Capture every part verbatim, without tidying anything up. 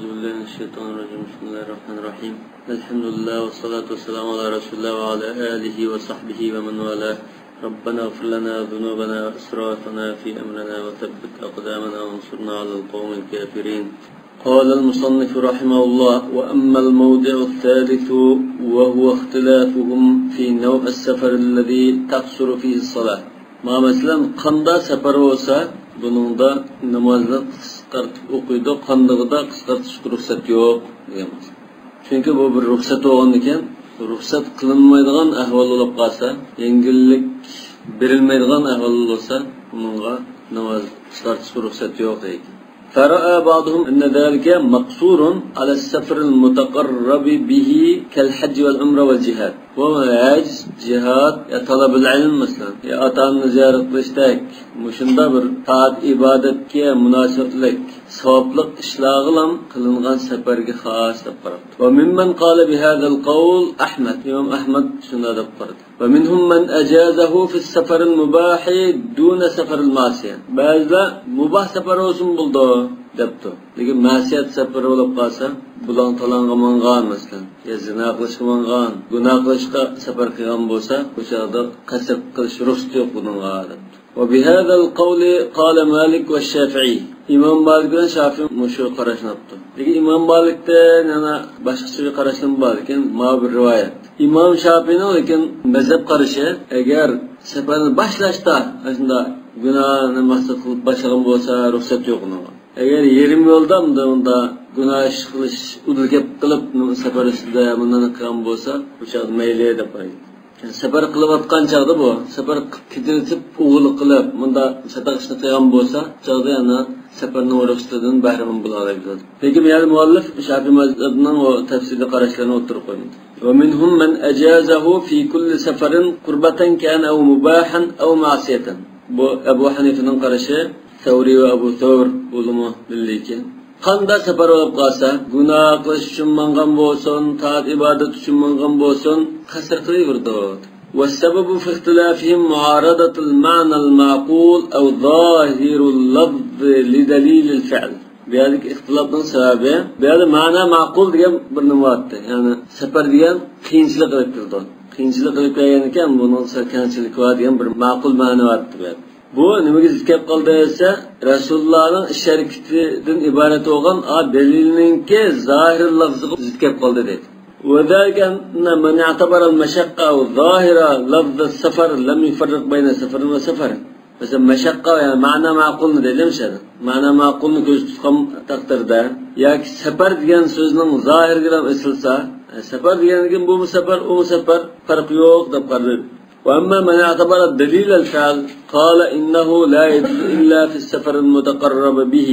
أعوذ بالله من الشيطان الرجيم. بسم الله الرحمن الرحيم. الحمد لله والصلاة والسلام على رسول الله وعلى آله وصحبه ومن والاه. ربنا اغفر لنا ذنوبنا وإسرافنا في أمرنا وثبت أقدامنا وانصرنا على القوم الكافرين. قال المصنف رحمه الله: وأما الموضع الثالث وهو اختلافهم في نوع السفر الذي تقصر فيه الصلاة. مانا مەسىلەن، قاندا سەپەر بولسا، بۇنىڭدا نامازنى قىسقارتىپ ئوقۇيدۇ، قاندىغىدا قىسقارتىشقا رۇخسەت يوق دېگەن. چۈنكى بۇ بىر رۇخسەت بولغاندىكىن، رۇخسەت قىلىنمايدىغان ئەھۋال بولۇپ قالسا، يەڭگىللىك بېرىلمەيدىغان ئەھۋال بولسا، ئۇنىڭغا ناماز قىسقارتىشقا رۇخسەت يوق دەيدۇ. فرأى بعضهم أن ذلك مقصور على السفر المتقرب به كالحج والعمرة والجهاد. بۇ ھەج، جىھاد، يا تالابۇل ئىلم مەسىلەن، يا ئاتا-ئانىنى زىيارەت قىلىشتەك، مۇشۇنداق بىر تائەت ئىبادەتكە مۇناسىۋەتلىك ساۋابلىق ئىشلارغىلا قىلىنغان سەپەرگە خاس دەپ قاراپتۇ. وممن قال بهذا القول أحمد. ئىمام ئەھمەد شۇنداق دەپ قارىدى. ومنهم من أجازه في السفر المباح دون سفر المعصية. بەزىلەر مۇباھ سەپەر بولسىمۇ بولىدۇ دەپتۇ. لېكىن مەسىيەت سەپىرى بولۇپ قالسا، بۇلاڭ-تالاڭغا ماڭغان مەسىلەن، يا زىنا قىلىشقا ماڭغان، گۇناھ قىلىشقا سەپەر قىلغان بولسا، بۇ چاغدا قەسر قىلىش رۇخسىتى يوق بۇنىڭغا دەپتۇ. وبهذا القول قال مالك والشافعي. ئىمام مالىك بىلەن شافىئى مۇشۇ قاراشنى ئاپتۇ. لېكىن ئىمام مالىكتىن يەنە باشقىچە بىر قاراشلىرىمۇ بار، لېكىن ماۋۇ بىر رىۋايەت. ئىمام شافىئىنىڭ لېكىن مەزھەپ قارىشى، ئەگەر سەپەرنى باشلاشتا ئاشۇنداق گۇناھنى مەقسەت قىلىپ باشلىغان بولسا، رۇخسەت يوق ئۇنىڭغا. ئەگەر يېرىم يولدا مۇندا، مۇندا گۇناھ ئىش قىلىش ئۇدۇل كەپ قىلىپ، سەپەر ئۈستىدە مۇنداق قىلغان بولسا، بۇ چاغدا مەيلى دەپ قارايدۇ. سەپەر قىلىۋاتقان چاغدا بۇ، سەپەر قىلىپ كېتىۋېتىپ، ئوغرىلىق قىلىپ، مۇنداق چاتاق ئىشنى قىلغان بولسا، چاغدا يەنە سەپەرنىڭ رۇخسىتىدىن بەھرىمەن بولالايدۇ. لېكىن يەنە مۇئەللىف شافىئى مەزھەبىنىڭ ئۇ تەپسىلىي قاراشلىرىنى ئوتتۇرىغا قويمىدى. ومنهم من أجازه في كل سفر قربة كان أو مباحا أو معصية. بۇ ئەبۇ ھەنىفىنىڭ قارىشى، سەۋرى ۋە ئەبۇ سەۋر بولىمۇ بىللىكى. قاندا سەپەر بولۇپ قالسا، گۇناھ قىلىش ئۈچۈن ماڭغان بولسۇن، تائەت ئىبادەت ئۈچۈن ماڭغان بولسۇن، قەسىر قىلىۋېرىدۇ. والسبب في اختلافهم معارضة المعنى المعقول أو ظاهر اللفظ لدليل الفعل. بۇ يەردىكى ئىختىلاپنىڭ سەۋەبى، بۇ يەردە مەنا مەقۇل دېگەن بىر نېمە بارتتى. يەنى سەپەر دېگەن قىيىنچىلىق ئېلىپ كېلىدۇ. قىيىنچىلىق ئېلىپ كەلگەن ئىكەن، بۇنىڭ سەل كەڭچىلىكى بار دېگەن بىر مەقۇل مەنا بارتتى بۇ يەردە. بۇ نېمىگە زىت كەپ قالدى دېسە، رەسۇلۇللانىڭ ئىش ھەرىكىتىدىن ئىبارەت بولغان ئا دەلىلنىڭكى زاھىر لەفزىگە زىت كەپ قالدى دەيدۇ. وذلك أن من اعتبر المشقة أو ظاهر لفظ السفر لم يفرق بين سفر وسفر. مەسىلەن، مەشەققە، يەنى مەنا مەقۇلنى دەيدۇ مۇشۇ يەردە. مەنا مەقۇلنى كۆزدە تۇتقان تەقدىردە ياكى سەپەر دېگەن سۆزنىڭ زاھىرىگىلا ئېسىلسا، سەپەر دېگەندىن كېيىن بۇمۇ سەپەر، ئۇمۇ سەپەر، پەرقى يوق دەپ قارىدى. وأما من اعتبر دليل الفعل قال إنه لا يدل إلا في السفر المتقرب به.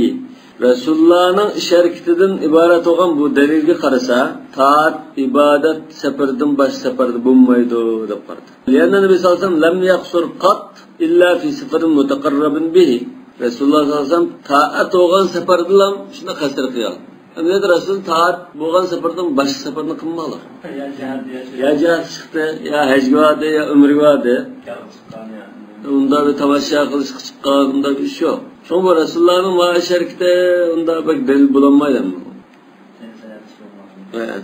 رەسۇلۇللانىڭ ئىش ھەرىكىتىدىن ئىبارەت بولغان بۇ دەلىلگە قارىسا، تائەت، ئىبادەت سەپىرىدىن باشقا سەپەردە بولمايدۇ دەپ قارىدى. لأن النبي صلى الله عليه وسلم لم يقصر قط إلا في سفر متقرب به. رەسۇلۇللا سەللەللاھۇ ئەلەيھى ۋەسەللەم تائەت بولغان سەپەردىلا شۇنداق قەسىر قىلغان. ئەمدى رەسۇل تائەت بولغان سەپەردىن باشقا سەپەرنى قىلمىغان. يا جىھاد، يا جىھاد. يا جىھادقا چىقتى، يا ھەجگە باردى، يا ئۆمرىگە باردى. يا چىققان، يا. ئۇندا بىر تاماشا قىلىشقا چىققان، ئۇنداق بىر ئىش يوق. شۇڭا بۇ رەسۇلۇللانىڭ مانا ئىش ھەرىكىتى ئۇنداق بەك دەلىل بولالمايدۇ. ھە.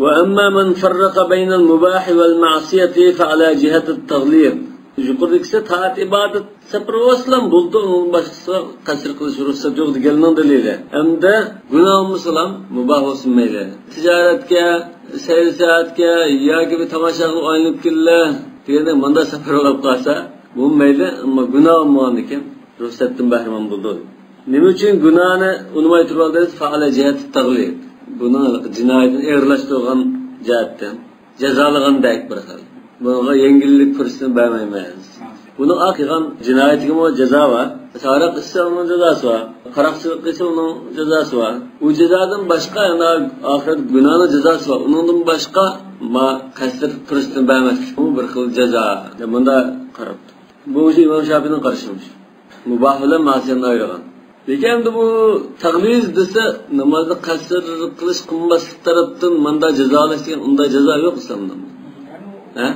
وأما من فرق بين المباح والمعصية فعلى جهة التغليظ. يۇقىرىدىكىسى تائەت ئىبادەت سەپىرى بولسىلا بولدى، ئۇنىڭدىن باشقىسىغا قەسىر قىلىش رۇخسەت يوق دېگەننىڭ دەلىلى. ئەمدى گۇناھ بولمىسىلا، مۇباھ بولسۇن مەيلى. تىجارەتكە، سەيلە-ساياھەتكە ياكى بىر تاماشاغا ئايلىنىپ كېلىلە دېگەندەك مۇنداق سەپەر بولۇپ قالسا، بۇ مەيلى، ئەمما گۇناھ بولمىغاندىكىن رۇخسەتتىن بەھرىمەن بولىدۇ. نېمە ئۈچۈن گۇناھنى ئۇنىماي تۇرۇۋالدى؟ فعلى جهة التغليظ. بۇنىڭ جىنايىتىنى ئېغىرلاشتۇرغان جەھەتتىن. جازالىغاندەك بىر خىل. بۇنىڭغا يەڭگىللىك پۇرسىتىنى بەرمەيمىز. بۇنىڭ قىلغان جىنايىتىگىمۇ جازا بار. تاراق ئىچسە ئۇنىڭ جازاسى بار. قاراقچىلىق قىلسا ئۇنىڭ جازاسى بار. ئۇ جازادىن باشقا يەنە ئاخىرەت گۇناھنىڭ جازاسى بار. ئۇنىڭدىن باشقا ما قەسىر پۇرسىتىنى بەرمەسلىكمۇ بىر خىل جازا. دەپ مۇنداق قاراپتۇ. بۇ ئىمام شافىئىنىڭ قارىشى. مۇباھ بىلەن مەسىيەتنى ئايرىغان. لېكىن ئەمدى بۇ تەغلىز دېسە، نامازنى قەسىر قىلىش، قىلماسلىق تەرەپتىن مۇنداق جازالاش دېگەن ئۇنداق جازا يوق ئىسلامدا. ھە؟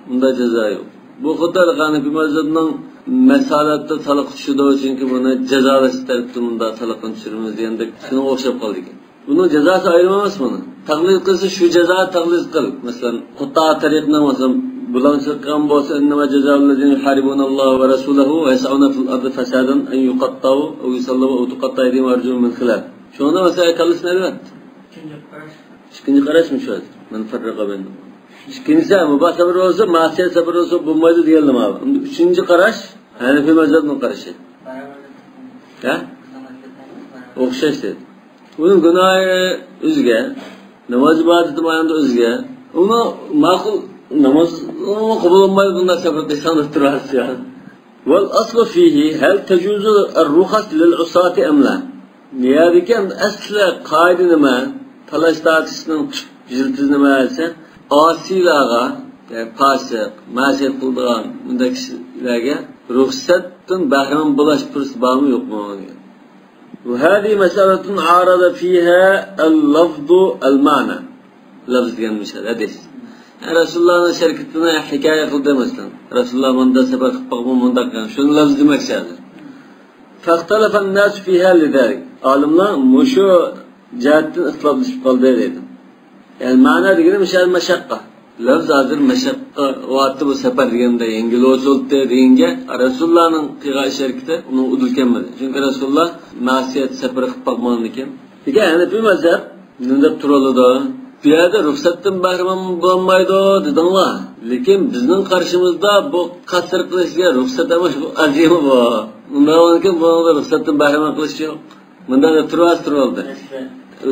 ئۇنداق جازا يوق. بۇ خۇددى ھەنەفىي مەزھەپنىڭ مەسىلە ھالەتتە تالاققا چۈشىدۇ، چۈنكى بۇنى جازالاش تەرىپىدىن مۇنداق تالاققا چۈشۈرىمىز دېگەندەك شۇنىڭغا ئوخشاپ قالىدىكەن. بۇنىڭ جازاسى ئايرىم ئەمەس بۇنى. تەغلىز قىلسا شۇ جازا تەغلىز قىل. مەسىلەن، قۇتتا تەرىقنىڭ، مەسىلەن، بۇلاڭچىلىق قىلغان بولسا، إنما جزاء الذين يحاربون الله ورسوله ويسعون في الأرض فسادا أن يقطعوا أو يصلبوا أو تقطع أيديهم وأرجلهم من خلاف. شۇنىڭدا مەسىلە كاللىسىنى ئەلۋەتتە. ئىككىنچى قاراش. ئىككىنچى قاراشمۇ شۇ؟ مەن فەررەقە بەينەھۇم. ئىككىنچىسى، مۇباھ سەۋەب بولسا، مەسىيەت سەۋەب بولسا بولمايدۇ دېگەنلىمە. ئۈچىنچى قاراش، ھەنەفىي مەزھەپنىڭ قارىشى. ھە؟ ئوخشاش دېدى. ئۇنىڭ گۇناھى ئۆزگە، ناماز ئىبادىتى مانىدا ئۆزگە. ئۇمۇ ماقۇل، ناماز قوبۇل بولمايدۇ، بۇنداق سەۋەب دېسەڭ دەپ تۇراسىز يا. والأصل فيه هل تجوز الرخص للعصاة أم لا؟ نېمە دېگەن ئەسلى قائىدە نېمە؟ تالاش تارتىشنىڭ تۈپ يىلتىزى نېمە دېسە، ئاسىيلارغا، يەنى پاسىق، مەسىيەت قىلىدىغان بۇنداق كىشىلەرگە رۇخسەتتىن بەھرىمەن بولاش پۇرسىتى بارمۇ يوقمۇ دېگەن. وهذه مسألة عارض فيها اللفظ المعنى. لەفز دېگەن مۇشۇ ھەدىس. رەسۇلۇللانىڭ شەرىكىتىنى ھېكايە قىلدى مەسىلەن. رەسۇلۇللا مۇنداق سەپەر قىلىپ باقمۇ مۇنداق دېگەن. شۇنى لەفز دېمەكچى ھازىر. فاختلف الناس فيها لذلك. ئالىملار مۇشۇ جەھەتتىن ئىختىلاپلىشىپ قالدى دەيدۇ. يەنى مەنە دېگىنى مۇشۇ مەشەققە. لەفز ھازىر مەشەققە ۋاتتى بۇ سەپەر دېگەندە يەڭگىل بولسۇن دەيدىغانگە، رەسۇلۇللانىڭ قىلغان ئىش ھەرىكىتى ئۇنىڭ ئۇدۇل كەلمىدى. چۈنكى رەسۇلۇللا مەسىيەت سەپىرى قىلىپ باقمىغاندىكىن. لېكىن ھەنەفىي مەزھەپ نېمە دەپ تۇرۇۋالىدۇ؟ بۇ يەردە رۇخسەتتىن بەھرىمەن بولالمايدۇ دېدىڭلار. لېكىن بىزنىڭ قارىشىمىزدا بۇ قەسىر قىلىشقا رۇخسەت ئەمەس، بۇ ئەزىمە بۇ. ئۇنداق بولغاندىكىن بۇنىڭدا رۇخسەتتىن بەھرىمەن قىلىش يوق. مۇنداق دەپ تۇرۇۋالسا تۇرۇۋالدى.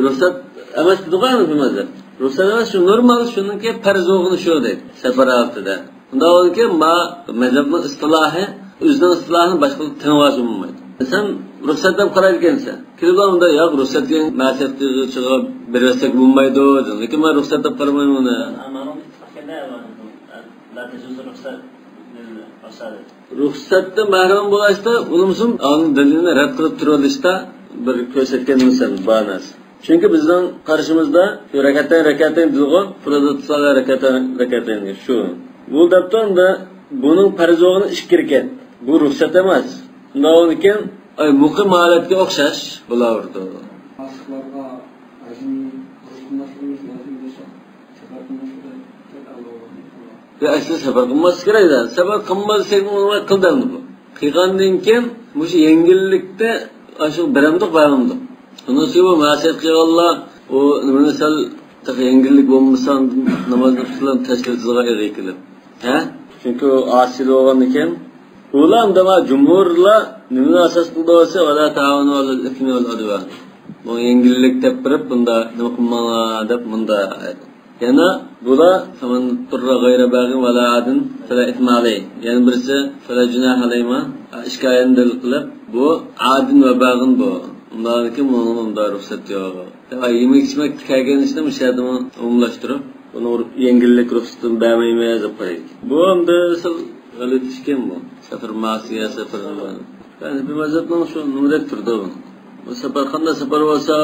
رۇخسەت ئەمەس دېدىغۇ ھەنەفىي مەزھەپ. رۇخسەت ئەمەس، شۇ نورمال، شۇنىڭكى پەرز بولغىنى شۇ دەيدۇ. سەپەر ھالىتىدە. ئۇنداق بولغاندىكىن ما مەزھەپنىڭ ئىستىلاھى، ئۆزىنىڭ ئىستىلاھىنى باشقىلارغا تېڭىۋالسا بولمايدۇ. سەن رۇخسەت دەپ قارايدىكەنسەن. كېلىپ ئۇنداق ياق، رۇخسەت دېگەن مەسىيەت قىلغۇچىغا بېرىۋەتسەك بولمايدۇ دېدىڭ. لېكىن مەن رۇخسەت دەپ قارىمايمەن ئۇنى. رۇخسەتتىن مەھرۇم بولۇشتا، ئۇنىمسۇن ئالىم دەلىلنى رەت قىلىپ تۇرۇۋېلىشتا بىر كۆرسەتكەن مىسال بار نەرسە. چۈنكى بىزنىڭ قارىشىمىزدا شۇ رەكەتەين، رەكەتەين دېدىغۇ، فۇرۇزۇ سالە رەكەتەين، رەكەتەين شۇ. بۇ دەپتۇ ئەمدى بۇنىڭ پەرز بولغىنى ئىككى رەكەت. بۇ رۇخسەت ئەمەس. شۇنداق بولغاندىكىن، ئاي، مۇقىم ھالەتكە ئوخشاش بولاۋېرىدۇ. پاسىقلارغا ھەجنى رۇخسەت قىلماسلىقىمىز لازىم بولسا، سەپەر قىلماسلىقى بەك ئەۋلى بولغان. يا، ئەسلى سەپەر قىلماسلىق كېرەك-دە. سەپەر قىلماسلىق قىلدى ئەمدى بۇ. قىلغاندىن كېيىن مۇشۇ يەڭگىللىكتە ئاشۇ بېرەمدۇق، بەرمەمدۇق؟ شۇنىڭ ئۈچۈن بۇ مەسىيەت قىلغانلار، ئۇ نېمىنى سەل تېخى يەڭگىللىك بولمىسا، نامازنى قىلسىلا تەشكىلاتىغا ئېغىر كېلىپ. ھە؟ چۈنكى ئۇ ئاسىي بولغاندىكىن، ئۇلار ئەمدى جۇمھۇرلار نېمىنى ئاساس قىلدى دېسە، ۋەلا تائاۋانۇ ئەلەل ئىسمى ۋەل ئۇدۋان. بۇ يەڭگىللىك دەپ بېرىپ، بۇندا نېمە قىلماڭلار دەپ مۇندا. يەنە بۇلار فەمەن ئۇزتۇررە غەيرە باغىن ۋەلا ئادىن فەلا ئىسمە ئەلەيھ. يەنە بىرسى فەلا جۇناھە ئەلەيھىما. ئىككى ئايەتنى دەلىل قىلىپ، بۇ ئادىن ۋە باغىن بۇ. ئۇنداقكى بۇنىڭغا ئۇنداق رۇخسەت يوق. يېمەك ئىچمەك كەلگەن ئىشنى مۇشۇ يەردىمۇ ئومۇملاشتۇرۇپ، بۇنى يەڭگىللىك رۇخسىتىنى بەرمەيمىز دەپ قويدى. بۇ ئەمدى سەل غەلىتە ئىشكەن بۇ. سەپەر مەسىيەت، سەپەر نېمە. يەنى بۇ مەزھەپنىڭ شۇ نېمىدەك تۇرىدۇ بۇ. بۇ سەپەر قانداق سەپەر بولسا،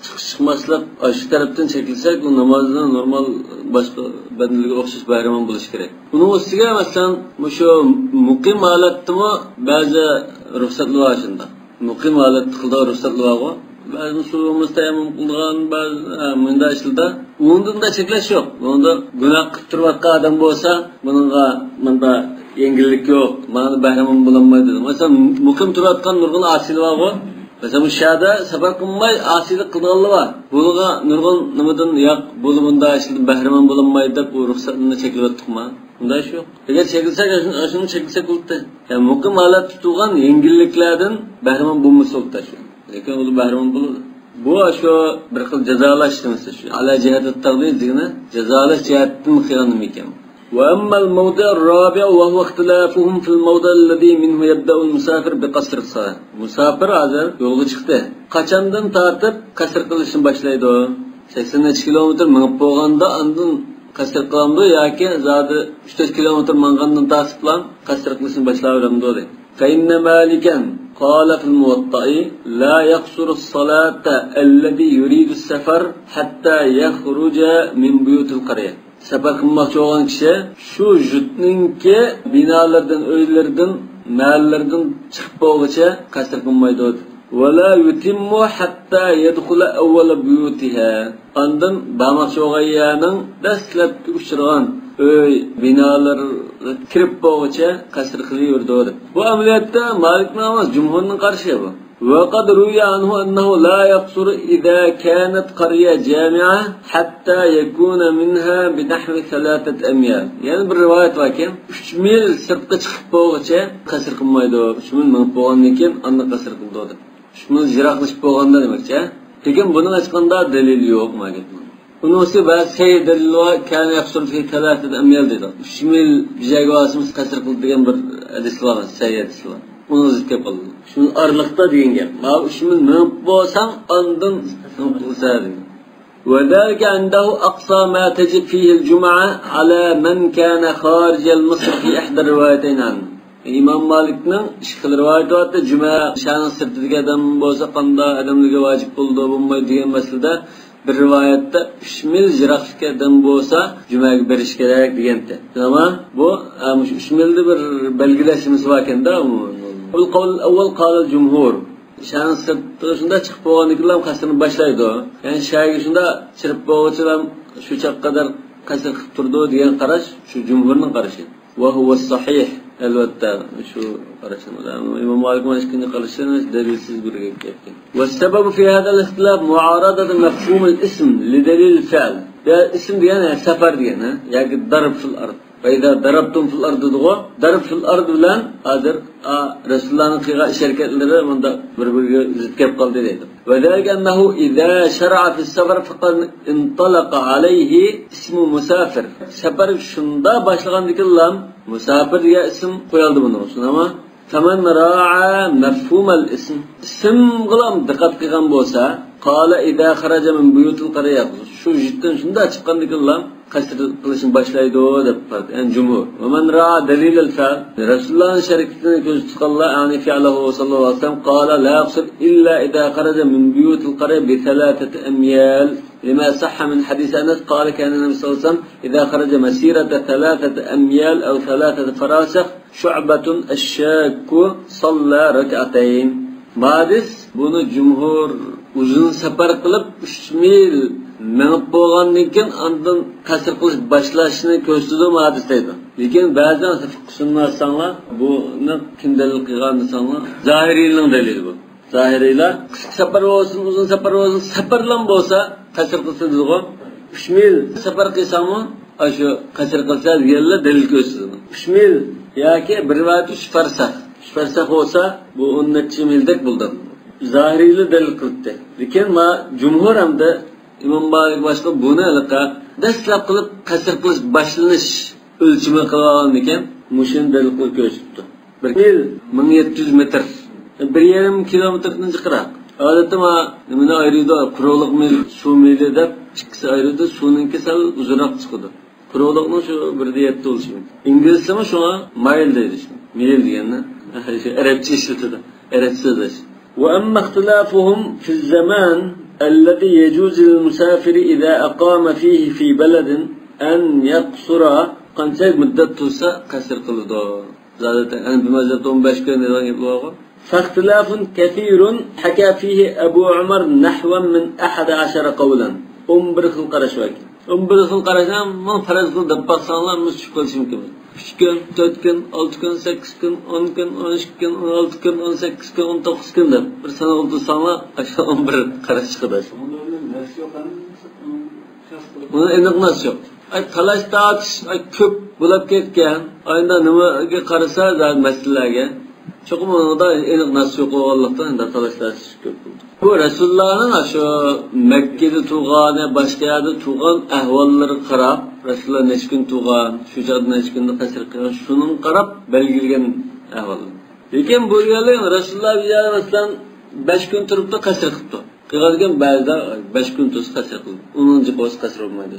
چىقىش چىقماسلىق، ئاشۇ تەرەپتىن چەكلىسەك، ئۇ نامازنى نورمال باشقا بەندىلەرگە ئوخشاش بەھرىمەن بولۇشى كېرەك. بۇنىڭ ئۈستىگە، مەسىلەن، مۇشۇ مۇقىم ھالەتتىمۇ بەزى رۇخسەتلەر بار شۇنداق. مۇقىم ھالەتتە قىلىدىغان رۇخسەتلەر بارغۇ. بەزى سۇ بولمىسا تەيەممۇم قىلىدىغان، بەزى، ھە، مۇنداق ئىشلاردا. ئۇنىڭدا چەكلەش يوق. ئۇنىڭدا گۇناھ قىلىپ تۇرۇۋاتقان ئادەم بولسا، بۇنىڭغا مۇنداق يەڭگىللىك يوق. مانا بەھرىمەن بولالمايدۇ. مەسىلەن، مۇقىم تۇرۇۋاتقان نۇرغۇن ئاسىيلار بارغۇ. مەسىلەن، مۇشۇ يەردە سەپەر قىلماي ئاسىيلىق قىلىدىغانلار بار. بۇلارغا نۇرغۇن نېمىدىن ياق، بۇلار بۇنداق ئىشلاردىن بەھرىمەن بولالمايدۇ دەپ، ئۇ رۇخسەتنى چەكلىۋەتتۇقما؟ ئۇنداق ئىش يوق. ئەگەر چەكلىسەك، ئاشۇنى، ئاشۇنى چەكلىسەك بولاتتى. يەنى مۇقىم ھالەتتە تۇرغان يەڭگىللىكلەردىن بەھرىمەن بولمىسا بولاتتى شۇ. لېكىن ئۇلار بەھرىمەن بولىدۇ. بۇ شۇ بىر خىل جازالاش نېمىسى شۇ. ئەلا جەھەتىت تەغلىز دېگىنى جازالاش جەھەتتىن قىلغان نېمە ئىكەن. وأما الموضع الرابع وهو اختلافهم في الموضع الذي منه يبدأ المسافر بقصر الصلاة. مۇساپىر ھازىر يولغا چىقتى. قاچاندىن تارتىپ قەسىر قىلىشنى باشلايدۇ؟ سەكسەن نەچچە كىلومېتىر مېڭىپ بولغاندا ئاندىن قەسىر قىلامدۇ ياكى زادى ئۈچ تۆت كىلومېتىر ماڭغاندىن تارتىپلا قەسىر قىلىشنى باشلاۋېرەمدۇ دەيدۇ. فإن مالكا قال في الموطأ لا يقصر الصلاة الذي يريد السفر حتى يخرج من بيوت القرية. سەپەر قىلماقچى بولغان كىشى شۇ يۇرتنىڭكى بىنالىرىدىن، ئۆيلىرىدىن مەھەللىلىرىدىن چىقىپ بولغۇچە قەسىر قىلمايدۇ. ولا يتم حتى يدخل أول بيوتها. ئاندىن بارماقچى بولغان يەرنىڭ دەسلەپكى ئۇچرىغان ئۆي، بىنالىرىغا كىرىپ بولغۇچە قەسىر قىلىۋېرىدۇ، دەپ. بۇ ئەمەلىيەتتە مالىكنىڭ ئەمەس، جۇمھۇرنىڭ قارىشى بۇ. وقد روي عنه أنه لا يقصر إذا كانت قرية جامعة حتى يكون منها بنحو ثلاثة أميال. يەنە بىر رىۋايەت باركەن، ئۈچ مىل سىرتقا چىقىپ بولغۇچە قەسىر قىلمايدۇ. ئۈچ مىل مېڭىپ بولغاندىن كېيىن ئاندىن قەسىر قىلىدۇ، دەپ. شۇ يىراقلىشىپ بولغاندا دېمەكچى. لېكىن بۇنىڭ ھېچقانداق دەلىلى يوق، مانا گەپنىڭ. ئۇنىڭ ئۈستىگە بەزى سەھىھ دەلىل بار، كان يقصر في ثلاثة أميال دەيدۇ. ئۈچ مىل بىر جايغا بارسىمىز قەسىر قىلدى دېگەن بىر ھەدىس بار، سەھىھ ھەدىس بار. ئۇنىڭ زىت گەپ قىلدى. شۇ ئارىلىقتا دېگەن گەپ. ماۋۇ ئۈچ مىل مېڭىپ بولساڭ، ئاندىن قىلسا دېگەن. وذلك عنده أقصى ما تجب فيه الجمعة على من كان خارج المصر في إحدى الروايتين عنه. ئىمام مالىكنىڭ ئىككى خىل رىۋايىتى بار. جۈمە شەھەرنىڭ سىرتىدىكى ئادەم بولسا، قانداق ئادەملەرگە ۋاجىپ بولىدۇ، بولمايدۇ دېگەن مەسىلىدە بىر رىۋايەتتە ئۈچ مىل يىراقلىقتىكى ئادەم بولسا، جۈمەگە بېرىش كېرەك دېگەنتى. ئەمما بۇ، ئە، مۇشۇ ئۈچ مىلدا بىر بەلگىلەشمىسى باركەن-دە. والقول الأول قال الجمهور. شەھەرنىڭ سىرتىغا شۇنداق چىقىپ بولغاندىن كېيىنلا قەسرىنى باشلايدۇ. يەنى شەھەرگە شۇنداق چىرىپ بولغۇچىلا شۇ چاغقا قەدەر قەسىر قىلىپ تۇرىدۇ دېگەن قاراش شۇ جۇمھۇرنىڭ قارىشى. وهو الصحيح. ئەلۋەتتە، شۇ قاراشنىڭ ئىمام مالىك بىلەن ئىككىنچى قارىشى دەلىلسىز بىر گەپ گەپكەن. والسبب في هذا الاختلاف معارضة مفهوم الاسم لدليل الفعل. يا ئىسىم دېگەن، يا سەپەر دېگەن، ھە؟ ياكى ضرب في الأرض. فإذا ضربتم في الأرض دېدىغۇ. ضرب في الأرض بىلەن ھازىر، ئا، رەسۇلۇللانىڭ قىلغان ئىش ھەرىكەتلىرى مۇنداق بىر-بىرىگە زىت كەپ قالدى دەيدۇ. وذلك أنه إذا شرع في السفر فقد انطلق عليه اسم مسافر. سەپەر شۇنداق باشلىغاندىكىنلا مۇساپىر دېگەن ئىسىم قويالدى بۇنىڭغا، شۇنداقمۇ؟ فمن راعى مفهوم الاسم. ئىسىمغىلا دىققەت قىلغان بولسا، قال إذا خرج من بيوت القرية. شۇ يۇرتتىن شۇنداق چىققاندىكىنلا قەسر قىلىشنى باشلايدۇ دەپ قارىدى، يەنى جۇمھۇر. ومن راعى دليل الفعل، رەسۇلۇللانىڭ ھەرىكىتىنى كۆزدە تۇتقانلار، يعني فعله صلى الله عليه وسلم، قال لا يقصر إلا إذا خرج من بيوت القرية بثلاثة أميال، لما صح من حديث أنس قال كان النبي صلى الله عليه وسلم إذا خرج مسيرة ثلاثة أميال أو ثلاثة فراسخ شعبة الشاك صلى ركعتين. مۇھەددىس بۇنى جۇمھۇر ئۇزۇن سەپەر قىلىپ، ئۈچ مىل مېڭىپ بولغاندىن كېيىن ئاندىن قەسىر قىلىش باشلاشنى كۆرسىتىدۇ مۇھەددىس دەيدۇ. لېكىن بەزىدە فىقھىسۇنناسلار بۇنى كىم دەلىل قىلغان دېسەڭلار، زاھىرىينىڭ دەلىلى بۇ. زاھىرىيلار قىسقا سەپەر بولسۇن، ئۇزۇن سەپەر بولسۇن، سەپەرلەم بولسا قەسىر قىلسا دېدىغۇ. ئۈچ مىل سەپەر قىلساڭمۇ ئاشۇ قەسىر قىلسا دېگەنلەر دەلىل كۆرسىتىدۇ. ئۈچ مىل ياكى بىر رىۋايەت ئۈچ فەرسەھ. ئۈچ فەرسەھ بولسا بۇ ئون نەچچە مىلدەك بولىدۇ. زاھىرىيلار دەلىل قىلىپتۇ. لېكىن ما جۇمھۇر ھەمدە ئىمام مالىك باشقا بۇنى ھېلىقى دەسلەپ قىلىپ قەسىر قىلىش باشلىنىش ئۆلچىمى قىلىۋالغاندىكىن مۇشۇنى دەلىل قىلىپ كۆرسىتىپتۇ. بىر مىل مىڭ يەتتە يۈز مېتىر. بىر يېرىم كىلومېتىردىن جىقراق. ئادەتتە ما نېمىنى ئايرىيدۇ؟ قۇرۇقلۇق مىل، سۇ مىلى دەپ ئىككىسى ئايرىيدۇ. سۇنىڭكى سەل ئۇزۇنراق چىقىدۇ. قۇرۇقلۇقنىڭ شۇ بىر دە يەتتە بولۇشى مۇمكىن. ئىنگلىزچىمۇ شۇڭا مايل دەيدۇ شۇ. مىل دېگەننى ئەرەبچە ئىشلىتىدۇ. ئەرەبچە سۆزلەش. وأما اختلافهم في الزمان الذي يجوز للمسافر إذا أقام فيه في بلد أن يقصر، قانچە مۇددەت تۇرسا قەسىر قىلىدۇ. زادەتەن ھەنەفىي مەزھەبتە ئون بەش كۈن دېگەن گەپ بارغۇ. فاختلاف كثير حكى فيه أبو عمر نحوا من أحد عشر قولا. ئون بىر خىل قاراش بار ئىكەن. ئون بىر خىل قاراشنى ھەممىڭ پەرەز قىل دەپ باقساڭلار، مۇشۇ چۈشۈپ قېلىشى مۇمكىن. ئۈچ كۈن، تۆت كۈن، ئالتە كۈن، سەككىز كۈن، ئون كۈن، ئون ئىككى كۈن، ئون ئالتە كۈن، ئون سەككىز كۈن، ئون توققۇز كۈن دەپ بىر ساناپ تۇرساڭلار، ئاشۇ ئون بىر قاراش چىقىدۇ. ئۇنىڭ ئېنىق نەس يوق. ئاي، تالاش تارتىش، ئاي، كۆپ بولاپ كەتكەن. ئايندا نېمىگە قارىسا، زادى مەسىلىلەرگە. چوقۇم ئۇنىڭدا ئېنىق نەس يوق بولغانلىقتىن، ئەندى تالاش تارتىش كۆپ بولدى. بۇ رەسۇلۇللانىڭ شۇ مەككىدە تۇرغانى، باشقا يەردە تۇرغان ئەھۋاللىرىغا قاراپ، رەسۇلۇللا نەچچە كۈن تۇرغان، شۇ چاغدا نەچچە كۈندە قەسىر قىلغان، شۇنىڭغا قاراپ بەلگىلىگەن ئەھۋاللار. لېكىن بۇ يەرلىك رەسۇلۇللا بىر يەردە، مەسىلەن، بەش كۈن تۇرۇپتۇ، قەسىر قىپتۇ. قىلغانىكەن بەزىدە بەش كۈن تۇرسا قەسىر قىلىدۇ. ئۇنىڭ جىق بولسا قەسىر بولمايدۇ.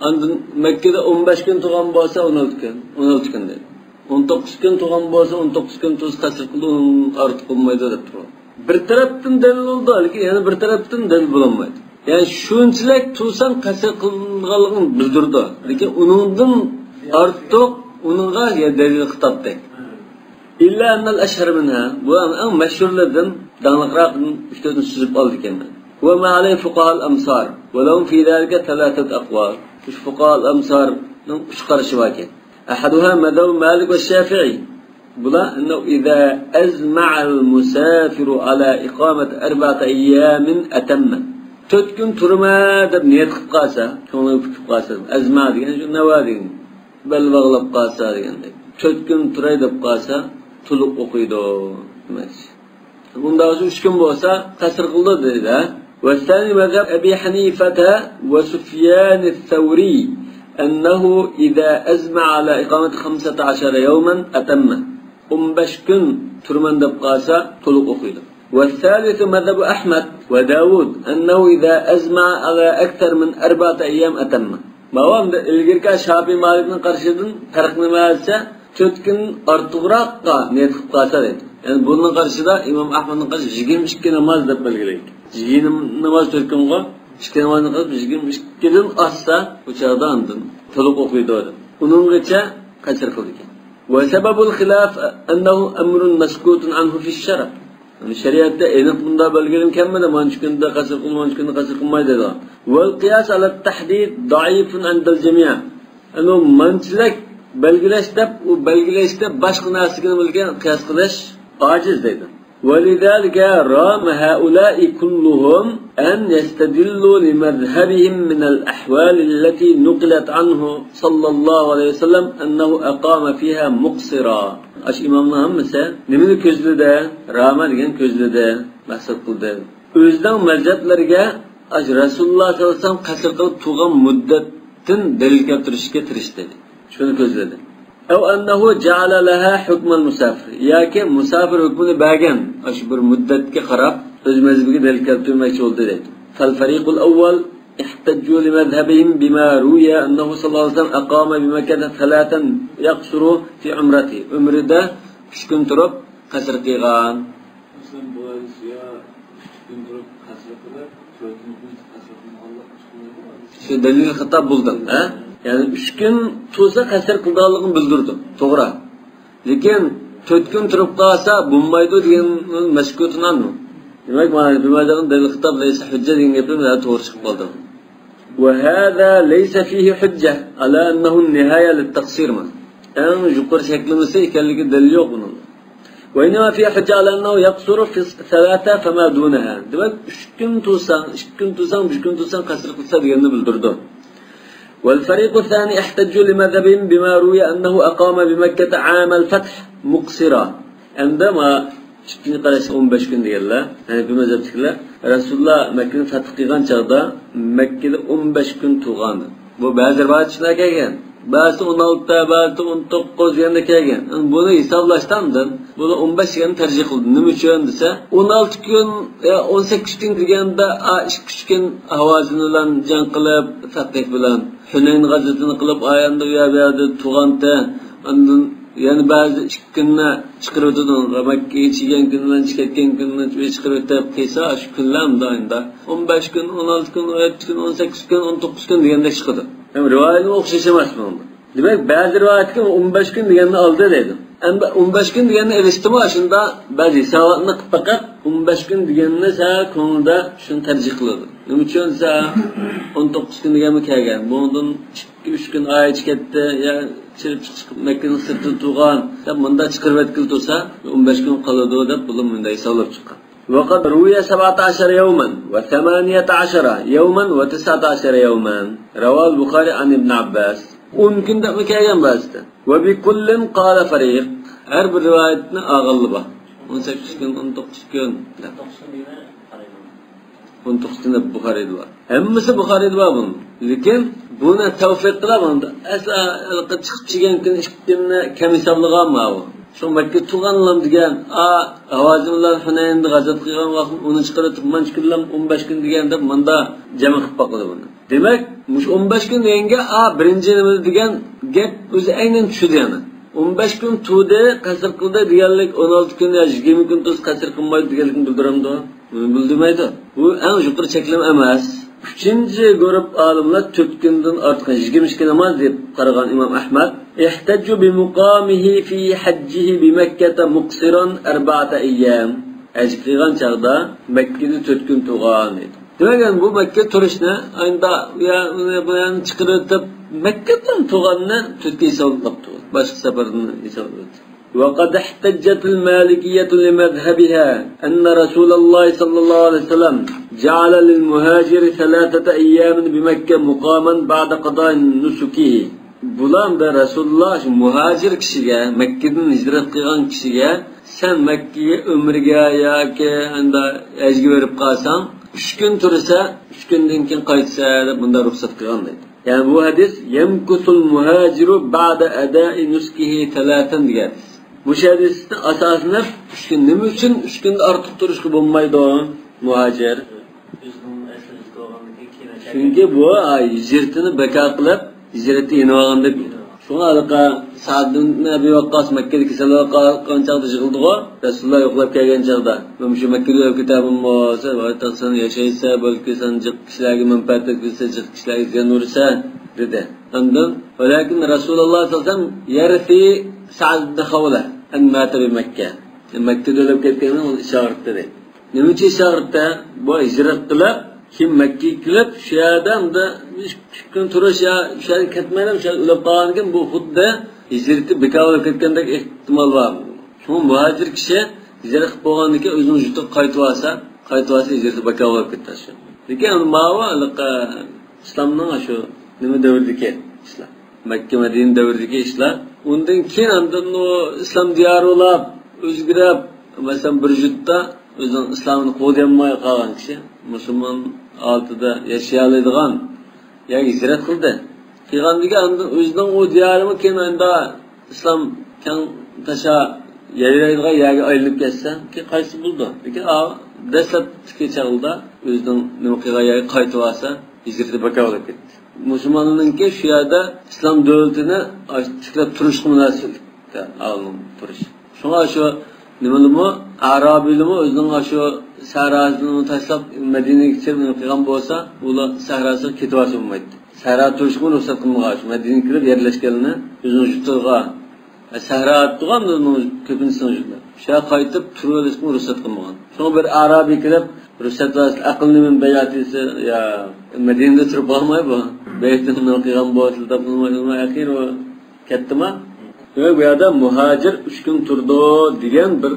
ئاندىن مەككىدە ئون بەش كۈن تۇرغان بولسا، ئون ئالتە كۈن، ئون ئالتە كۈن دەيدۇ. ئون توققۇز كۈن تۇرغان بولسا، ئون توققۇز كۈن تۇرسا قەسىر قىلىدۇ، ئۇنىڭ ئارتۇق بولمايدۇ دەپ تۇرغان. بىر تەرەپتىن دەلىل بولىدۇ، لېكىن يەنە بىر تەرەپتىن دەلىل بولالمايدۇ. يەنى شۇنچىلىك تۇرساڭ قەسىر قىلىنغانلىقىنى بىلدۈرىدۇ. لېكىن ئۇنىڭدىن ئارتۇق ئۇنىڭغا يا دەلىل قىلىپ تاپتى. إلا أن الأشهر منها، بۇ ئەڭ مەشھۇرلىرىدىن، داڭلىقراقىدىن ئۈچ تۆتنى سۈزۈپ ئالىدىكەنمەن. هو ما عليه فقهاء الأمصار، ولهم في ذلك ثلاثة أقوال. شۇ فۇقاھائۇل ئەمسارنىڭ ئۈچ قارىشى باركەن. أحدها مذهب مالك والشافعي. بۇلار أنه إذا أزمع المسافر على إقامة أربعة أيام أتم. تۆت كۈن تۇرىمەن دەپ نىيەت قىلىپ قالسا، كۆڭلىگە پۈكۈپ قالسا، ئەزمە دېگەن شۇ نەۋا دېگەن. بەل باغلاپ قالسا دېگەندەك. تۆت كۈن تۇراي دەپ قالسا، تولۇق ئوقۇيدۇ دېمەكچى. ئۇنداق بولسا ئۈچ كۈن بولسا قەسىر قىلىدۇ دېدى. والثاني مذهب أبي حنيفة وسفيان الثوري أنه إذا أزمع على إقامة خمسة عشر يوما أتم. ئون بەش كۈن تۇرىمەن دەپ قالسا، تولۇق ئوقۇيدۇ. والثالث مذهب أحمد وداود أنه إذا أزمع على أكثر من أربعة أيام أتم. ماۋۇ ئەمدى ئىلگىرىكى شاپىي مالىكنىڭ قارىشىدىن پەرق نېمە دېسە، تۆت كۈن ئارتۇقراققا نىيەت قىلىپ قالسا دەيدۇ. يەنى بۇنىڭ قارىشىدا ئىمام ئەھمەدنىڭ قارىشى يىگىرمە ئىككى ناماز دەپ بەلگىلەيدۇ. يىگىرمە ناماز تۆت كۈنغا، ئىككى نامازنى قىلىپ يىگىرمە ئىككىدىن ئاشسا، ئۇ چاغدا ئاندىن تولۇق ئوقۇيدۇ دەپ. ئۇنىڭغىچە قەسىر قىلىدىكەن. وسبب الخلاف أنه أمر مسكوت عنه في الشرع. يەنى شەرىئەتتە ئېنىق بۇنداق بەلگىلىمە كەلمىدى، مانچە كۈندە قەسىر قىل، مانچە كۈندە قەسىر قىلماي دەيدىغان. والقياس على التحديد ضعيف عند الجميع. ئەنە مانچىلىك بەلگىلەش دەپ، ئۇ بەلگىلەشتە باشقا نەرسىگە نېمە بولىدىكەن، قىياس قىلىش ئاجىز دەيدۇ. ولذلك رام هؤلاء كلهم أن يستدلوا لمذهبهم من الأحوال التي نقلت عنه صلى الله عليه وسلم أنه أقام فيها مقصرا. ئاشۇ ئىمامنىڭ ھەممىسى نېمىنى كۆزلىدى؟ راما دېگەن كۆزلىدى، مەقسەت قىلدى. ئۆزىنىڭ مەزھەپلىرىگە ئاشۇ رەسۇلۇللا سەللەللاھۇ ئەلەيھى ۋەسەللەم قەسىر قىلىپ تۇرغان مۇددەتتىن دەلىل كەلتۈرۈشكە تىرىشتى. شۇنى كۆزلىدى. أو أنه جعل لها حكم المسافر. ياكى مۇساپىر ھۆكمىنى بەرگەن، ئاشۇ بىر مۇددەتكە قاراپ، ئۆز مەزھىپىگە دەلىل كەلتۈرمەكچى بولدى دەيدۇ. فالفريق الأول احتجوا لمذهبهم بما روي أنه صلى الله عليه وسلم أقام بمكة ثلاثا يقصر في عمرته. ئۆمرىدە ئۈچ كۈن تۇرۇپ قەسىر قىلغان. مەسىلەن، بۇ ھەدىس يا ئۈچ كۈن تۇرۇپ قەسىر قىلىپ، تۆت كۈن قىلىپ قەسىر قىلمىغانلىق چىقمايدۇ. شۇ دەلىل خىتاب بولدى، ھە؟ يەنى ئۈچ كۈن تۇرسا قەسىر قىلىدىغانلىقىنى بىلدۈردى. توغرا. لېكىن تۆت كۈن تۇرۇپ قالسا بولمايدۇ دېگەن مەسكۇتۇن ئاننۇ. دېمەك، مانا بىمەزەقنىڭ دەلىل خىتاب لەيسە ھۈججە دېگەن گەپلىرى توغرا چىقىپ قالدى. وهذا ليس فيه حجة على أنه النهاية للتقصير ما. ئەڭ يۇقىرى چەكلىمىسى ئىكەنلىكى دەلىل يوق بۇنىڭ. وإنما فيه حجة على أنه يقصر في الثلاثة فما دونها. دېمەك، ئۈچ كۈن تۇرساڭ، ئىككى كۈن تۇرساڭ، بىر كۈن تۇرساڭ قەسىر قىلسا دېگەننى بىلدۈرىدۇ. والفريق الثاني احتجوا لمذهبهم بما روي أنه أقام بمكة عام الفتح مقصرا. ئەمدى ما ئىككىنچى قاراشتا ئون بەش كۈن دېگەنلەر، ھەنەفىي مەزھەپتىكىلەر، رەسۇلۇللا مەككىنى فەتھ قىلغان چاغدا مەككىدە ئون بەش كۈن تۇرغان. بۇ بەزى رىۋايەتچىلەر كەلگەن. بەزىسى ئون ئالتە، بەزىسى ئون توققۇز دېگەندە كەلگەن. يەنى بۇنى ھېسابلاشتا ئاندىن، بۇنى ئون بەش دېگەننى تەرجىھ قىلدى. نېمە ئۈچۈن دېسە، ئون ئالتە كۈن يا ئون سەككىز كۈن دېگەندە، ئا، ئىككى ئۈچ كۈن ھاۋازىن بىلەن جەڭ قىلىپ، فەقىھ بىلەن ھۈنەين غەزۋىتىنى قىلىپ، ئايەندە ئۇ يەر، بۇ يەردە تۇرغانتى. ئاندىن يەنە بەزى ئىككى كۈننى چىقىرىۋېتىدۇ. مەككىگە چىققان كۈنى بىلەن چىقىۋەتكەن كۈنىنى چىقىرىۋېتىپ قىلسا، شۇ كۈنلەر ئۇنداق ئەمدى. ئون بەش كۈن، ئون ئالتە كۈن، ئون يەتتە كۈن، ئون سەككىز كۈن، ئون توققۇز كۈن دېگەندەك چىقىدۇ. ھەم رىۋايەتنىڭ ئوخشىشى ئەمەس بۇنىڭدا. دېمەك، بەزى رىۋايەتتىكى ئون بەش كۈن دېگەننى ئالدى دەيدۇ. ئەمدى ئون بەش كۈن دېگەننى ئېلىشتىمۇ، شۇنداق بەزى ھېساباتنى قىلىپ بېقىپ، ئون بەش كۈن دېگەننى سەل كۆڭلىدە شۇنى تەرجىھ قىلىدۇ. نېمە ئۈچۈن دېسە، ئون توققۇز كۈن دېگەنمۇ كەلگەن. بۇنىڭدىن ئۈچ كۈن ئايىچ كەتتى، يا چىرىپ چىقىپ مەككىنىڭ سىرتىدا تۇرغان دەپ مۇنداق چىقىرىۋەتكىلى تۇرسا، ئون بەش كۈن قالىدۇ دەپ بۇلار مۇنداق ھېسابلاپ چىققان. وقد روي سبعة عشر يوما وثمانية عشر يوما وتسعة عشر يوما. رواه البخاري عن ابن عباس. ئون كۈن دەپمۇ كەلگەن بەزىدە. وبكل قال فريق. ھەر بىر رىۋايەتنى ئالغانلار بار. ئون سەككىز كۈن، ئون توققۇز كۈن دەپ. ئون توققۇز كۈن دەپ بۇخارىيدا بار. ھەممىسى بۇخارىيدا بار بۇنىڭ. لېكىن بۇنى تەۋفىق قىلىپ، ئەسلا ھېلىقى چىقىپ چىگەن كۈن ئىككى كۈننى كەم ھېسابلىغان ماۋۇ. شۇ مەككە تۇرغانلام دېگەن، ئا، ھاۋازىنلار ھۈنەيندا غەزۋەت قىلغان ۋاقىت ئۇنى چىقىرىپ، مانچە كۈنلەم ئون بەش كۈن دېگەن دەپ مۇندا جەمع قىلىپ باقىدۇ بۇنى. دېمەك، مۇشۇ ئون بەش كۈن دېگەنگە، ئا، بىرىنچى نېمە دېگەن گەپ ئۆزى ئەينەن چۈشىدۇ يەنە. ئون بەش كۈن تۇردى، قەسىر قىلدى دېگەنلىك، ئون ئالتە كۈن يا يىگىرمە كۈن تۇرسا قەسىر قىلمايدۇ دېگەنلىكنى بىلدۈرەمدۇ؟ بۇنى بىلدۈرمەيدۇ. بۇ ئەڭ يۇقىرى چەكلىمە ئەمەس. ئۈچىنچى گۇرۇپ ئالىملار تۆت كۈندىن ئارتۇق، يىگىرمە ئىككى ناماز دەپ قارىغان ئىمام ئەھمەد، احتجوا بمقامه في حجه بمكة مقصرا أربعة أيام. ھەج قىلغان چاغدا مەككىدە تۆت كۈن تۇرغان دەيدۇ. دېمەك، بۇ مەككە تۇرۇشنى ئايندا يا بۇ يەرنى چىقىرىۋېتىپ، مەككىدىن تۇرغاننى تۆتكە ھېسابلاپتۇ. باشقا سەپەردىن ھېسابلاپتۇ. وقد احتجت المالكية لمذهبها أن رسول الله صلى الله عليه وسلم جعل للمهاجر ثلاثة أيام بمكة مقاما بعد قضاء نسكه. بۇلار دا رەسۇلۇللاھ شۇ مۇھاجىر كىشىگە، مەككىدىن ھىجرەت قىلغان كىشىگە، سەن مەككىگە ئۆمرىگە ياكى ئەندا ھەجگە بېرىپ قالساڭ، ئۈچ كۈن تۇرسا، ئۈچ كۈندىن كېيىن قايتسا دەپ بۇنداق رۇخسەت قىلغان دەيدۇ. يەنى بۇ ھەدىس يمكث المهاجر بعد أداء نسكه ثلاثا دېگەن ھەدىس. مۇشۇ ھەدىستىن ئاساسلىنىپ، ئۈچ كۈن، نېمە ئۈچۈن ئۈچ كۈندىن ئارتۇق تۇرۇشقا بولمايدۇ مۇھاجىر؟ چۈنكى بۇ، ئاي، ھىجرىتىنى بىكار قىلىپ، ھىجرىتى يېنىۋالغان دەپ. شۇڭا ھېلىقى سەئد ئىبن ئەبى ۋەققاس مەككىدە كېسەل بولۇپ قالغان چاغدا يىغلىدىغۇ، رەسۇلۇللاھ يوقلاپ كەلگەن چاغدا، مەن مۇشۇ مەككىدە ئۆلۈپ كېتەرمەنمۇ، سەن ياشايسەن، بەلكى سەن جىق كىشىلەرگە مەنپەئەت يەتكۈزىسەن، جىق كىشىلەرگە زىيان ئۇرىسەن، دېدى. ئاندىن، ۋەلەكىن رەسۇلۇللاھ سەللەللاھۇ ئەلەيھى ۋەسەللەم يرثي سەئد ئىبن خەۋلە أن مات بمكة. مەككىدە ئۆلۈپ كەتكەننى ئۇ ئىش ئاغرىتتى دەيدۇ. نېمە ئۈچۈن ئىش ئاغرىتتى؟ بۇ ھىجرەت قىلىپ، كېيىن مەككىگە كېلىپ، شۇ يەردە ئەمدى ئىككى كۈن تۇرۇش يا شۇ يەردىن كەتمەيلا، شۇ يەردە ئۆلۈپ قالغاندىكىن بۇ خۇددى ھىجرىتى بىكار بولۇپ كەتكەندەك ئېھتىمال بار. شۇڭا مۇھاجىر كىشى ھىجرەت قىلىپ بولغاندىن كېيىن ئۆزىنىڭ يۇرتىغا قايتىۋالسا، قايتىۋالسا ھىجرىتى بىكار بولۇپ كېتىدۇ. لېكىن ئەمدى ماۋۇ ھېلىقى ئىسلامنىڭ شۇ نېمە دەۋرىدىكى ئىشلار. مەككە، مەدىنە دەۋرىدىكى ئىشلار. ئۇندىن كېيىن ئاندىن ئۇ ئىسلام دىيارى بولاپ، ئۆزگىرىپ، مەسىلەن، بىر يۇرتتا ئۆزىنىڭ ئىسلامىنى قوغدىيالماي قالغان كىشى، مۇسۇلمان ھالىتىدە ياشىيالايدىغان يەرگە ھىجرەت قىلدى. قىلغاندىن كېيىن ئاندىن ئۆزىنىڭ ئۇ دىيارىمۇ كېيىن ئەمدى ئىسلام كەڭ تاشا يايرايدىغان يەرگە ئايلىنىپ كەتسە، كېيىن قايسى بولىدۇ؟ لېكىن ئا، دەسلەپتىكى چاغدا ئۆزىنىڭ نېمە قىلغان يەرگە قايتىۋالسا، ھىجرىتى بىكار بولۇپ كەتتى. مۇسۇلمانلارنىڭكى شۇ يەردە ئىسلام دۆلىتىنى تىكلەپ تۇرۇشقا مۇناسىۋەتلىك ئالىم تۇرۇش. شۇڭا شۇ نېمىلىمۇ، ئەرابىيلىمۇ ئۆزىنىڭ شۇ سەھراسىنى تاشلاپ مەدىنىگە كېلىپ نېمە قىلغان بولسا، ئۇلار سەھراسىغا كېتىۋالسا بولمايتتى. سەھرا تۇرۇشقىمۇ رۇخسەت قىلمىغان، شۇ مەدىنىگە كېلىپ يەرلەشكەنلىرىنى ئۆزىنىڭ يۇرتىغا، سەھرا تۇرغان كۆپىنچىسىنىڭ يۇرتى. شۇ يەرگە قايتىپ تۇرۇۋېلىشقىمۇ رۇخسەت قىلمىغان. شۇڭا بىر ئەرابىي كېلىپ، رۇخسەت سورىسا، ئەقىلنى مەن بەيئەت دېسە، يا، مەدىنىدە تۇرۇپ بولمايدۇ. بەيئەتنى قىلغان بولسا، دەپ قىلماي، قىلماي، ئاخىرى ئۇ كەتتىما؟ دېمەك، بۇ يەردە مۇھاجىر ئۈچ كۈن تۇرىدۇ دېگەن بىر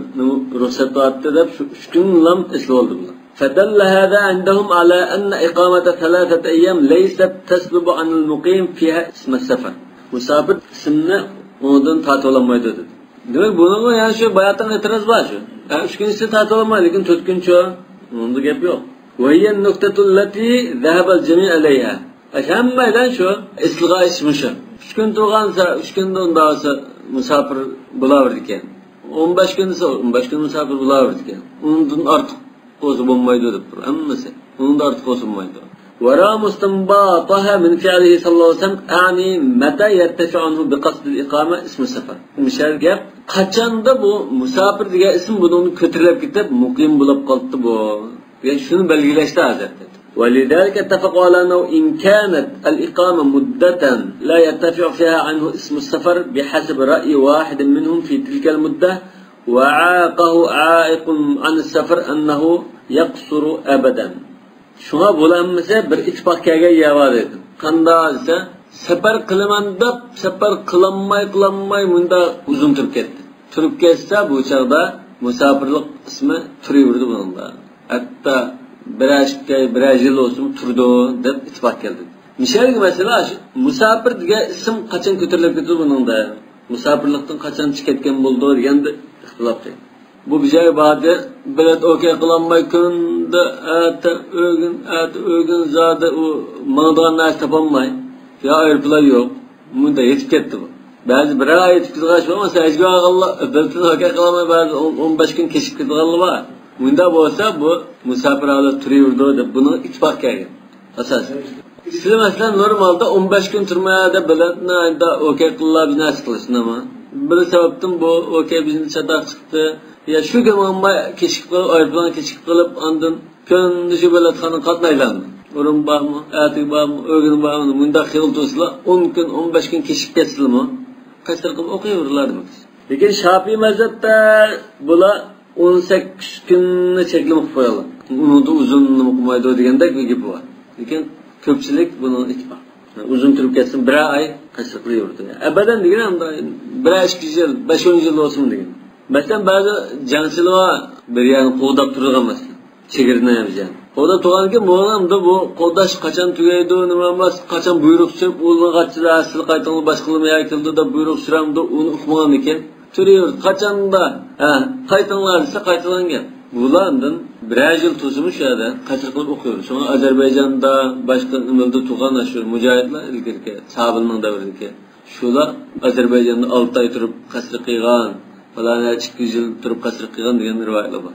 رۇخسەت بارتتى دەپ، شۇ ئۈچ كۈنلام ئېسىلىۋالدى بۇلار. فدل هذا عندهم على أن إقامة ثلاثة أيام ليست تسلب عن المقيم فيها اسم السفر. مۇساپىر ئىسىمنى ئۇنىڭدىن تارتىۋالالمايدۇ دېدى. دېمەك، بۇنىڭغا يەنە شۇ باياتىن ئېتىراز بار شۇ. ھە، ئۈچ كۈن ئىچىدە تارتىۋالالمايدۇ، لېكىن تۆت كۈنچۇ؟ ئۇنىڭدا گەپ يوق. وهي النقطة التي ذهب الجميع إليها. ھەممەيلەن شۇ ئېسىلغان ئىش مۇشۇ. ئۈچ كۈن تۇرغان، ئۈچ كۈندە ئۇنداق بولسا مۇساپىر بولاۋېرىدىكەن. ئون بەش كۈن دېسە، ئون بەش كۈن مۇساپىر بولاۋېرىدىكەن. ئۇنىڭدىن ئارتۇق بولسا بولمايدۇ دەپ تۇر ھەممىسى. ئۇنىڭدىن ئارتۇق بولسا بولمايدۇ. ورام استنباطها من فعله صلى الله عليه وسلم، أعني متى يرتفع عنه بقصد الإقامة اسم السفر. مۇشۇ گەپ، قاچاندا بۇ مۇساپىر دېگەن ئىسىم بۇنىڭدىن كۆتۈرۈلۈپ كېتىپ، مۇقىم بولۇپ قالدى بۇ. دېگەن شۇنى بەلگىلەشتە ھازىر. ولذلك اتفقوا على أنه إن كانت الإقامة مدة لا يرتفع فيها عنه اسم السفر بحسب رأي واحد منهم في تلك المدة، وعاقه عائق عن السفر أنه يقصر أبدا. شۇڭا بۇلار ھەممىسى بىر ئىتتىپاق كەلگەن يەر بار دېدى. قانداق دېسە، سەپەر قىلىمەن دەپ، سەپەر قىلالماي، قىلالماي مۇنداق ئۇزۇن تۇرۇپ كەتتى. تۇرۇپ كەتسە، بۇ چاغدا مۇساپىرلىق ئىسمى تۇرۇۋېرىدۇ بۇنىڭدا. ھەتتا بىرەر ئىككى ئاي، بىرەر يىل بولسىمۇ تۇرىدۇ دەپ ئىتتىپاق كەلدى. مۇشۇ يەرگە مەسىلە، مۇساپىر دېگەن ئىسىم قاچان كۆتۈرۈلۈپ كېتىدۇ بۇنىڭدا؟ مۇساپىرلىقتىن قاچانچە كەتكەن بولىدۇ دېگەندە ئىختىلاپ. بۇ بىر جايغا باردى، بېلەت ئوكەي قىلالماي كۈندە ئەتە ئۆگۈن، ئەتە ئۆگۈن زادى ئۇ ماڭىدىغان نەرسە تاپالماي، يا ئايروپىلان يوق، مۇنداق يېتىپ كەتتى بۇ. بەزى بىرەر ئاي يېتىپ كېتىدىغان ئىش بولمىسا، ھەجگە بارغانلار بېلىتىنى ئوكەي قىلالماي، بەزى ئون، ئون بەش كۈن كېچىكىپ كېتىدىغانلار بار. مۇنداق بولسا، بۇ مۇساپىر ھالەت تۇرۇۋېرىدۇ دەپ بۇنىڭغا ئىتتىپاق كەلگەن. ئاساسەن. سىلەر مەسىلەن نورمالدا ئون بەش كۈن تۇرماي دەپ بېلەتنى ئەمدى ئوكەي قىلىڭلار، بىز نەرسە قىلىشنىما؟ بىر سەۋەبتىن بۇ ئوكەي بىزنى چاتاق چىقتى. يا شۇ كۈن بولماي كېچىكىپ قېلىپ، ئايروپىلان كېچىكىپ قېلىپ، ئاندىن كۈندە شۇ بېلەتخانىغا قاتنايلامدۇ؟ ئورۇن بارمۇ، ئەتىگە بارمۇ، ئۆگۈنى بارمۇ، مۇنداق خىيال تۇرسىلا، ئون كۈن، ئون بەش كۈن كېچىكىپ كەتسىلىمۇ، قەسىر قىلىپ ئوقۇيۋېرىلار دېمەكچى. لېكىن شاپىئىي مەزھەپتە بۇلار ئون سەككىز كۈننى چەكلىمە قىلىپ قويغان. ئۇنىڭدىن ئۇزۇننى قىلمايدۇ دېگەندەك بىر گېپى بار. لېكىن كۆپچىلىك بۇنىڭغا ئىتتىپاق. ئۇزۇن تۇرۇپ كەتسىمۇ، بىرەر ئاي قەسىر قىلىۋېرىدۇ. ئەبەدەن دېگىنى ئەمدى بىرەر ئىككى يۈز يىل، بەش ئون يۈز يىل بولسىمۇ دېگەن. مەسىلەن، بەزى جەڭچىلەر بار، بىر يەرنى قوغداپ تۇرىدىغان، مەسىلەن، چېگرىنى ھەمجەن. قوغداپ تۇرغاندىن كېيىن، بۇ ئەمدى بۇ قوغداش قاچان تۈگەيدۇ، نېمە بولماس، قاچان بۇيرۇق چۈشۈرۈپ، ئۇلارنى قاچىدا، سىلەر قايتىڭلار، باشقىلار يا كېلىدۇ دەپ بۇيرۇق چۈشۈرەمدۇ، ئۇنى ئۇقمىغاندىن كېيىن، تۇرۇۋېرىدۇ. قاچاندا، ھە، قايتىڭلار دېسە، قايتىدىغان گەپ. بۇلار ئاندىن بىرەر يىل تۇرسىمۇ شۇ يەردە قەسىر قىلىپ ئوقۇيدۇ. شۇڭا ئازەربەيجاندا، باشقا نېمىلەردە تۇرغان شۇ مۇجاھىدلار ئىلگىرىكى، سابىرنىڭ دەۋرىدىكى، شۇلار ئازەربەيجاندا ئالتە ئاي تۇرۇپ قەسىر قىلغان، پالان يەردە ئىككى يۈز يىل تۇرۇپ قەسىر قىلغان دېگەن رىۋايەتلەر بار.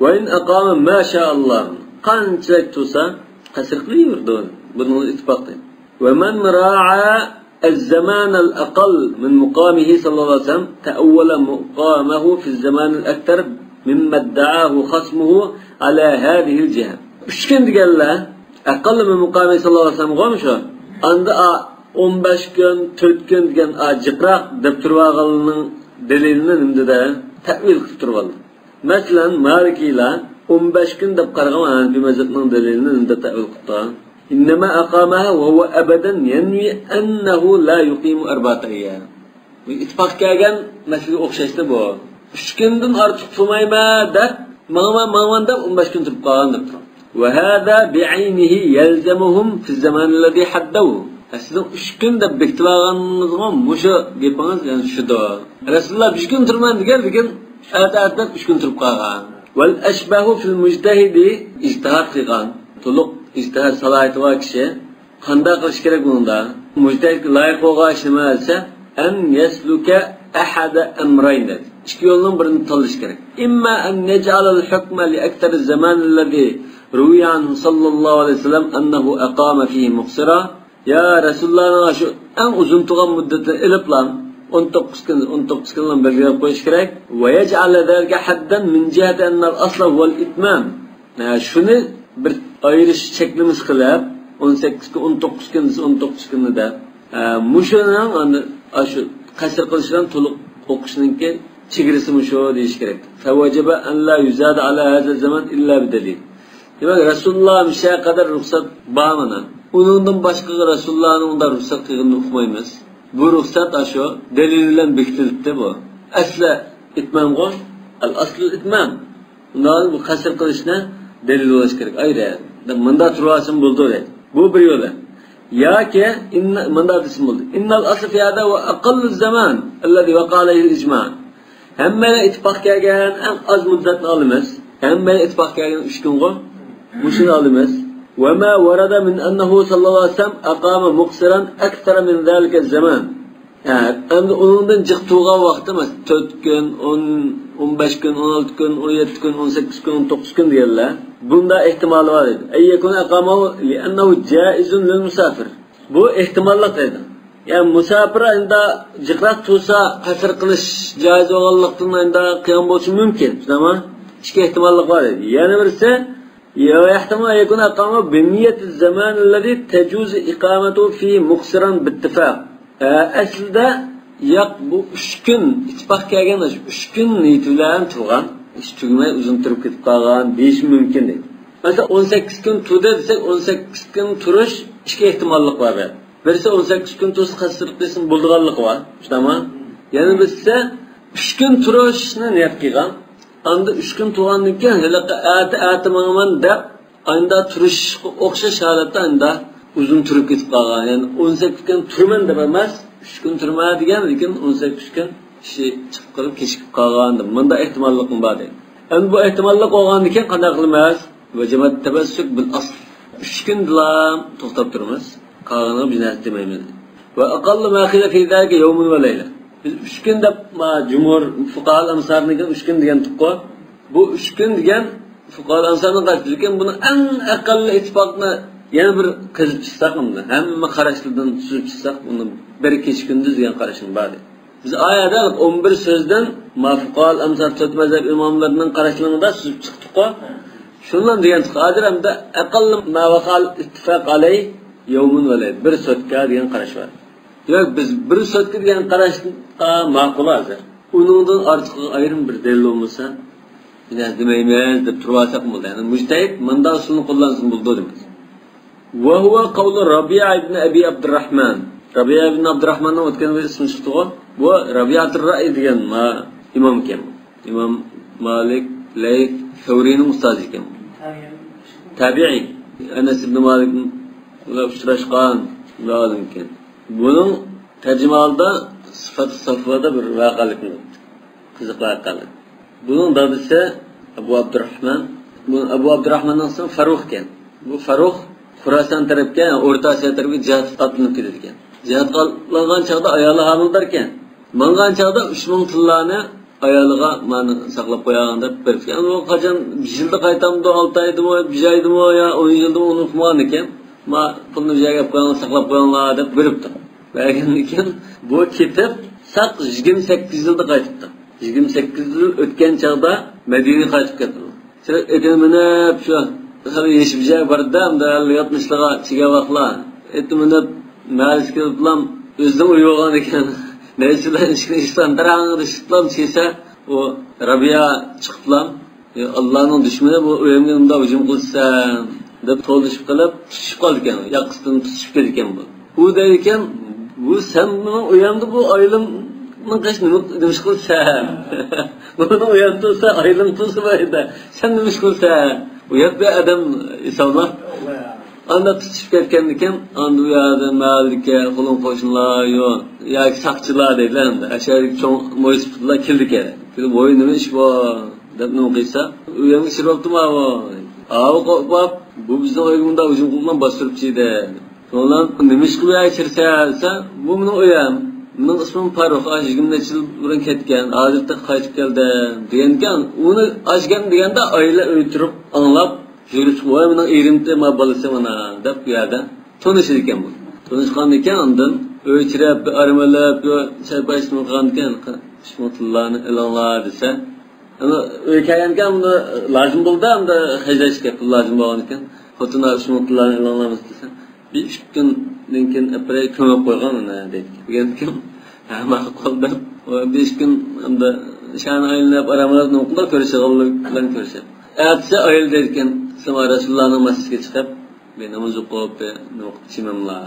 ۋە ئىن ئەقامە ماشائاللاھ، قانچىلىك تۇرسا قەسىر قىلىۋېرىدۇ. بۇنىڭغا ئىتتىپاق دەيدۇ. ومن راعى الزمان الأقل من مقامه صلى الله عليه وسلم تأول مقامه في الزمان الأكثر مما ادعاه خصمه على هذه الجهة. ئۈچ كۈن دېگەنلەر، ئەقەللى مىن مۇقامى ساللاللاھۇ ئەلەيھى ۋەسەللەمغۇ شۇ. ئاندا ئا، ئون بەش كۈن، تۆت كۈن دېگەن ئا، جىقراق دەپ تۇرۇۋالغانلىرىنىڭ دەلىلىنى نېمىدە تەئۋىل قىلىپ تۇرۇۋالدى. مەسىلەن، مالىكىيلار ئون بەش كۈن دەپ قارىغان ھەنەفىي مەزھەپنىڭ دەلىلىنى نېمىدە تەئۋىل قىلىپتۇ؟ إنما أقامها وهو أبدا ينوي أنه لا يقيم أربعة أيام. بۇ ئىتتىپاق كەلگەن مەسىلىگە ئوخشاشتى بۇ. ئۈچ كۈندىن ئارتۇق تۇرمايمەن دەپ، ماڭىمەن، ماڭىمەن دەپ، ئون بەش كۈن تۇرۇپ قالغان دەپتۇ. وهذا بعينه يلزمهم في الزمان الذي حددوه. سىزنىڭ ئۈچ كۈن دەپ بېكىتىۋالغىنىڭىزغۇ مۇشۇ گېپىڭىز، يەنى شۇدۇر. رەسۇلۇللا بىر كۈن تۇرىمەن دېگەن، لېكىن ئەتە، ئەتە دەپ ئۈچ كۈن تۇرۇپ قالغان. والأشبه في المجتهد، ئىجتىھاد قىلغان، تولۇق ئىجتىھاد سالاھىيىتى بار كىشى قانداق قىلىش كېرەك بۇنىڭدا؟ مۇجتەھىدكە لايىق بولغان ئىش نېمە دېسە، أن يسلك أحد أمرين دېدى. ئىككى يولنىڭ بىرىنى تاللىشى كېرەك. إما أن يجعل الحكم لأكثر الزمان الذي روي عنه صلى الله عليه وسلم أنه أقام فيه مقصرا. يا رەسۇلۇللانىڭ شۇ ئەڭ ئۇزۇن تۇرغان مۇددىتىنى ئېلىپلا، ئون توققۇز كۈن، ئون توققۇز كۈنلا بەلگىلەپ قويۇش كېرەك. ويجعل ذلك حدا من جهة أن الأصل هو الإتمام. ھە، شۇنى بىر ئايرىش چەكلىمىسى قىلىپ، ئون سەككىز كۈن، ئون توققۇز كۈن دېسە، ئون توققۇز كۈننى دەپ، ھە، مۇشۇنىڭ ئاندىن، ئاشۇ قەسىر قىلىش بىلەن تولۇق ئوقۇشنىڭكى چېگرىسى مۇشۇ دېيىش كېرەك. فوجب أن لا يزاد على هذا الزمان إلا بدليل. دېمەك، رەسۇلۇللا مۇشۇ قەدەر رۇخسەت بار مانا. ئۇنىڭدىن باشقىغا رەسۇلۇللانىڭ ئۇنداق رۇخسەت قىلغىنىنى ئۇقمايمىز. بۇ رۇخسەت ئاشۇ دەلىل بىلەن بېكىتىلىپتۇ بۇ. ئەسلى ئىتمامغۇ، الأصل الإتمام. ئۇنداق بۇ قەسىر قىلىشنى دەلىل بولۇش كېرەك. ئايرى، مۇنداق تۇرۇۋالسىمۇ بولىدۇ دەيدۇ. بۇ بىر يولى. ياكى ئىن-، مۇنداق دېسىمۇ بولىدۇ. إن الأصل في هذا هو أقل الزمان الذي وقع عليه الإجماع. ھەممەيلەن ئىتتىپاق كەلگەن ئەڭ ئاز مۇددەتنى ئالىمىز. ھەممەيلەن ئىتتىپاق كەلگەن ئۈچ كۈنغۇ. مۇشۇنى ئالىمىز. وما ورد من أنه صلى الله عليه وسلم أقام مقصرا أكثر من ذلك الزمان. ھە، ئەمدى ئۇنىڭدىن جىق تۇرغان ۋاقتى، مەسىلەن، تۆت كۈن، ئون، ئون بەش كۈن، ئون ئالتە كۈن، ئون يەتتە كۈن، ئون سەككىز كۈن، ئون توققۇز كۈن دېگەنلەر. بۇندا ئېھتىمالى بار دەيدۇ. أن يكون أقامه لأنه جائز للمسافر. بۇ ئېھتىماللىق دەيدۇ. يەنى مۇساپىر ئەمدى جىقراق تۇرسا قەسىر قىلىش جائىز بولغانلىقتىن ئەمدى قىلغان بولۇشى مۇمكىن. شۇنداقمۇ؟ ئىككى ئېھتىماللىق بار دەيدۇ. يەنە بىرسى، ويحتمل أن يكون أقام بنية الزمان الذي تجوز إقامته فيه مقصرا باتفاق. ئە، ئەسلىدە ياق، بۇ ئۈچ كۈن ئىتتىپاق كەلگەن، ئۈچ كۈن نىيىتى بىلەن تۇرغان، ئىش تۈگىمەي ئۇزۇن تۇرۇپ كېتىپ قالغان دېيىشى مۇمكىن دەيدۇ. مەسىلەن، ئون سەككىز كۈن تۇردى دېسەك، ئون سەككىز كۈن تۇرۇش ئىككى ئېھتىماللىق بار بۇ يەردە. بىرسى ئون سەككىز كۈن تۇرسا قەسىر قىلسىمۇ بولىدىغانلىقى بار، شۇنداقمۇ؟ يەنە بىرسى ئۈچ كۈن تۇرۇشنى نىيەت قىلغان. ئاندىن ئۈچ كۈن تۇرغاندىن كېيىن، ھېلىقى ئەتە، ئەتە ماڭىمەن دەپ، ئاينىدا تۇرۇشقا ئوخشاش ھالەتتە ئاينىدا ئۇزۇن تۇرۇپ كېتىپ قالغان. يەنى ئون سەككىز كۈن تۇرىمەن دەپ ئەمەس، ئۈچ كۈن تۇرىمەن دېگەن، لېكىن ئون سەككىز كۈن ئىشى چىقىپ قېلىپ كېچىكىپ قالغان. مۇنداق ئېھتىماللىقمۇ بار دەيدۇ. ئەمدى بۇ ئېھتىماللىق بولغاندىن كېيىن قانداق قىلىمىز؟ وجب التمسك بالأصل. ئۈچ كۈندىلا توختاپ تۇرىمىز. قالغىنىغا بىر نەرسە دېمەيمىز. وأقل ما قيل في ذلك يوم وليلة. بىز ئۈچ كۈن دەپ، ما، جۇمھۇر، فۇقاھال ئەمسارنىڭكى ئۈچ كۈن دېگەنتۇققۇ. بۇ ئۈچ كۈن دېگەن فۇقاھال ئەمسارنىڭ قارىشى. لېكىن بۇنى ئەڭ ئەقەللىي ئىتتىپاقنى يەنە بىر قېزىپ چىقساق، ئەمدى ھەممە قاراشلاردىن سۈزۈپ چىقساق، بۇنى بىر كېچە كۈندۈز دېگەن قاراشنىڭ بار دەيدۇ. بىز ئايەتتە ئون بىر سۆزدىن ما فۇقاھال ئەمسار، تۆت مەزھەپ ئىماملىرىنىڭ قاراشلىرىنى سۈزۈپ چىقتۇققۇ. شۇنىلا دېگەن ھازىر ھەمدە ئەقەللى ما ۋەقەئەل ئىتتىفاق ئەلەيھ يەۋمۇن ۋە لەيلە، بىر سوتكا دېگەن قاراش بار. ياق، بىز بىر سوتكا دېگەن قاراشقا ماقۇل ھازىر. ئۇنىڭدىن ئارتۇقىغا ئايرىم بىر دەلىل بولمىسا، يەنە دېمەيمىز دەپ تۇرۇۋالساق بولدى. يەنى مۇجتەھىد مۇنداق ئۇسۇلنى قوللانسىمۇ بولىدۇ دەيمىز. وهو قول ربيعة بن أبي عبد الرحمن. رەبىئە ئىبن ئابدۇراھماننىڭ ئۆتكەندە بىر ئىسمى چىقتىغۇ. بۇ رەبىئەتۇر رەئى دېگەن ما ئىمام ئىكەن. ئىمام مالىك، لەيس، سەۋرىينىڭ ئۇستازى ئىكەن. تەبىئىي. ئەنەس ئىبن مالىك بىلەن ئۇچراشقان بىر ئالىم ئىكەن. بۇنىڭ تەرجىمىھالىدا سىفەت سافۋادا بىر ۋەقەلىكنى ئۆتتى. قىزىق ۋەقەلىك. بۇنىڭ دادىسى ئەبۇ ئابدۇراھمان. بۇ ئەبۇ ئابدۇراھماننىڭ ئىسمى فەررۇخ ئىكەن. بۇ فەررۇخ خۇراسان تەرەپكە، يەنى ئورتا ئاسىيا تەرەپكە جىھادقا ئاتلىنىپ كېتىدىكەن. جىھادقا ئاتلانغان چاغدا ئايالى ھامىلىداركەن. ماڭغان چاغدا ئۈچ مىڭ تىللانى ئايالىغا مانا ساقلاپ قوياڭ دەپ بېرىپتىكەن. ئۇ قاچان بىر يىلدا قايتامدۇ، ئالتە ئايدىمۇ، بىر ئايدىمۇ يا ئون يىلدىمۇ ئۇنى ئۇقمىغان ئىكەن. ما پۇلنى بىر يەرگە ئەپ قويۇڭ، ساقلاپ قويۇڭلار دەپ بېرىپتۇ. بەرگەندىن كېيىن بۇ كېتىپ ساق يىگىرمە سەككىز يىلدا قايتىپتۇ. يىگىرمە سەككىز يىل ئۆتكەن چاغدا مەدىنىگە قايتىپ كەپتۇ. شۇ ئېتىنى مىنىپ، شۇ خېلى يېشى بىجاي باردا، ئەمدى ئەللىك ئاتمىشلىغا چىگەن ۋاقىتلار. ئېتىنى مىنىپ، مەھەللىسىگە كېلىپلام، ئۆزىنىڭ ئۆيى بولغان ئىكەن. نەيچە بىلەن ئىشىكنى ئېچىپلام، داراڭ دېشىپلام چىقسا، ئۇ رابىيا چىقىپلام، ئى، ئاللانىڭ دۈشمىنى، بۇ ئۆيۈمگە نېمىنداق ھۇجۇم قىلىسەن دەپ تولىشىپ قېلىپ، تۇتۇشۇپ قالىدىكەن، ياقىسىدىن تۇتۇشۇپ كېتىدىكەن بۇ. ئۇ دەيدىكەن، بۇ سەن مېنىڭ ئۆيۈمدە بۇ ئايلىمنىڭ قېشىدا نېمە، نېمە ئىش قىلىسەن؟ بۇنىڭ ئۆيۈمدە تۇرسا، ئايلىم تۇرسا بۇ يەردە. سەن نېمە ئىش قىلىسەن؟ ئۇ يەردە ئادەم ھېسابلا. ئاندا تۇتۇشۇپ كەتكەندىكىن، ئاندا ئۇ يەردە مەھەللىدىكى قولۇم قوشنىلار يوق. ياكى ساقچىلار دەيدىلەر ئەمدى. ئەشەدىكى چوڭ مويسىپىتلار كېلىدىكەن. كېلىپ، ۋوي، نېمە ئىش بۇ؟ دەپ نېمە قىلسا، ئۆيۈمگە چىرىۋاپتىما ئاۋۇ؟ ئاۋۇ قوپاپ، بۇ بىزنىڭ ئۆيگە مۇنداق ھۇجۇم قىلغان باستۇرۇپچى دە. شۇڭلار نېمە ئىش قىلىپ يەرگە چىرسە دېسە، بۇ مېنىڭ ئۆيۈم. مېنىڭ ئىسمىم پاروق، ئاشۇ يىگىرمە نەچچە يىل بۇرۇن كەتكەن، ھازىر تېخى قايتىپ كەلدى دېگەنكەن، ئۇنى ئاشۇ گەپنى دېگەندە ئائىلە ئۆي تۇرۇپ ئاڭلاپ، يۈگۈرۈپ چىقىپ، ۋاي مېنىڭ ئېرىمتى، ما بالىسى مانا دەپ بۇ يەردە تونۇشىدىكەن بۇ. تونۇشقاندىن كېيىن ئاندىن ئۆي چىرەپ، بىر ئارام ئېلىپ، بىر چاي پاش نېمە قىلغاندىن كېيىن، ئىشمۇڭتىللانى ئېلىڭلار دېسە، ئەمما ئۆيگە كەلگەنكەن ئەمدى لازىم بولدى، ئەمدى خەجلەشكە پۇل لازىم بولغاندىكىن، خوتۇن ئىشمۇڭتىللانى ئېلىڭلار دېسە، بىر ئۈچ كۈندىن كېيىن ئەپىرەي كۆمۈپ قويغان ئۇنى دەيدىكەن. دېگەنكىن، ھە، ماقۇل دەپ، بىر ئۈچ كۈن ئەمدى شەھەرنى ئايلىنىپ، ئارام ئېلىپ، نېمە قىلدى، كۆرۈشىدىغانلىقلارنى كۆرۈشۈپ. ئەتىسى ئايال دەيدىكەن، سىلەر رەسۇلۇللانىڭ مەسچىتىگە چىقىپ، بىر ناماز ئوقۇپ، بىر نېمە قىلىپ چىمەملا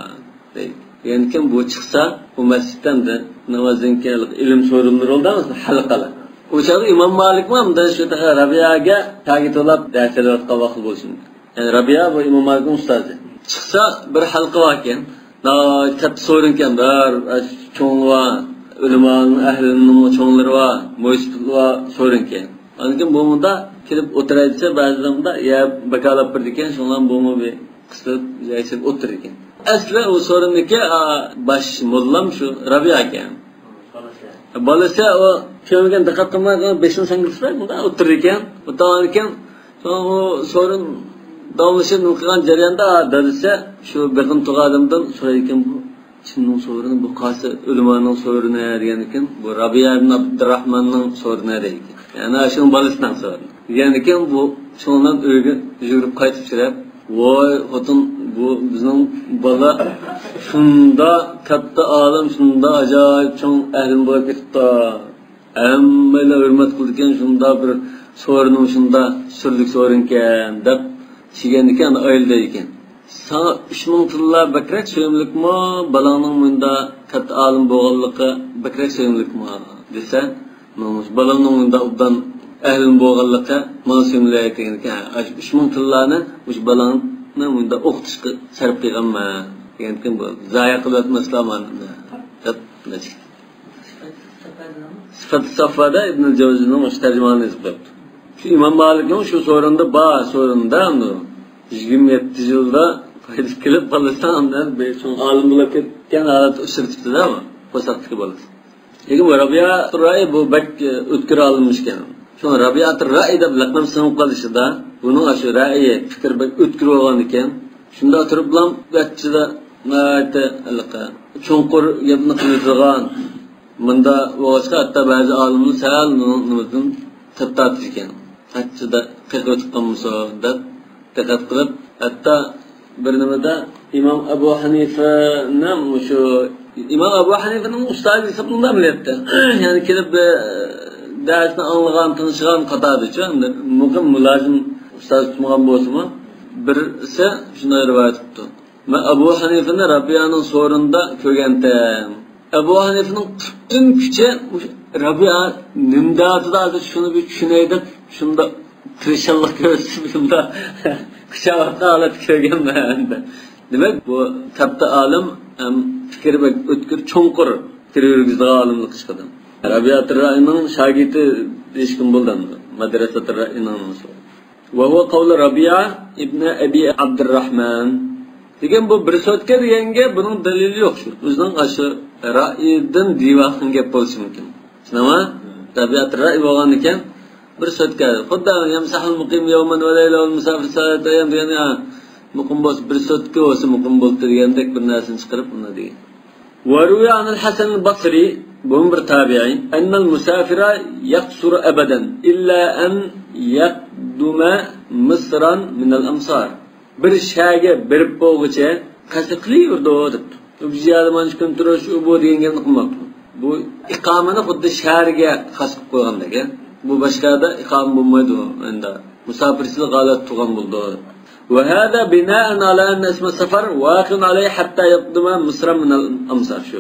دەيدۇ. دېگەندىكىن بۇ چىقسا، بۇ مەسچىتتە ئەمدى نامازدىن كېيىن ئىلىم سورۇنلىرى بولىدۇ، ھەلقىلەر. ئۇ چاغدا ئىمام مالىكمۇ ئەمدى شۇ تېخى رابىيەگە تاكى تولاپ دەرس بېرىۋاتقان ۋاقىت بولۇشى مۇمكىن. يەنى رابىيە بۇ ئىمام مالىكنىڭ ئۇستازى. چىقسا بىر ھەلقە باركەن، ناھايىتى كاتتا سورۇنكەن، بىر چوڭلار، ئۆلىمانىڭ ئەھلىنىڭ چوڭلىرى بار، مويسىپىتلار سورۇنكەن. ئاندىن كېيىن بۇ مۇندا كېلىپ ئولتۇراي دېسە، بەزىدە مۇندا يەر باكالاپ بېرىدىكەن، شۇڭلار بۇمۇ بىر قىسىلىپ، يەرگە چىقىپ ئولتۇرىدىكەن. ئەسلى ئۇ سورۇندىكى، ئا، باش موللام شۇ رابىيە ئىكەن. بالىسى ئۇ كۆرمىگەن، دىققەت قىلماي بېشىنى سەڭگىلتىپ مۇندا ئولتۇرىدىكەن. ئولتۇرغاندىكىن، شۇڭا ئۇ سورۇن داۋاملىشىپ نېمە قىلغان جەرياندا، دادىسى شۇ بېقىنىپ تۇرغان ئادەمدىن سورايدىكەن، بۇ كىمنىڭ سورۇنى، بۇ قايسى ئۆلىمانىڭ سورۇنى دېگەندىكىن، بۇ رابىيە ئىبن ئابدۇراھماننىڭ سورۇنى دەيدىكەن. يەنى شۇنىڭ بالىسىنىڭ سورۇنى. دېگەندىكىن، بۇ شۇنىڭ بىلەن ئۆيگە يۈگۈرۈپ قايتىپ چىقىپ، ۋاي خوتۇن، بۇ بىزنىڭ بالا شۇنداق كاتتا ئالىم، شۇنداق ئاجايىپ چوڭ ئەھلىم بولۇپ كېتىپتۇ. ھەممەيلەن ھۆرمەت قىلىدىكەن، شۇنداق بىر سورۇنۇم، شۇنداق سۈرلۈك سورۇنكەن دەپ چىگەندىكىن، ئايال دەيدىكەن، ساڭا ئۈچ مىڭ تىللا بەكرەك سۆيۈملۈكمۇ، بالاڭنىڭ مۇنداق كاتتا ئالىم بولغانلىقى بەكرەك سۆيۈملۈكمۇ دېسە، مانا مۇشۇ بالامنىڭ مۇنداق ئوبدان ئەھلىم بولغانلىقى ماڭا سۆيۈملۈك دېگەنكەن، ئاشۇ ئۈچ مىڭ تىللانى مۇشۇ بالاڭنى مۇنداق ئوقۇتۇشقا سەرپ قىلغانمەن دېگەنكەن، بۇ زايە قىلىۋەتمەسلا مانا دەپ. سىفەت سافۋادا ئىبنى جەۋزىنىڭ مۇشۇ تەرجىمىھالىنى يېزىپ قويۇپتۇ. شۇ ئىمام مالىكنىڭ شۇ سورۇندا بار، سورۇندا ئەمدى يىگىرمە يەتتە يىلدا قايتىپ كېلىپ قالسا، ئاندىن بىر چوڭ ئالىم بولۇپ كەتكەن ھالەتتە ئۇچرىتىپتۇ-دە، بۇ ساقتىكى بالىسى. لېكىن بۇ رابىيە رائى بۇ بەك ئۆتكۈر ئالىم ئىكەن. شۇڭا رابىيەتۇر رائى دەپ لەقەم سېلىنىپ قېلىشىدا، بۇنىڭ ئاشۇ رائىي پىكرى بەك ئۆتكۈر بولغاندىكەن، شۇنداق تۇرۇپلا ئەتىسىدە ناھايىتى ھېلىقى چوڭقۇر گەپنى قىلىدىغان، مۇندا بولغاچقا، ھەتتا بەزى ئالىملار سەل نېمىدىن تەپ تارتىدىكەن. ئاچچىدا قېقىۋېتىپ قالمىسۇن دەپ دىققەت قىلىپ، ھەتتا بىر نېمىدە ئىمام ئەبۇ ھەنىفىنىڭ مۇشۇ، ئىمام ئەبۇ ھەنىفىنىڭ ئۇستازى ھېسابلىنىدۇ ئەمەلىيەتتە. يەنى كېلىپ، ئە، دەرسنى ئاڭلىغان، تىڭشىغان قاتارىدىچۇ، ئەمدى مۇقىم مۇلازىم ئۇستاز تۇتمىغان بولسىمۇ، بىرسى شۇنداق رىۋايەت قىپتۇ. مەن ئەبۇ ھەنىفىنى رابىيانىڭ سورۇنىدا كۆرگەنتىم. ئەبۇ ھەنىفىنىڭ پۈتۈن كۈچى مۇشۇ رابىيا نېمە دەۋاتىدۇ، ھازىر شۇنى بىر چۈشىنەي دەپ، شۇنداق تىرىشچانلىق كۆرسىتىپ، شۇنداق كۈچەۋاتقان ھالەتتە كۆرگەنمەن. دېمەك، بۇ كاتتا ئالىم ھەم پىكرى بەك ئۆتكۈر، چوڭقۇر پىكىر يۈرگۈزىدىغان ئالىملىق ئىش قىلدى. رابىيەتۇر رائىنىڭ شاگىرتى دېيىشكىمۇ بولىدۇ. مەدرەسەتۇر رائىنىڭ نېمىسى. وهو قول ربيعة ابن أبي عبد الرحمن دېگەن بۇ بىر سوتكا دېگەنگە بۇنىڭ دەلىلى يوق شۇ. ئۆزىنىڭ ئاشۇ رائىدىن دېيىۋاتقان گەپ بولۇشى مۇمكىن. شۇنداقمۇ؟ تەبىئەت رائى بولغاندىكىن بىر سوتكا. خۇددى يمسح المقيم يوما وليلة والمسافر ثلاثة أيام دېگەن، ھە، مۇقىم بولسا، بىر سوتكا بولسا مۇقىم بولدى دېگەندەك بىر نەرسىنى چىقىرىپ ئۇنى دېگەن. وروي عن الحسن البصري، بۇمۇ بىر تابىئىي، أن المسافر يقصر أبدا إلا أن يقدم مصرا من الأمصار. بىر شەھەرگە بېرىپ بولغۇچە قەسىر قىلىۋېرىدۇ دەپتۇ. بۇ يەردە مانچە كۈن تۇرۇش، ئۇ بۇ دېگەن گەپنى قىلماپتۇ. بۇ ئىقامىنى خۇددى شەھەرگە خاس قىلىپ قويغاندەك، ھە؟ بۇ باشقا يەردە ئىقامە بولمايدۇ، ئەمدى مۇساپىرچىلىق ھالەتتە تۇرغان بولىدۇ. وهذا بناء على أن اسم السفر واقع عليه حتى يقدم مصرا من الأمصار. شۇ.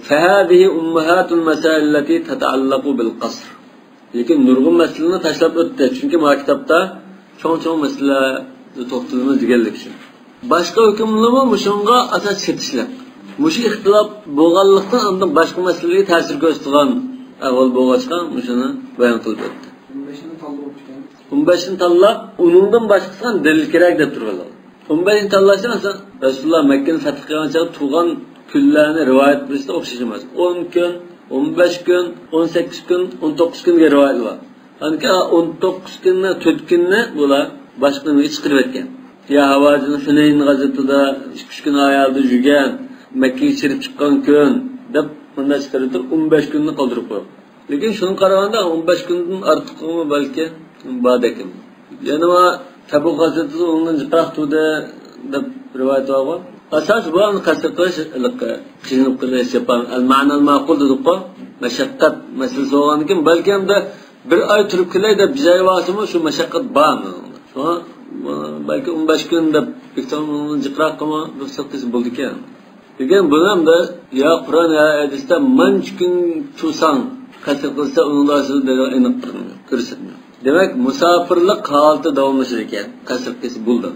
فهذه أمهات المسائل التي تتعلق بالقصر. لېكىن نۇرغۇن مەسىلىنى تاشلاپ ئۆتتى، چۈنكى ماۋۇ كىتابتا چوڭ-چوڭ مەسىلىلەردە توختىلىمىز دېگەنلىك شۇ. باشقا ھۆكۈملىرىمۇ مۇشۇنىڭغا ئاساس چېتىشلىق. مۇشۇ ئىختىلاپ بولغانلىقتىن، ئاندىن باشقا مەسىلىگە تەسىر كۆرسىتىدىغان ئەھۋال بولغاچقا، مۇشۇنى بايان قىلىپ ئۆتتى. ئون بەشىنى تاللاپ ئۆتكەن. ئون بەشنى تاللاپ، ئۇنىڭدىن باشقىسىغا دەلىل كېرەك دەپ تۇرغانلار. ئون بەشنى تاللاشتا، مەسىلەن، رەسۇلۇللا مەككىنى فەتھ قىلغان چاغدا تۇرغان كۈنلەرنى رىۋايەت بىلىشتە ئوخشاش ئەمەس. ئون كۈن، ئون بەش كۈن، ئون سەككىز كۈن، ئون توققۇز كۈن دېگەن رىۋايەت بار. ئانكى ئون توققۇز كۈننى، تۆت كۈننى بۇلار باشقا نېمىگە چىقىرىۋەتكەن. يا ھاۋازىن ھۈنەين غەزۋىتىدە ئىككى ئۈچ كۈن ئايالدا يۈرگەن، مەككىگە چىرىپ چىققان كۈن دەپ مۇنداق چىقىرىۋېتىپ، ئون بەش كۈننى قالدۇرۇپ قويغان. لېكىن شۇنىڭغا قارىغاندا ئون بەش كۈندىن ئارتۇقىمۇ بەلكى باردەك. يەنە تەبۇك غەزۋىتىدە ئۇنىڭدىن جىقراق تۇردى دەپ رىۋايەت بارغۇ. ئاساسى بۇ، ئۇنى قەسىر قىلىش، قىينىلىپ قىلىش، ياپان، ئەل مەنەل مەقۇل دېدۇققۇ. مەشەققەت مەسىلىسى بولغاندىكىن، بەلكى ئەمدى بىر ئاي تۇرۇپ كېلەي دەپ بىر جايغا بارسىمۇ، شۇ مەشەققەت بار. شۇڭا بەلكى ئون بەش كۈن دەپ، ئۇنىڭدىن جىقراققىمۇ رۇخسەت قىلسا بولىدىكەن. لېكىن بۇنى ئەمدى يا قۇرئان، يا ھەدىستە مانچە كۈن تۇرساڭ، قەسىر قىلسا، ئۇنىڭدا ئەسلىدە دەلىل ئېنىق كۆرسەتمىگەن. دېمەك، مۇساپىرلىق ھالىتى داۋاملىشىدىكەن، قەسىر قىلسا بولىدۇ.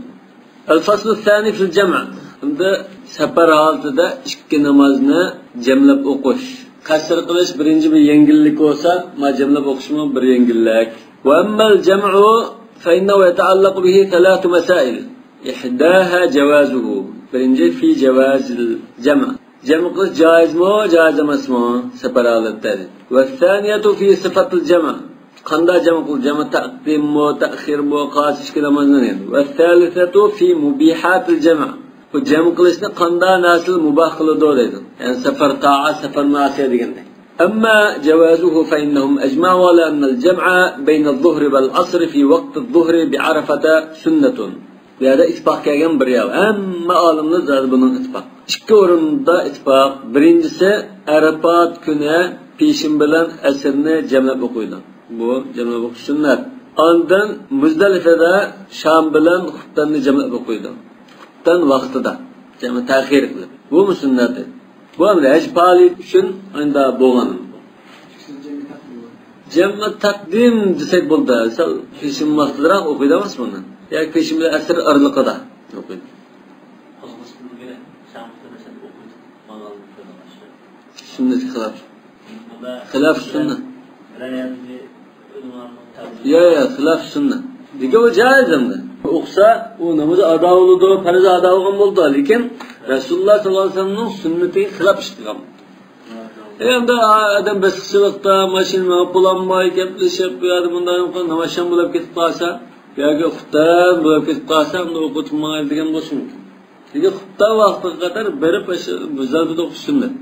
الفصل الثاني في الجمع. ئەمدى سەپەر ھالىتىدە ئىككى نامازنى جەملەپ ئوقۇش. قەسىر قىلىش بىرىنچى بىر يەڭگىللىك بولسا، ما جەملەپ ئوقۇشمۇ بىر يەڭگىللىك. وأما الجمع فإنه يتعلق به ثلاث مسائل. إحداها جوازه. بىرىنچى، في جواز الجمع. جەم قىلىش جائىزمۇ، جائىز ئەمەسمۇ سەپەر ھالەتتە؟ والثانية في صفة الجمع. قانداق جەم قىل-، جەم تەقدىممۇ، تەخىرمۇ، قايسى ئىككى نامازنى دەيدۇ. والثالثة في مبيحات الجمع. بۇ جەم قىلىشنى قانداق نەرسىلەر مۇباھ قىلىدۇ دەيدۇ. يەنى سەپەر تائەت، سەپەر مەسىيەت دېگەندەك. أما جوازه فإنهم أجمعوا على أن الجمع بين الظهر والعصر في وقت الظهر بعرفة سنة. بۇ يەردە ئىتتىپاق كەلگەن بىر يەر. ھەممە ئالىملار زادى بۇنىڭ ئىتتىپاق. ئىككى ئورۇندا ئىتتىپاق. بىرىنچىسى، ئەرەپات كۈنى پېشىن بىلەن ئەسىرنى جەملەپ ئوقۇيدۇ. بۇ جەملەپ ئوقۇش سۈننەت. ئاندىن مۇزدەلىپەدە شام بىلەن خۇپتاننى جەملەپ ئوقۇيدۇ. خۇپتان ۋاقتىدا. جەمئى تەخىر قىلىپ. بۇمۇ سۈننەت. بۇ ئەمدى ھەج پائالىيىتى ئۈچۈن ئەمدى بولغان. جەمئى تەقدىم دېسەك بولدى. سەل پېشىن ۋاقتىدىراق ئوقۇيدۇ ئەمەس بۇنى. ياكى پېشىن بىلەن ئەسىر ئارىلىقىدا ئوقۇيدۇ. سۈننەتكە خىلاپ. خىلاف سۈننە. يا، يا، خىلاف سۈننە. لېكىن ئۇ جائىز ئەمدى. ئوقۇسا، ئۇ نامىزى ئادا بولىدۇ، پەرز ئادا بولغان بولىدۇ. لېكىن رەسۇلۇللا ساللاللاھۇ ئەلەيھى ۋەسەللەمنىڭ سۈننىتىگە خىلاپ ئىش قىلغان. ئەمدى ئادەم بېسىقچىلىقتا، ماشىنا مېڭىپ بولالماي، گەپلىشىپ، بۇ يەردە مۇنداق نامازشام بولۇپ كېتىپ قالسا، ياكى خۇپتان بولۇپ كېتىپ قالسا، ئەمدى ئوقۇتۇپ ماڭايلى دېگەن بولۇشى مۇمكىن. لېكىن خۇپتان ۋاقتىغا قەدەر بېرىپ، ئاشۇ مۇزدەلىپىدە ئوقۇش سۈننەت.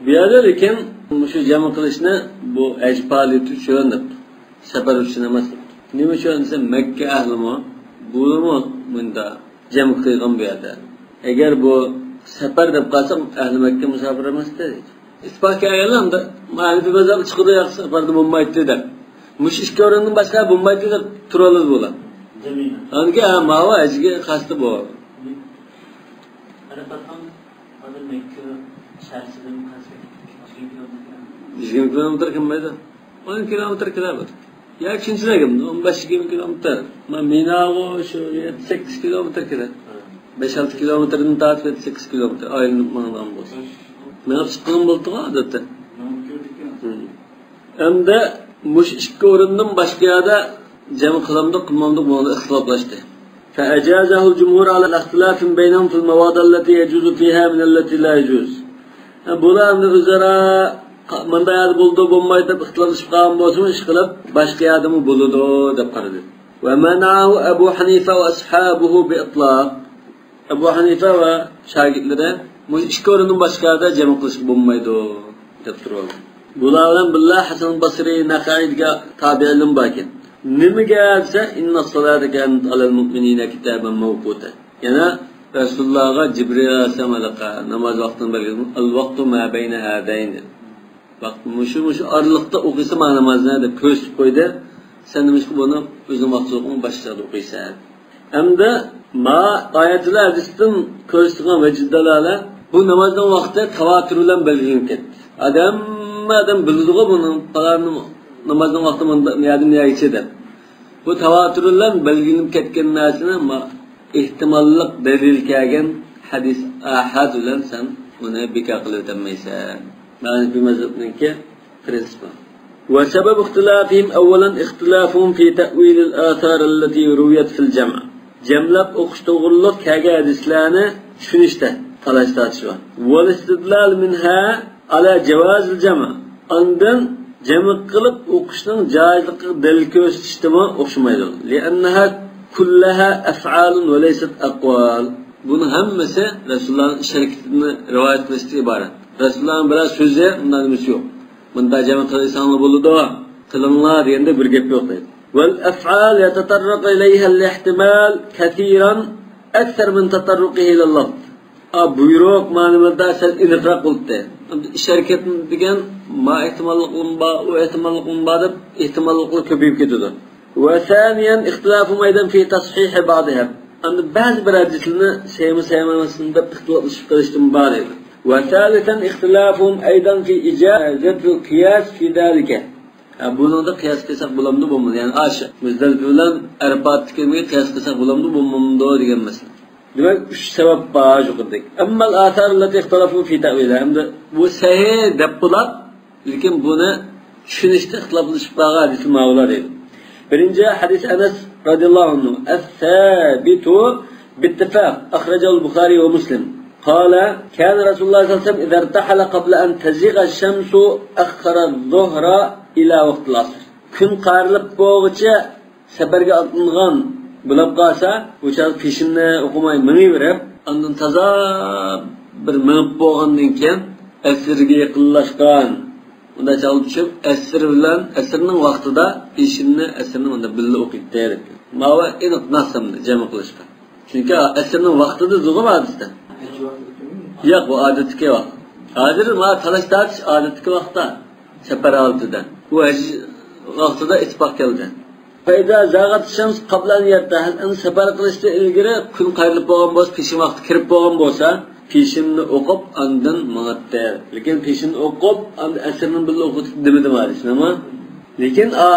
بۇ يەردە لېكىن مۇشۇ جەم قىلىشنى بۇ ھەج پائالىيىتى ئۈچۈن دەپتۇ. سەپەر ئۈچۈن ئەمەس دەپتۇ. نېمە ئۈچۈن دېسە، مەككە ئەھلىمۇ، بۇلىمۇ مۇندا جەم قىلغان بۇ يەردە. ئەگەر بۇ سەپەر دەپ قالساق، ئەھلى مەككە مۇساپىر ئەمەستە. ئىتتىپاق كەلگەنلەر ئەمدى ھەنىفىي مەزھەپكە چىقىدۇ، ياق، سەپەردە بولمايتتى دەپ. مۇشۇ ئىككى ئورۇندىن باشقا بولمايتتى دەپ تۇرالىدۇ بۇلار. ئەمدىكى، ھە، ماۋۇ ھەجگە قەستى بۇ. ئەرەپاتنىڭ ھازىر مەككە شەھەرچىدىن قانچە؟ يۈز يىگىرمە كىلومېتىر كەلمەيدۇ. ئون كىلومېتىر كېلەر بۇ. ياكى شۇنچىلىك، ئون بەش يىگىرمە كىلومېتىر. مانا مىناغۇ شۇ يەتتە سەككىز كىلومېتىر كېلەر. بەش ئالتە كىلومېتىردىن تارتىپ يەتتە سەككىز كىلومېتىر ئايلىنىپ ماڭىدىغان بولسا. مېڭىپ چىققىنىمۇ بولىدىغۇ ئادەتتە. مېڭىپ كۆردۈككەن. ھىم. ئەمدى مۇشۇ ئىككى ئورۇندىن باشقا يەردە جەم قىلامدۇق، قىلمامدۇق، بۇنىڭدا ئىختىلاپلاشتى. فأجازه الجمهور على اختلاف بينهم في المواضع التي يجوز فيها من التي لا يجوز. ھە، بۇلار ئەمدى ئۆزئارا قا-، مۇنداق يەردە بولىدۇ، بولمايدۇ دەپ ئىختىلاپلىشىپ قالغان بولسىمۇ، ئىشقىلىپ باشقا يەردىمۇ بولىدۇ دەپ قارىدى. ومنعه أبو حنيفة وأصحابه بإطلاق. ئەبۇ ھەنىفە ۋە شاگىرتلىرى مۇشۇ ئىككى ئورۇندىن باشقا يەردە جەم قىلىشقا بولمايدۇ دەپ تۇرۇۋالغان. بۇلار بىلەن بىللە ھەسەن بەسرى، نەخەئى دېگەن تابىئىنلار باركەن. نېمىگە دېسە، إن الصلاة كانت على المؤمنين كتابا موقوتا. يەنە رەسۇلۇللاغا جىبرىل ئەلەيھىسسالام ھېلىقى ناماز ۋاقتىنى بەلگىلىگەن، الوقت ما بين هذين دېدى. ۋاقىت مۇشۇ، مۇشۇ ئارىلىقتا ئوقۇيسەن مانا نامازنى دەپ كۆرسىتىپ قويدى. سەن نېمىشقا بۇنى ئۆزۈڭ ۋاقتىدا ئوقۇماي باشقا چاغدا ئوقۇيسەن؟ ئەمدى ما ئايەتلەر ھەدىستىن كۆرسىتىلگەن ۋەجىدە دالالە، بۇ نامازنىڭ ۋاقتى تاۋاتۇر بىلەن بەلگىلىنىپ كەتتى. ئادەم، ھەممە ئادەم بىلىدىغۇ بۇنى، پالان نامازنىڭ ۋاقتى مۇندا، يەردىن يەرگىچە دەپ. بۇ تاۋاتۇر بىلەن بەلگىلىنىپ كەتكەن نەرسىنى ما-، ئېھتىماللىق دەلىل كەلگەن ھەدىس ئاھاد بىلەن سەن ئۇنى بىكار قىلىۋېتەلمەيسەن. مەنىفى مەزھەپنىڭكى پرىنسىپى. وسبب اختلافهم أولا اختلافهم في تأويل الآثار التي رويت في الجمع. جەملەپ ئوقۇش توغرۇلۇق كەلگەن ھەدىسلەرنى چۈشىنىشتە تالاش تارتىش بار. والاستدلال منها على جواز الجمع. ئاندىن جەم قىلىپ ئوقۇشنىڭ جائىزلىقىغا دەلىل كۆرسىتىشتىمۇ ئوخشىمايدۇ. لأنها كلها أفعال وليست أقوال. بۇنىڭ ھەممىسى رەسۇلۇللانىڭ ئىش ھەرىكىتىنى رىۋايەت قىلىشتىن ئىبارەت. رەسۇلۇللانىڭ بىرەر سۆزى، مۇنداق نېمىسى يوق. مۇنداق جەم قىلساڭلار بولىدۇ، قىلىڭلار دېگەندە بىر گەپ يوق دەيدۇ. والأفعال يتطرق إليها الاحتمال كثيرا أكثر من تطرقه إلى اللفظ. ئا، بۇيرۇق مانا بۇندا سەل ئېنىقراق بولدى. ئىش ھەرىكەت دېگەن ما ئېھتىماللىقىمۇ بار، ئۇ ئېھتىماللىقىمۇ بار دەپ ئېھتىماللىقلار كۆپىيىپ كېتىدۇ. وثانيا اختلافهم أيضا في تصحيح بعضها. ئەمدى بەزى بىر ھەدىسلەرنى سەھىھمۇ سەھىھ ئەمەسمۇ دەپ ئىختىلاپلىشىپ قېلىشتىن بار ئىدى. وثالثا اختلافهم أيضا في إجازة القياس في ذلك. ھە، بۇنىڭدا قىياس قىلساق بولامدۇ، بولمامدۇ؟ يەنى ئاشۇ مۇزدەلىپە بىلەن ئەرپاتتىكىگە قىياس قىلساق بولامدۇ، بولمامدۇ دېگەن مەسىلە. دېمەك، ئۈچ سەۋەب بار يۇقىرىدىكى. أما الآثار التي اختلفوا في تأويلها. ئەمدى بۇ سەھىھ دەپ بولار، لېكىن بۇنى چۈشىنىشتە ئىختىلاپلىشىپ قالغان ھەدىسلەر ماۋۇلار دەيدۇ. بىرىنچى ھەدىس ئەنەس رەزىياللاھۇ ئەنھۇ. الثابت باتفاق، أخرجه البخاري ومسلم. قال، كان رسول الله صلى الله عليه وسلم إذا ارتحل قبل أن تزيغ الشمس أخر الظهر إلى وقت العصر. كۈن قايرىلىپ بولغۇچە سەپەرگە ئاتلانغان بولۇپ قالسا، ئۇ چاغدا پېشىننى ئوقۇماي مېڭىۋېرىپ، ئاندىن تازا بىر مېڭىپ بولغاندىن كېيىن، ئەسىرگە يېقىنلاشقان، ئۇنداق چاغدا چۈشۈپ، ئەسىر بىلەن، ئەسىرنىڭ ۋاقتىدا پېشىننى، ئەسىرنى مۇنداق بىللە ئوقۇيتتى دەپ. ماۋۇ ئېنىق نەس ئەمدى جەم قىلىشقا. چۈنكى ئەسىرنىڭ ۋاقتىدا زوغۇپ ئادەتتە. ياق، بۇ ئادەتتىكى ۋاقىت. ھازىر ما تالاش تارتىش ئادەتتىكى ۋاقىتتا. سەپەر ھالىتىدە. بۇ ھەج ۋاقتىدا ئىتتىپاق كەلدى. فإذا زاغت الشمس قبل أن يرتحل. ئەمدى سەپەر قىلىشتىن ئىلگىرى كۈن قايرىلىپ بولغان بولسا، پېشىن ۋاقتى كىرىپ بولغان بولسا، پېشىننى ئوقۇپ ئاندىن ماڭاتتى. لېكىن پېشىننى ئوقۇپ، ئاندىن ئەسىرنى بىللە ئوقۇتۇپ دېمىدىم ھە دېسىنىمۇ. لېكىن ئا،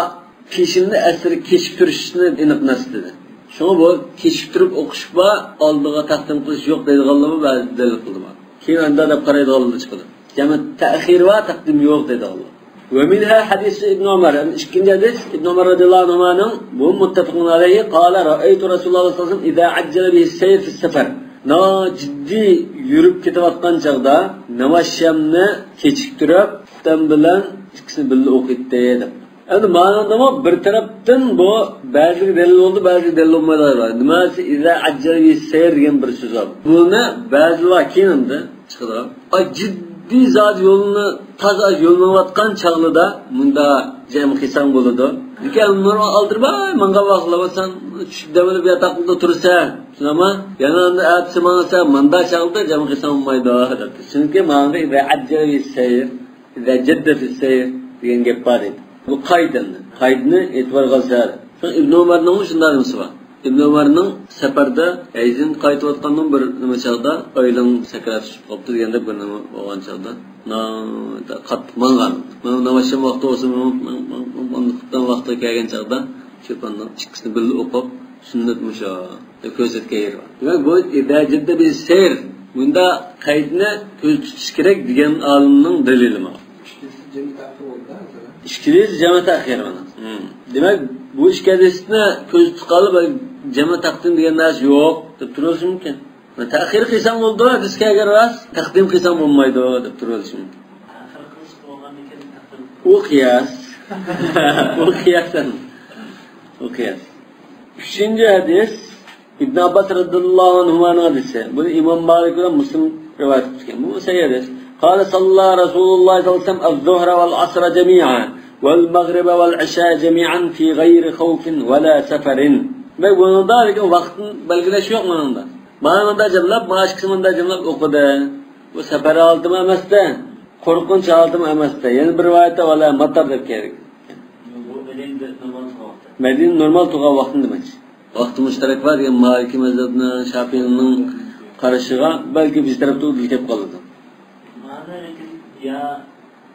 پېشىننى ئەسىرگە كېچىكتۈرۈشنى ئېنىق نەس دېدى. شۇڭا بۇ كېچىكتۈرۈپ ئوقۇش بار، ئالدىغا تەقدىم قىلىش يوق دەيدىغانلارمۇ بەزى دەلىل قىلدى. كېيىن ئاندا دەپ قارايدىغانلار چىقىدۇ. جەمئى تەخىر ۋە تەقدىم يوق دەيدىغانلار. ومنها حديث ابن عمر. ئىككىنچى ھەدىس ئىبن ئۆمەر رەزىياللاھۇ ئەنھۇمانىڭ، بۇ مۇتتەپىقۇن ئەلەيھى، قال رأيت رسول الله صلى الله عليه وسلام إذا عجل به السير في السفر. ناھايىتى جىددىي يۈرۈپ كېتىۋاتقان چاغدا ناماز شامنى كېچىكتۈرۈپ، ئۇستام بىلەن ئىككىسىنى بىللە ئوقۇيتتى دەپ. ئەمدى مانىدىمۇ بىر تەرەپتىن بۇ بەزىلىرى دەلىل بولدى، بەزىلىرى دەلىل بولمايدىغان بار. نېمە دېسە، إذا عجل به السير دېگەن بىر سۆز بار. بۇنى بەزىلەر كېيىن ئەمدى چىقىدۇ. ئاي، جىددىي بىزاد يولنى، تازا يول مېڭىۋاتقان چاغلىدا مۇندا جەم قىلساڭ بولىدۇ. لېكىن نۇرغۇن ئالدىرىپ، ۋاي، ماڭغان ۋاقىتلا بولساڭ، چۈشۈپ دەم ئېلىپ ياتاقلىقتا تۇرسا، شۇنداقمۇ؟ يەنە ئەتىسى ماڭسا، ماندا چاغلىدا جەم قىلساڭ بولمايدۇ، دەپتۇ. چۈنكى ماڭغا ئىزا ئەججەلە بىسسەير، ئىزا جەددە فىسسەير دېگەن گەپ بار ئىدى. بۇ قائىدىنى، قائىدىنى ئېتىبارغا ئالسا. شۇڭا ئىبن ئۆمەرنىڭمۇ شۇنداق نېمىسى بار. ئىبن ئۆمەرنىڭ سەپەردە ھەيزدىن قايتىۋاتقاننىڭ بىر نېمە چاغدا ئايلىڭ سەكرات چۈشۈپ قاپتۇ دېگەندەك بىر نېمە بولغان چاغدا، نا-، قاتتىق ماڭغان. مانا ناماز ۋاقتى بولسا، ماڭ-، ماڭ-، ماڭ-، ماڭ-، ماڭ-، ماڭ-، ۋاقتىغا كەلگەن چاغدا شوپاننىڭ ئىككىسىنى بىللە ئوقۇپ، سۈننەت مۇشۇ دەپ كۆرسەتكەن يېرى بار. دېمەك، بۇ ئىزا جەددە بىسسەير، بۇندا قەيتنى كۆز تۇتۇش كېرەك دېگەن ئالىمنىڭ دەلىلى مانا. ئىككىلىسى جەمئى تەخىر بولدى، ھازىر. ئىككىلىسى جەمئى تەخىر مانا. ھىم. دېمەك، بۇ ئىككى ھەدىسنى كۆز تۇتقانلار بىر جەمئى تەقدىم دېگەن نەرسە يوق دەپ تۇرۇۋېلىشى مۇمكىن. تەخىر قىلساڭ بولىدۇ، ھەدىسكە ئەگەر راست، تەقدىم قىلساڭ بولمايدۇ دەپ تۇرۇۋېلىشى مۇمكىن. تەخىر قىلسا بولغاندىكىن تەقدىم. ئۇ قىياس. ئۇ قىياس ئەمەس. ئۇ قىياس. ئۈچىنچى ھەدىس. ئىبن ئابباس رەزىياللاھۇ ئەنھۇمانىڭ ھەدىسى. بۇنى ئىمام مالىك بىلەن مۇسلىم رىۋايەت قىلغان. بۇ سەھىھ ھەدىس. قال صلى رسول الله صلى الله عليه وسلم الظهر والعصر جميعا والمغرب والعشاء جميعا في غير خوف ولا سفر. دېمەك، بۇنىڭدا لېكىن ۋاقىتنى بەلگىلەش يوق مۇنىڭدا. مانا مۇندا جەملەپ، مانا ئىككىسىنى مۇندا جەملەپ ئوقۇدى. بۇ سەپەر ھالىتىمۇ ئەمەستە، قورقۇنچ ھالىتىمۇ ئەمەستە. يەنە بىر رىۋايەتتە ۋەلا ماتار دەپ كەلگەن. بۇ مەدىنىدە نورمال تۇرغان ۋاقىت. مەدىنە نورمال تۇرغان ۋاقتىنى دېمەكچى. ۋاقتى مۇشتەرەك بار دېگەن مالىكىي مەزھەپنىڭ، شاپىئىنىڭ قارىشىغا بەلكى بىز تەرەپتە ئۇدۇل كېلىپ قالىدۇ. مانا لېكىن يا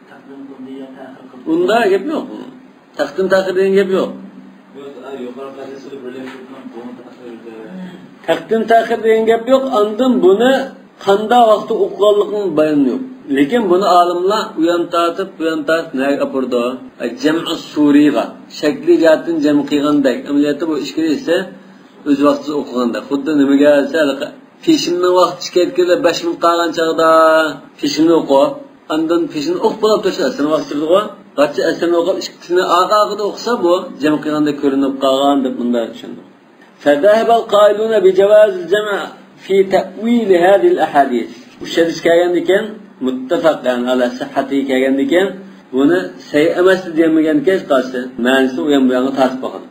تەقدىم قىلدى، يا تەخىر قىلدى. ئۇندا گەپ يوق. تەقدىم تەخىر دېگەن گەپ يوق. يوق، يۇقىرىقى ھەدىسلەر بىرلەشتۈرۈپ بۇنى تەخىر دېدى. تەقدىم تەخىر دېگەن گەپ يوق. ئاندىن بۇنى قانداق ۋاقىتتا ئوقۇغانلىقىنىڭ بايانى يوق. لېكىن بۇنى ئالىملار ئۇيان تارتىپ، بۇيان تارتىپ نەگە ئاپىرىدۇ؟ جەمئۇ سۇرىغا. شەكلىي جەھەتتىن جەم قىلغاندەك. ئەمەلىيەتتە بۇ ئىككىلىسى ئۆز ۋاقتىدا ئوقۇغاندەك. خۇددى نېمىگە دېسە، ھېلىقى پېشىننىڭ ۋاقتى چىقىپ كەتكىلى بەش مىنۇت قالغان چاغدا پېشىننى ئوقۇ. ئاندىن پېشىننى ئوقۇپ بولۇپ تۇرسا ئەسىرنىڭ ۋاقتى كىرىدىغۇ. غاچچا ئەسىرنى ئوقۇپ، ئىككىسىنى ئارقا ئارقىدا ئوقۇسا، بۇ جەم قىلغاندەك كۆرۈنۈپ قالغان دەپ مۇنداق چۈشەندۇق. فذهب القائلون بجواز الجمع في تأويل هذه الأحاديث. ئۈچ ھەدىس كەلگەندىكىن، مۇتتەپەق، يەنى ئالا سىھھەتى كەلگەندىكىن، بۇنى سەھىھ ئەمەس دېيەلمىگەنكەن ھېچقايسى. مەنىسى ئۇ يان بۇ يانغا تارتىپ باقىدۇ.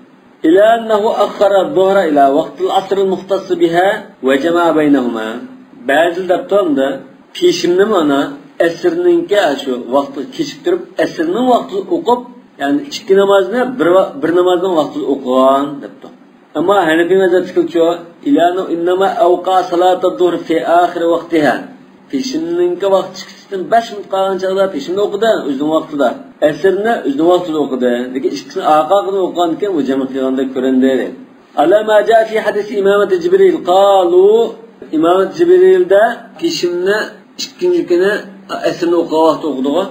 إلى أنه أخر الظهر إلى وقت العصر المختص بها وجمع بينهما. بەزىلەر دەپتۇ ئەمدى، پېشىننى مانا ئەسىرنىڭكى شۇ ۋاقتىغا كېچىكتۈرۈپ، ئەسىرنىڭ ۋاقتىدا ئوقۇپ، يەنى ئىككى نامازنى بىر ۋا-، بىر نامازنىڭ ۋاقتىدا ئوقۇغان دەپتۇ. ئەمما ھەنەفىي مەزھەپتىكىلەرچۇ، إلى أنه إنما أوقع صلاة الظهر في آخر وقتها. پېشىننىڭكى ۋاقتى چىقىشتىن بەش مىنۇت قالغان چاغدا پېشىننى ئوقۇدى، ئۆزىنىڭ ۋاقتىدا. ئەسىرنى ئۆزىنىڭ ۋاقتىدا ئوقۇدى. لېكىن ئىككىسىنى ئارقا ئارقىدىن ئوقۇغاندىكىن، ئۇ جەم قىلغاندەك كۆرۈندى. على ما جاء في حديث عمامة جبريل. قالوا، ئىمامەت جىبرىلدە پېشىننى ئىككىنچى كۈنى ئەسىرنى ئوقۇغان ۋاقتى ئوقۇدىغۇ.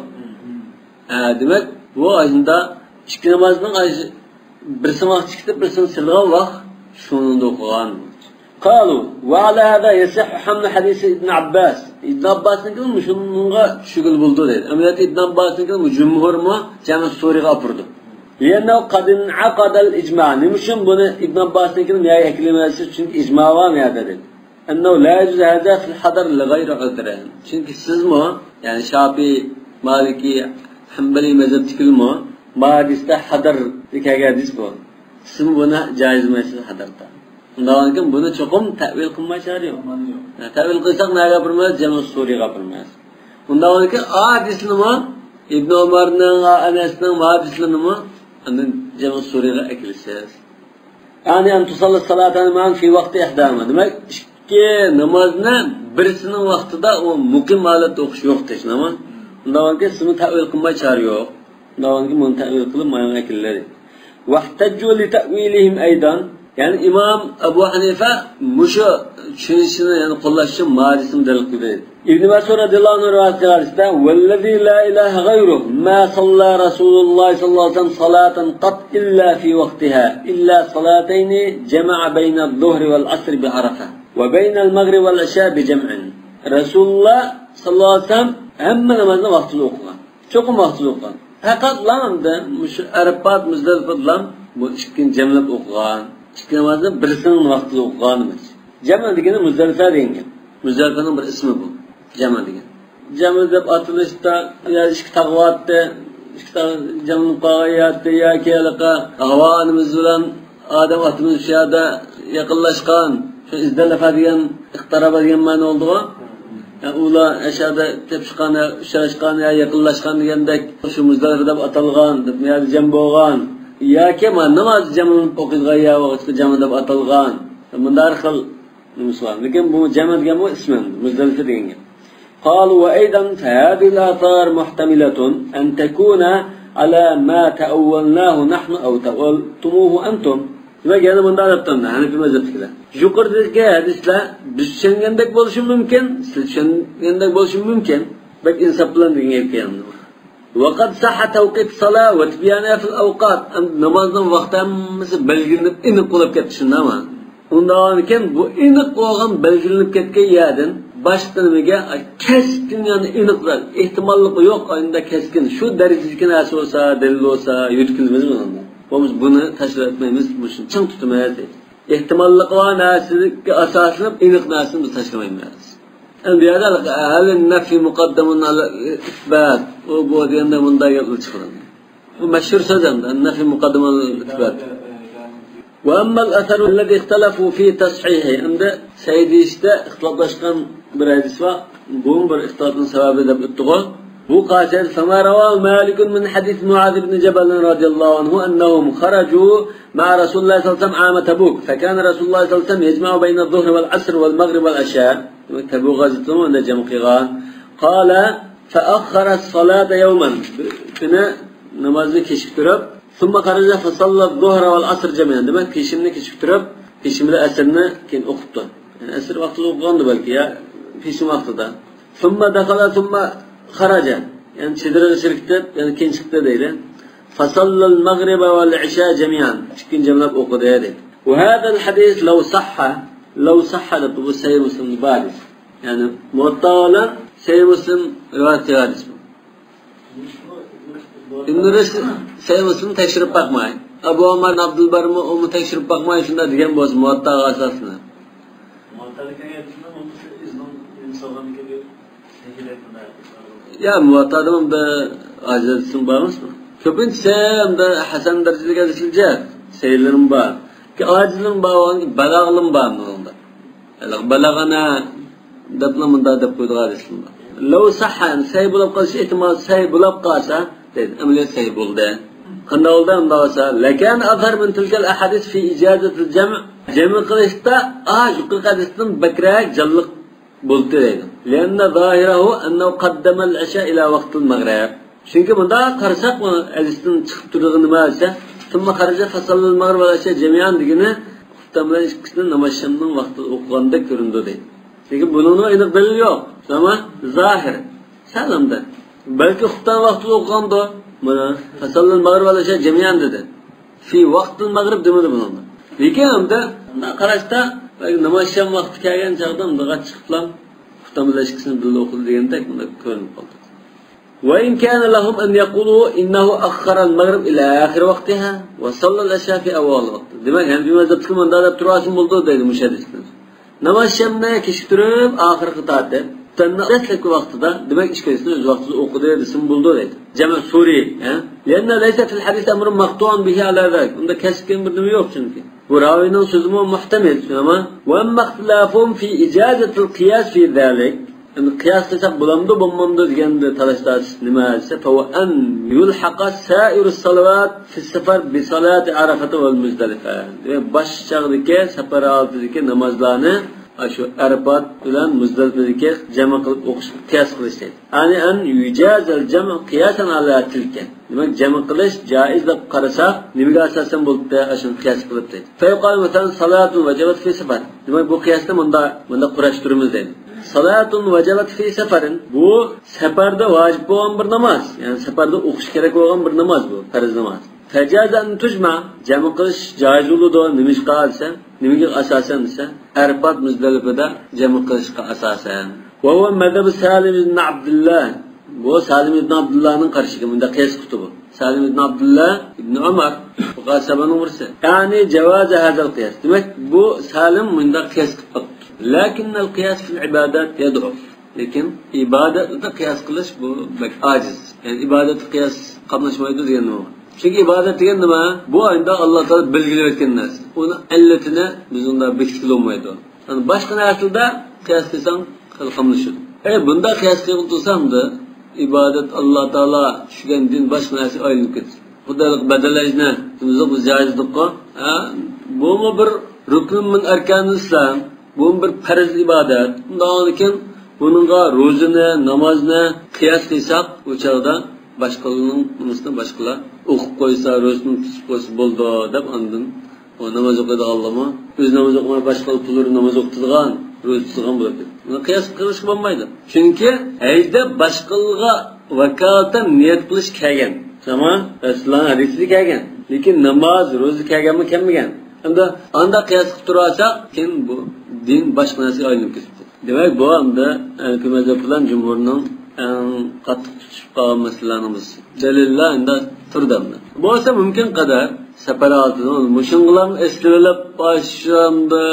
ھە، دېمەك، بۇ ئاشۇندا ئىككى نامازنىڭ ئاي-، بىرسىنى ۋاقتى چىقىپ، بىرسىنى سىلىغان ۋاقىت شۇنىڭدا ئوقۇغان. قالوا، وعلى هذا يصح حمل حديث ابن عباس. ئىبن ئابباسنىڭكى مۇشۇنىڭغا چۈشۈرگىلى بولىدۇ دەيدۇ. ئەمەلىيەتتە ئىبن ئابباسنىڭكى جۇمھۇرمۇ جەمئۇ سۇرىغا ئاپىرىدۇ. لأنه قد انعقد الإجماع. نېمە ئۈچۈن بۇنى ئىبن ئابباسنىڭكىنى مۇ يەرگە ئەكېلىۋەتسە؟ چۈنكى ئىجما بار مۇ يەردە دەيدۇ. أنه لا يجوز هذا في الحضر لغير عذر. چۈنكى سىزمۇ، يەنى شاپىئىي، مالىكىي، ھەمبەلىي مەزھەپتىكىلەرمۇ ما ھەدىستە ھەدەر دېگەن ھەدىس بار. سىزمۇ بۇنى جايىز دېمەيسىز ھەدەردە. ئۇنداق بولغاندىكىن بۇنى چوقۇم تەئۋىل قىلماي چارە يوق. ھە، تەئۋىل قىلساق نەگە ئاپىرىمىز؟ جەمئۇ سۇرىغا ئاپىرىمىز. ئۇنداق بولغاندىكىن ئا ھەدىسنىمۇ، ئىبن ئۆمەرنىڭ، ئەنەسنىڭ ما ھەدىسلىرىنىمۇ ئاندىن جەمئۇ سۇرىغا ئەكېلىسىز. يەنى أن تصلى الصلاتان معا في وقت إحداهما. دېمەك، ئىككى نامازنى بىرسىنىڭ ۋاقتىدا ئۇ مۇقىم ھالەتتە ئوقۇش يوق دېيىش نېمە؟ ئۇنداق بولغانكىن سىزمۇ تەئۋىل قىلماي چارە يوق. ئۇنداق بولغانكىن بۇنى تەئۋىل قىلىپ مايان ئەكېلىلەر. واحتجوا لتأويلهم أيضا. يەنى ئىمام ئەبۇ ھەنىفە مۇشۇ چۈشىنىشىنى، يەنى قوللاش ئۈچۈن ما ھەدىسنى دەلىل قىلدى. ئىبن مەسئۇد رەزىياللاھۇ ئەنھۇ رىۋايەت قىلغان ھەدىستە: والذي لا إله غيره ما صلى رسول الله صلى الله عليه وسلم صلاة قط إلا في وقتها إلا صلاتين جمع بين الظهر والعصر بعرفة وبين المغرب والعشاء بجمع. رەسۇلۇللا ساللاللاھۇ ئەلەيھى ۋەسەللەم ھەممە نامازنى ۋاقتىدا ئوقۇغان. چوقۇم ۋاقتىدا ئوقۇغان. پەقەتلا ئەمدى مۇشۇ ئەرەپات، مۇزدەلىپىدىلا بۇ ئىككىنى جەملەپ ئوقۇغان. ئىككى نامازنى بىرسىنىڭ ۋاقتىدا ئوقۇغان ئەمەس. جەمئ دېگىنى مۇزدەلىپە دېگەن گەپ. مۇزدەلىپەنىڭ بىر ئىسمى بۇ. جەمئ دېگەن. جەمە دەپ ئاتىلىشتا يا ئىككى تاغ بارتى، ئىككى تاغ جەملىنىپ قالغان يەردە ياكى ھېلىقى ھاۋا ئانىمىز بىلەن ئادەم ئاتىمىز شۇ يەردە يېقىنلاشقان، شۇ ئىزدەلەپە دېگەن، ئىقتارابە دېگەن مەنە بولدىغۇ. يا ئۇلار ئەشەدە تېپىشقان، يا ئۇچراشقان، يا يېقىنلاشقان دېگەندەك، شۇ مۇزدەلىپە دەپ ئاتالغان، دەپ يەردە جەم بولغان. ياكى مانا ناماز جەملىنىپ ئوقۇيدىغان يەر ۋاقىتقا جەمە دەپ ئاتالغان. مۇنداق خىل نېمىسى بار. لېكىن بۇ جەمە دېگەن بۇ ئىسمەن، مۇزدەلىپە دېگەن گەپ. قالوا وأيضا فهذه الآثار محتملة أن تكون على ما تأولناه نحن أو تأولتموه أنتم. دېمەك، يەنە مۇنداق دەپتۇ ھەنەفىي مەزھەپتىكىلەر. يۇقىرىدىكى ھەدىسلەر بىز چۈشەنگەندەك بولۇشى مۇمكىن، سىز چۈشەنگەندەك بولۇشى مۇمكىن. بەك ئىنساپ بىلەن دېگەن گەپ كەلدى. وقد صح توقيت الصلاة وتبيانها في الأوقات. ئەمدى نامازنىڭ ۋاقتى ھەممىسى بەلگىلىنىپ، ئېنىق بولۇپ كەتتى، شۇنداقمۇ؟ ئۇنداقكەن، بۇ ئېنىق بولغان، بەلگىلىنىپ كەتكەن يەردىن باشقا نېمىگە كەسكىن، يەنى ئېنىق، ئېھتىماللىقى يوق، ئاينىدا كەسكىن، شۇ دەرىجىدىكى نەرسە بولسا، دەلىل بولسا، يۆتكىلىمىز بۇنىڭدا. بولمىسا بۇنى تاشلاپ ئەتمەيمىز، مۇشۇنى چىڭ تۇتىمىز، دەيدۇ. ئېھتىماللىقى بار نەرسىگە ئاساسلىنىپ، ئېنىق نەرسىنى بىز تاشلىمايمىز. ئەمدى بۇ يەردە ھەل نەفى مۇقەددەمۇن ئەلە ئىسبات. ئۇ، بۇ دېگەندە مۇنداق گەپلەر چىقىدۇ. بۇ مەشھۇر سۆز ئەمدى. نەفى مۇقەددەمۇن ئەلە ئىسبات. وأما الأثر الذي اختلفوا في تصحيحه. ئەمدى سەي دېيىشتە ئىختىلاپلاشقان بىر ھەدىس بار. بۇمۇ بىر ئىختىلاپنىڭ سەۋەبى دەپ ئۆتتىغۇ. بۇ قاچان فما رواه مالك من حديث معاذ بن جبل رضي الله عنه أنهم خرجوا مع رسول الله صلى الله عليه وسلم عام تبوك، فكان رسول الله صلى الله عليه وسلم يجمع بين الظهر والعصر والمغرب والعشاء. دېمەك، تەبۇك غەزۋىتىدىمۇ ئۇنداق جەم قىلغان. قال فأخر الصلاة يوما. بىر كۈنى نامازنى كېچىكتۈرۈپ، ثم خرج فصلى الظهر والعصر جميعا. دېمەك، پېشىننى كېچىكتۈرۈپ، پېشىن بىلەن ئەسىرنى كېيىن ئوقۇپتۇ. يەنى ئەسىر ۋاقتىدا ئوقۇغاندۇ بەلكى، يا پېشىن ۋاقتىدا. ثم دخل ثم خرج. يەنى چېدىرغا كىرىپ، يەنى كېيىن چىقتى دەيدۇ. فصلى المغرب والعشاء جميعا. ئىككىنى جەملەپ ئوقۇدى دەيدۇ. وهذا الحديث لو صح، لو صح دەپ بۇ سەھىھ مۇسلىمدا بار ھەدىس. يەنى مۇۋەتتا بىلەن سەھىھ مۇسلىم رىۋايەت قىلغان ھەدىس بۇ. ئىبن رۇشد سەھىھ مۇسلىمنى تەكشۈرۈپ باقماي. ئەبۇ ئومار ئابدۇلبەرمۇ ئۇمۇ تەكشۈرۈپ باقماي شۇنداق دېگەن بولسا مۇۋەتتاغا ئاساسلىنىپ. مۇۋەتتادىكى ھەدىسنى بولمىسا ئىزنىڭ نېمە سالغاندىكىن بىر سەھىھلەيدۇ. يا، مۇۋەتتادىمۇ بىر ئاجىز ھەدىسىم بار ئەمەسمۇ؟ كۆپىنچىسى ئەمدى ھەسەن دەرىجىلىك ھەدىسلەر جىق. سەھىھلىرىمۇ بار. ئاجىزلىرىمۇ بار، بالاغىلىرىمۇ بار مۇنىڭدا. ھېلىقى بالاغەنە دەپلا مۇنداق دەپ قويىدىغان ھەدىسلىرىم بار. لو سەھھە، سەھىھ بولۇپ قالسا، ئېھتىمال سەھىھ بولۇپ قالسا، دەيدۇ، ئەمەلىيەت سەھىھ بولدى. قانداق بولدى ئۇنداق بولسا؟ لكان أظهر من تلك الأحاديث في إجازة الجمع. جەم قىلىشتا، ئا، يۇقىرىقى ھەدىستىن بەكرەك جانلىق بولدى دەيدۇ. لأن ظاهره أنه قدم العشاء إلى وقت المغرب. چۈنكى مۇنداق قارىساق، ئۇ ھەدىستىن چىقىپ تۇرىدىغىنى نېمە دېسە، ثم خرج فصلى المغرب والعشاء جميعا دېگىنى خۇپتان بىلەن ئىككىسىنى ناماز شامنىڭ ۋاقتىدا ئوقۇغاندەك كۆرۈنىدۇ دەيدۇ. لېكىن بۇنىڭغا ئېنىق دەلىل يوق. ئەمما زاھىر، سەل ئەمدى. بەلكى خۇپتان ۋاقتىدا ئوقۇغاندۇ. مانا، فصلى المغرب والعشاء جميعا دېدى. في وقت المغرب دېمىدى بۇنىڭدا. لېكىن ئەمدى مۇنداق قاراشتا، بەلكى ناماز شام ۋاقتى كەلگەن چاغدا مۇنداق چىقىپلا، خۇپتان بىلەن ئىككىسىنى بىللە ئوقۇدى دېگەندەك مۇنداق كۆرۈنۈپ قالدى. وإن كان لهم أن يقولوا إنه أخر المغرب إلى آخر وقتها وصلى العشاء في أول وقت. دېمەك، ھەنەفىي مەزھەپتىكى مۇنداق دەپ تۇرۇۋالسىمۇ بولىدۇ دەيدۇ مۇشۇ ھەدىستىن. ناماز شامنى كېچىكتۈرۈپ، ئاخىرقى تارتىپ، خۇپتاننىڭ دەسلەپكى ۋاقتىدا، دېمەك، ئىككىلىسىنى ئۆز ۋاقتىدا ئوقۇدى دېسىمۇ بولىدۇ دەيدۇ. جەمئ سۇرى، ھە؟ لأن ليس في الحديث أمر مقطوع به على ذلك. ئۇندا كەسكىن بىر نېمە يوق چۈنكى. بۇ راۋىنىڭ سۆزىمۇ مۇھتەمىل، شۇنداقمۇ؟ وأما اختلافهم في إجازة القياس في ذلك. ئەمدى قىياس قىلساق بولامدۇ، بولمامدۇ دېگەندە تالاش تارتىش نېمە دېسە، فهو أن يلحق سائر الصلوات في السفر بصلاة عرفة والمزدلفة. دېمەك، باشقا چاغدىكى سەپەر ھالىتىدىكى نامازلارنى ئاشۇ ئەرپات بىلەن مۇزدەلىپىدىكى جەمع قىلىپ ئوقۇشقا قىياس قىلىش دەيدۇ. يەنى أن يجاز الجمع قياسا على تلك. دېمەك، جەمع قىلىش جائىز دەپ قارىساق، نېمىگە ئاساسەن بولۇپتۇ؟ ئاشۇنى قىياس قىلىپ دەيدۇ. فيقال مثلا صلاة وجبت في سفر. دېمەك، بۇ قىياسنى مۇنداق، مۇنداق قۇراشتۇرىمىز دەيدۇ. صلاة وجبت في سفر. بۇ سەپەردە ۋاجىپ بولغان بىر ناماز. يەنى سەپەردە ئوقۇش كېرەك بولغان بىر ناماز بۇ، پەرز ناماز. فجاز أن تجمع، جەمع قىلىش جائىز بولىدۇ. نېمىشقا دېسە، نېمىگە ئاساسەن دېسە، ئەرپات مۇزدەلىپىدە جەمع قىلىشقا ئاساسەن. وهو مذهب سالم بن عبد الله. بۇ سالىم ئىبن ئابدۇللانىڭ قارىشىغا مۇنداق قىياس قىپتۇ بۇ. سالىم ئىبن ئابدۇللا ئىبن ئۆمەر، بۇ ئەسھابنىڭ بىرسى. يعني جواز هذا القياس. دېمەك، بۇ سالىم مۇنداق قىياس قىلىپ قاپتۇ. لكن القياس في العبادات يضعف. لېكىن ئىبادەتتە قىياس قىلىش بۇ بەك ئاجىز. يەنى ئىبادەتتە قىياس قاملاشمايدۇ دېگەن نېمە؟ چۈنكى ئىبادەت دېگەن نېمە؟ بۇ ئايدا ئاللا تائالا بەلگىلەپ ئۆتكەن نەرسە. ئۇنىڭ ئىللىتىنى بىز ئۇنداق بېكىتكىلى بولمايدۇ. يەنى باشقا نەرسىلەردە قىياس قىلساڭ خېلى قاملىشىدۇ. ئەي، بۇنداق قىياس قىلغان تۇرسامدا، ئىبادەت ئاللا تائالا چۈشۈرگەن دىن باشقا نەرسىگە ئايلىنىپ كېتىدۇ. خۇددى بەدەل ئەجنە دېمىسەك، بۇ جائىزدۇققۇ. ھە، بۇمۇ بىر رۇكنى مىن ئەركانىل ئىسلام. بۇمۇ بىر پەرز ئىبادەت. ئۇنداقكەن بۇنىڭغا روزىنى، نامازنى قىياس قىلساق، ئۇ چاغدا باشقىلارنىڭ نېمىسىنى باشقىلار ئوقۇپ قويسا، روزىنى تۇتۇپ قويسا بولىدۇ دەپ ئاندىن ئۇ ناماز ئوقۇيدىغانلارمۇ ئۆزى ناماز ئوقۇماي باشقىلار پۇللىرى ناماز ئوقۇتىدىغان، روزا تۇتىدىغان بولىدۇ. بۇنى قىياس قىلىشقا بولمايدۇ. چۈنكى ھەيدە باشقىلارغا ۋاكالىتەن نىيەت قىلىش كەلگەن. تامام. رەسۇلۇللانىڭ ھەدىسىدە كەلگەن. لېكىن ناماز، روزا كەلگەنمۇ كەلمىگەن. ئەمدى ئاندا قىياس قىلىپ تۇرۇۋالساق، كېيىن بۇ دىن باشقا نەرسىگە ئايلىنىپ كېتىپتۇ. دېمەك، بۇ ئەمدى ھەنەفىي مەزھەپ بىلەن جۇمھۇرنىڭ ئەڭ قاتتىق تۇتۇشۇپ قالغان مەسىلىلەرنىڭ بىرسى. دەلىللەر ئەمدى تۇردى ئەمدى. بولسا مۇمكىن قەدەر سەپەر ھالىتىدىن مۇشۇنىڭغىلا ئېسىلىۋېلىپ، ئاشۇ ئەمدى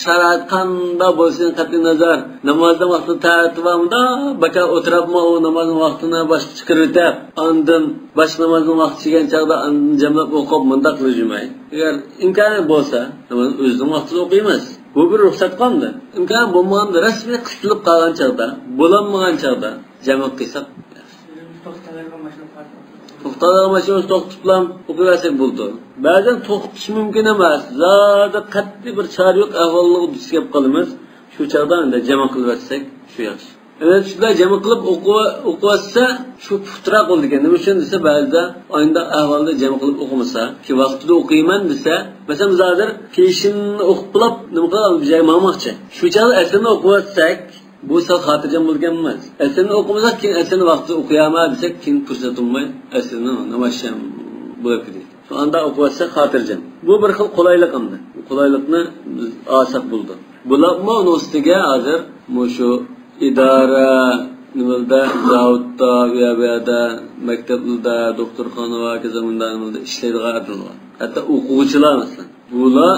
شارائىت قانداق بولسۇن قەتئىي نەزەر، نامازنىڭ ۋاقتى تەتۈر بارمىدا، بەكار ئولتۇرۇپمۇ ئۇ نامازنىڭ ۋاقتىنى باشقا چىقىرىۋېتىپ، ئاندىن باشقا نامازنىڭ ۋاقتى كەلگەن چاغدا ئاندىن جەملەپ ئوقۇپ مۇنداق قىلىش جۈمەي. ئەگەر ئىمكانى بولسا، نامازنى ئۆزىنىڭ ۋاقتىدا ئوقۇيمىز. بۇ بىر رۇخسەت قىلىندى. ئىمكانى بولمىغاندا رەسمىي قىستىلىپ قالغان چاغدا، بولالمىغان چاغدا جەمع قىلساق. توختايدىغان ماشىنا توختىتىپلا ئوقۇۋەرسەك بولىدۇ. بەزەن توختىتىش مۇمكىن ئەمەس. زادى قەتئىي بىر چارە يوق ئەھۋالغا دۇچ كېلىپ قالىمىز. شۇ چاغدا ئەمدى جەمع قىلىۋەتسەك شۇ ياخشى. ئەمدى شۇنداق جەمع قىلىپ ئوقۇ-، ئوقۇۋەتسە شۇ پۇختىراق بولىدىكەن. نېمە ئۈچۈن دېسە، بەزىدە ئانداق ئەھۋالدا جەمع قىلىپ ئوقۇمىسا، كېيىن ۋاقتىدا ئوقۇيمەن دېسە، مەسىلەن، بىز ھازىر پېشىننى ئوقۇپ بولاپ نېمە قىلىمىز، بىر جايغا ماڭماقچى. شۇ چاغدا ئەسىرنى ئوقۇۋەتسەك، بۇ سەل خاتىرجەم بولىدىكەن ئەمەس. ئەسىرنى ئوقۇمىساق، كېيىن ئەسىرنى ۋاقتىدا ئوقۇيالماي دېسەك، كېيىن پۇرسەت بولماي ئەسىرنى ناماز شام بولۇپ كېتىدۇ. شۇ ئاندا ئوقۇۋەتسەك خاتىرجەم. بۇ بىر خىل قولايلىق ئەمدى. بۇ قولايلىقنى بىز ئالساق بولىدۇ. بۇلارمۇ ئۇنىڭ ئۈستىگە ھازىر مۇشۇ ئىدارە، نېمىلەردە، زاۋۇتتا، ئۇ يەر بۇ يەردە، مەكتەپلەردە، دوختۇرخانا ۋە ھاكازا مۇنداق نېمىلەردە ئىشلەيدىغان ئادەملەر بار. ھەتتا ئوقۇغۇچىلار مەسىلەن. بۇلار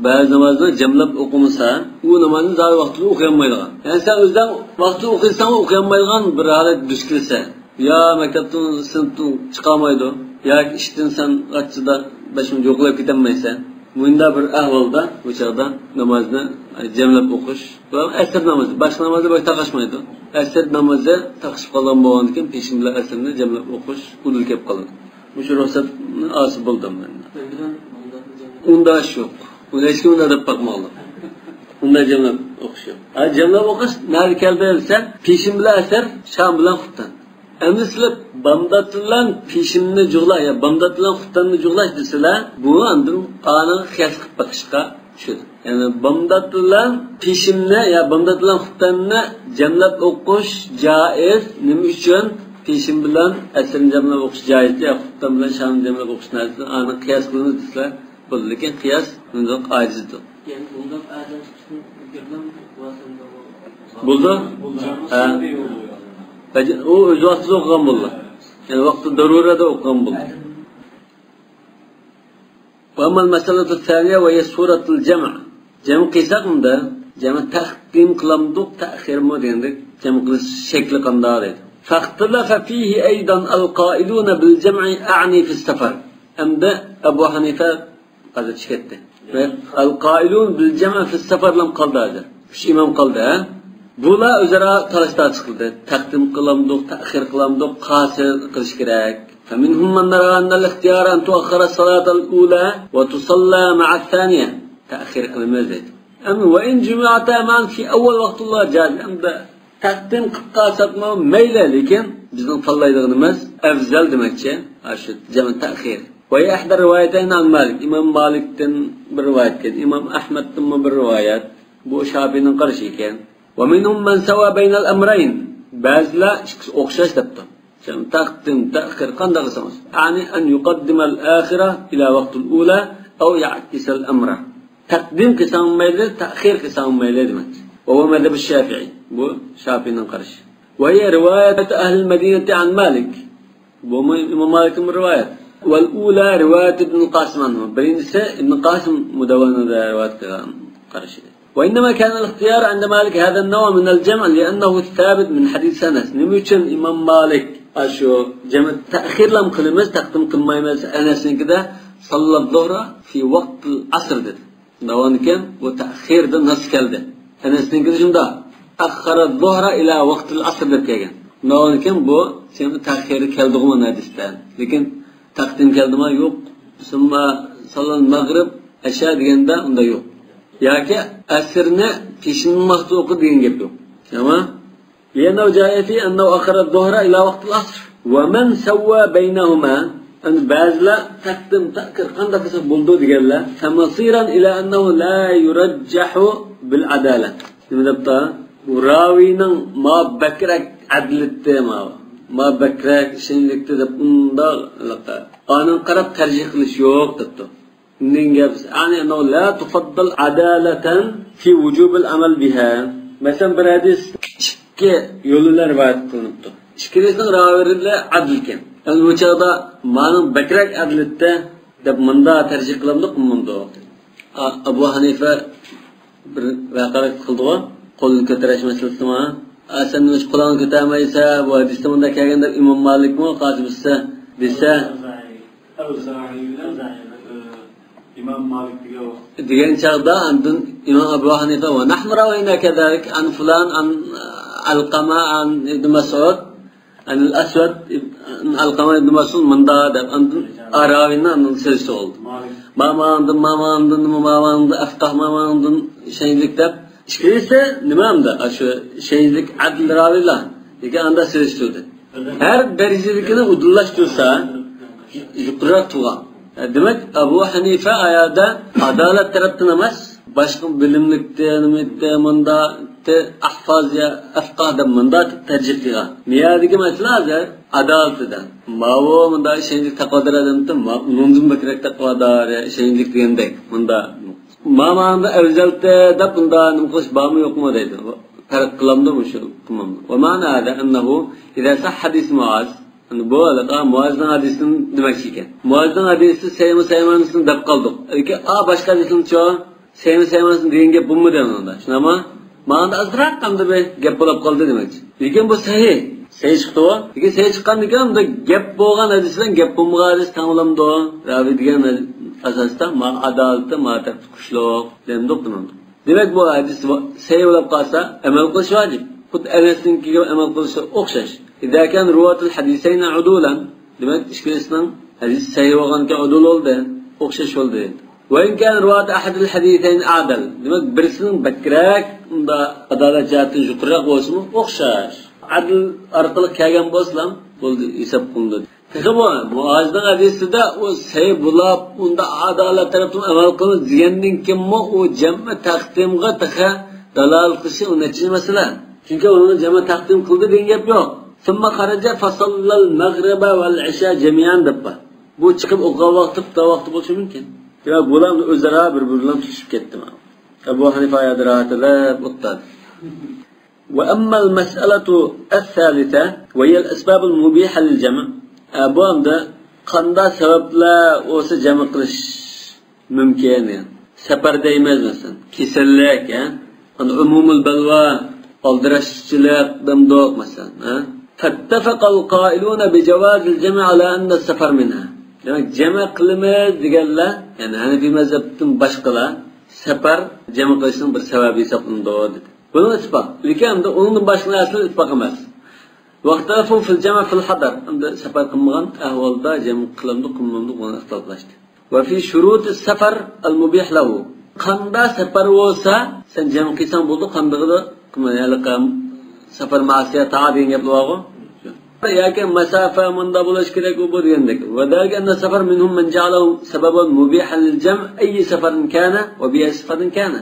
بەزى نامازنى جەملەپ ئوقۇمىسا، ئۇ نامازنى زادى ۋاقتىدا ئوقۇيالمايدىغان. يەنى سەن ئۆزۈڭ ۋاقتىدا ئوقۇيساڭمۇ ئوقۇيالمايدىغان بىر ھالەت دۇچ كەلسە، يا مەكتەپتىن، سىنىپتىن چىقالمايدۇ، ياكى ئىشتىن سەن ئاچچىدا بەش مىنۇت يوقىلاپ كېتەلمەيسەن. مۇنداق بىر ئەھۋالدا بۇ چاغدا نامازنى جەملەپ ئوقۇش. بۇ ئەسىر نامىزى، باشقا نامازدا بەك تاقاشمايدۇ. ئەسىر نامىزى تاقىشىپ قالغان بولغاندىكىن، پېشىن بىلەن ئەسىرنى جەملەپ ئوقۇش ئۇدۇل كېلىپ قالىدۇ. مۇشۇ رۇخسەتنى ئالسا بولدى مەندە. ئۇنداق ئىش يوق. ئۇنى ھېچكىم ئۇنداق دەپ باقمىغانلىق. ئۇنداق جەملەپ ئوقۇش يوق. ھە، جەملەپ ئوقۇش نەدە كەلدى دېسە، پېشىن بىلەن ئەسىر، شام بىلەن خۇپتەن. ئەمدى سىلەر بامدات بىلەن پېشىننى جۇغلاش، يا بامدات بىلەن خۇپتەننى جۇغلاش دېسىلەر، بۇ ئاندىن ئانىڭغا قىياس قىلىپ بېقىشقا چۈشىدۇ. يەنى بامدات بىلەن پېشىننى يا بامدات بىلەن خۇپتەننى جەملەپ ئوقۇش جائىز. نېمە ئۈچۈن؟ پېشىن بىلەن ئەسىرنى جەملەپ ئوقۇش جائىز، يا خۇپتەن بىلەن شامنى جەملەپ ئوقۇش نەرسىسى ئانىڭغا قىياس قىلىنىدۇ دېسىلەر، بولىدۇ. لېكىن قىياس ئۇنىڭدىن ئاجىزدۇر. يەنى بۇنداق ئادەم چىقسۇن، بىرلا بولسۇن. بولدى؟ ھە. ئۇ ئۆز ۋاقتىدا ئوقۇغان بولدى. يەنى ۋاقتى دەرۇرەدە ئوقۇغان بولدى. وأما المسألة الثانية وهي صورة الجمع. جەم قىلساق مۇندا، جەم تەقدىم قىلامدۇق، تەخىرمۇ دېگەندەك، جەم قىلىش شەكلى قانداق دەيدۇ. فاختلف فيه أيضا القائلون بالجمع أعني في السفر. ئەمدى ئەبۇ ھەنىفە ھازىر چىقىپ كەتتى. القائلون بالجمع في السفر لام قالدى ھازىر. ئۈچ ئىمام قالدى، ھە؟ بۇلار ئۆزئارا تالاش تارتىش قىلدى. تەقدىم قىلامدۇق، تەخىر قىلامدۇق، قاسىر قىلىش كېرەك. فمنهم من نرى أن الاختيار أن تؤخر الصلاة الأولى وتصلى مع الثانية. تەخىر قىلىمىز دەيدۇ. ئەمما وإن جمعتا معا في أول وقت الأولى جاز. ئەمدى تەقدىم قىلىپ قالساقمۇ مەيلى، لېكىن بىزنىڭ تاللايدىغىنىمىز ئەۋزەل دېمەكچى. ئاشۇ جەم تەخىر. وهي إحدى الروايتين عن مالك. ئىمام مالىكتىن بىر رىۋايەت ئىكەن، ئىمام ئەھمەدتىنمۇ بىر رىۋايەت. بۇ شافىئىنىڭ قارىشى ئىكەن. ومنهم من سوى بين الأمرين. بەزىلەر ئىككىسى ئوخشاش دەپتۇ. تەقدىم، تەخىر قانداق قىلسىڭىز. أعني أن يقدم الآخر إلى وقت الأولى أو يعكس الأمر. تەقدىم قىلساڭ مەيلى، تەخىر قىلساڭ مەيلى دېمەكچى. وهو مذهب الشافعي. بۇ شافىئىنىڭ قارىشى. وهي رواية أهل المدينة عن مالك. بۇمۇ ئىمام مالىكتىن بىر رىۋايەت. والأولى رواية ابن القاسم عنه. بىرىنچىسى ئىبن قاسىم مۇدەۋۋەنىدە رىۋايەت قىلغان قارىشى. وإنما كان الاختيار عند مالك هذا النوع من الجمع لأنه ثابت من حديث أنس. نېمە ئۈچۈن ئىمام مالىك ئاشۇ جەمئى تەخىرلام قىلىمىز، تەقدىم قىلمايمىز ئەنەسنىڭكىدە صلى الظهر في وقت العصر دېدى. شۇنداق بولغاندىكىن بۇ تەخىردىن نەس كەلدى. ئەنەسنىڭكىدە شۇنداق، أخر الظهر إلى وقت العصر دەپ كەلگەن. شۇنداق بولغاندىكىن بۇ جەمئى تەخىر كەلدىغۇ مانا ھەدىستە. لېكىن تەقدىم كەلدىما؟ يوق. ثم صلى المغرب عشاء دېگەندە ئۇندا يوق. ياكى ئەسىرنى پېشىن ۋاقتى ئوقۇ دېگەن گەپ يوق. تامام. لأنه جاء في أنه أخر الظهر إلى وقت العصر. ومن سوى بينهما، ئەمدى بەزىلەر تەقدىم تەخىر قانداق قىلسا بولىدۇ دېگەنلەر، فمصيرا إلى أنه لا يرجح بالعدالة. نېمە دەپتۇ؟ بۇ راۋىنىڭ ما بەكرەك ئەدلىتى، ما، ما بەكرەك ئىشەنچلىكتى دەپ ئۇنداق، ئانىڭ قاراپ تەرجىھ قىلىش يوق دەپتۇ. ئۇندىن گەپ، يعني أنه لا تفضل عدالة في وجوب العمل بها. مەسىلەن، بىر ھەدىس ئىككى يولى بىلەن رىۋايەت قىلىنىپتۇ. ئىككىلىسىنىڭ راۋىلىرى ئادىلكەن. يەنى بۇ چاغدا مانىڭ بەكرەك ئادىلىتى دەپ مۇندا تەرجىھ قىلامدۇق، مۇنداق. ئا-، ئەبۇ ھەنىفە بىر ۋەقەلىك قىلدىغۇ، قولىنى كۆتۈرۈش مەسىلىسىما؟ ئا، سەن نېمىش قولۇڭنى كۆتەرمەيسەن، بۇ ھەدىستە مۇنداق كەلگەن دەپ ئىمام مالىكمۇ قاسىم ئىسسا دېسە، ئەۋزائىي بىلەن، ئە، ئىمام مالىك دېگەن ۋاقىت. دېگەن چاغدا ئاندىن ئىمام ئەبۇ ھەنىفە، ونحن روينا كذلك عن فلان عن علقمة عن ابن مسعود عن الأسود عن علقمة ابن مسعود مۇنداق دەپ، ئاندىن راۋىنى ئاندىن سېلىشتۇرۇۋالدى. مالىك. ما ماندىن، ما ماندىن، ما ماندىن، ئەفقاھ ما ماندىن، ئىشەنچلىك دەپ. ئىككىلىسى نېمە ئەمدى؟ ئاشۇ ئىشەنچلىك ئادىل راۋىلار. لېكىن ئاندا سېلىشتۇردى. ھەر دەرىجىدىكىنى ئۇدۇللاشتۇرسا، يۇقىرىراق تۇرغان. دېمەك، ئەبۇ ھەنىفە ئايەردە ئادالەت تەرەپتىن ئەمەس، باشقا بىلىملىكتە، نېمىدە، مۇندا، ئەھفاز يا ئەفقاھ دەپ مۇندا تەرجىھ قىلغان. مىيادىكى مەسىلە ھازىر ئادالىتىدە. ماۋۇ مۇندا ئىشەنچلىك تەقۋادار ئادەمدىن، ما-، ئۇنىڭدىن بەكرەك تەقۋادار يا ئىشەنچلىك دېگەندەك. مۇندا ما ماندىن ئەۋزەلتە دەپ بۇندا نېمە قىلىش بارمۇ يوقمۇ دەيدۇ. پەرق قىلامدۇ مۇشۇ؟ قىلمامدۇ؟ ومعنى هذا أنه إذا صح حديث معاذ، ئەمدى بۇ ھېلىقى مۇئازنىڭ ھەدىسىنى دېمەكچى ئىكەن. مۇئازنىڭ ھەدىسى سەھىھمۇ سەھىھ ئەمەسمۇ دەپ قالدۇق. لېكىن ئا باشقا ھەدىسنىچۇ؟ سەھىھمۇ سەھىھ ئەمەسمۇ دېگەن گەپ بولمىدى ئۇنىڭدا. شۇنداقمۇ؟ ماڭا ئازراق ئەمدى بىر گەپ بولۇپ قالدى دېمەكچى. لېكىن بۇ سەھىھ. سەھىھ چىقتىغۇ. لېكىن سەھىھ چىققاندىكىن ئۇندا گەپ بولغان ھەدىس بىلەن گەپ بولمىغان ھەدىس تەڭ بولامدۇ؟ راۋى دېگەن ئاساستا ما ئادالىتى ما تەرەپتە كۈچلۈك دېمىدۇق بۇنىڭدا. دېمەك، بۇ ھەدىس سەھىھ بولۇپ قالسا، ئەمەل قىلىش ۋاجىپ. خۇددى ئەنەسنىڭكىگە ئەمەل قىلىشقا ئوخشاش. إذا كان رواة الحديثين عدولا، دېمەك، ئىككىلىسىنىڭ ھەدىسى سەھىھ بولغانكەن، ئۇدۇل بولدى، ئوخشاش بولدى. وإن كان رواة أحد الحديثين أعدل، دېمەك، بىرسىنىڭ بەكرەك، ئۇندا ئادالەت جەھەتتىن يۇقىرىراق بولسىمۇ، ئوخشاش. ئادىل ئارقىلىق كەلگەن بولسىلا، بولدى، ھېساب قىلىنىدۇ. تېخى بۇ مۇئازنىڭ ھەدىسىدە ئۇ سەھىھ بولاپ، ئۇندا ئادالەت تەرەپتىن ئەمەل قىلىمىز دېگەندىن كېيىنمۇ ئۇ جەمئى تەقدىمغا تېخى دالالەت قىلىشى ئۇ نەچچىنچى مەسىلە. چۈنكى ئۇنى جەمئى تەقدىم قىلدى دېگەن گەپ يوق. ثم خرج فصلى المغرب والعشاء جميعا دەپ بار. بۇ چىقىپ ئوقۇغان ۋاقتى خىتاي ۋاقتى بولۇشى مۇمكىن. يا بۇلار ئۆزئارا بىر-بىرى بىلەن تۇتىشىپ كەتتى مانا. ئەبۇ ھەنىفە ئايەردە راھەتلەپ ئولتۇردى. وأما المسألة الثالثة وهي الأسباب المبيحة للجمع. ئە، بۇ ئەمدى قاندا سەۋەبلەر بولسا جەمئ قىلىش مۇمكىن، يەنى. سەپەر دەيمىز، مەسىلەن. كېسەللىك، ھە؟ ئەمدى ئومۇمىي بەلۋا، ئالدىراشچىلىق دەمدۇق، مەسىلەن، ھە؟ فاتفق القائلون بجواز الجمع على أن السفر منها. دېمەك، جەمئ قىلىمىز دېگەنلەر، يەنى ھەنىفىي مەزھەپتىن باشقىلار سەپەر جەمئ قىلىشنىڭ بىر سەۋەبى ھېسابلىنىدۇ، دېدى. بۇنىڭ ئىتتىپاق. لېكىن ئەمدى ئۇنىڭدىن باشقا نەرسىلەر ئىتتىپاق ئەمەس. واختلفوا في الجمع في الحضر. ئەمدى سەپەر قىلمىغان ئەھۋالدا جەمئ قىلامدۇ، قىلمامدۇ، بۇنى ئىختىلاپلاشتى. وفي شروط السفر المبيح له. قاندا سەپەر بولسا، سەن جەمئ قىلساڭ بولىدۇ، قاندىغىدا قىلما. يەنى سەفەر مەسىيەت دېگەن گەپلەر بارغۇ. ياكى مەسافە مۇندا بولۇش كېرەك، ئۇ بۇ دېگەندەك. وذلك أن السفر منهم من جعله سببا مبيحا للجمع أي سفر كان وبأي سفر كان.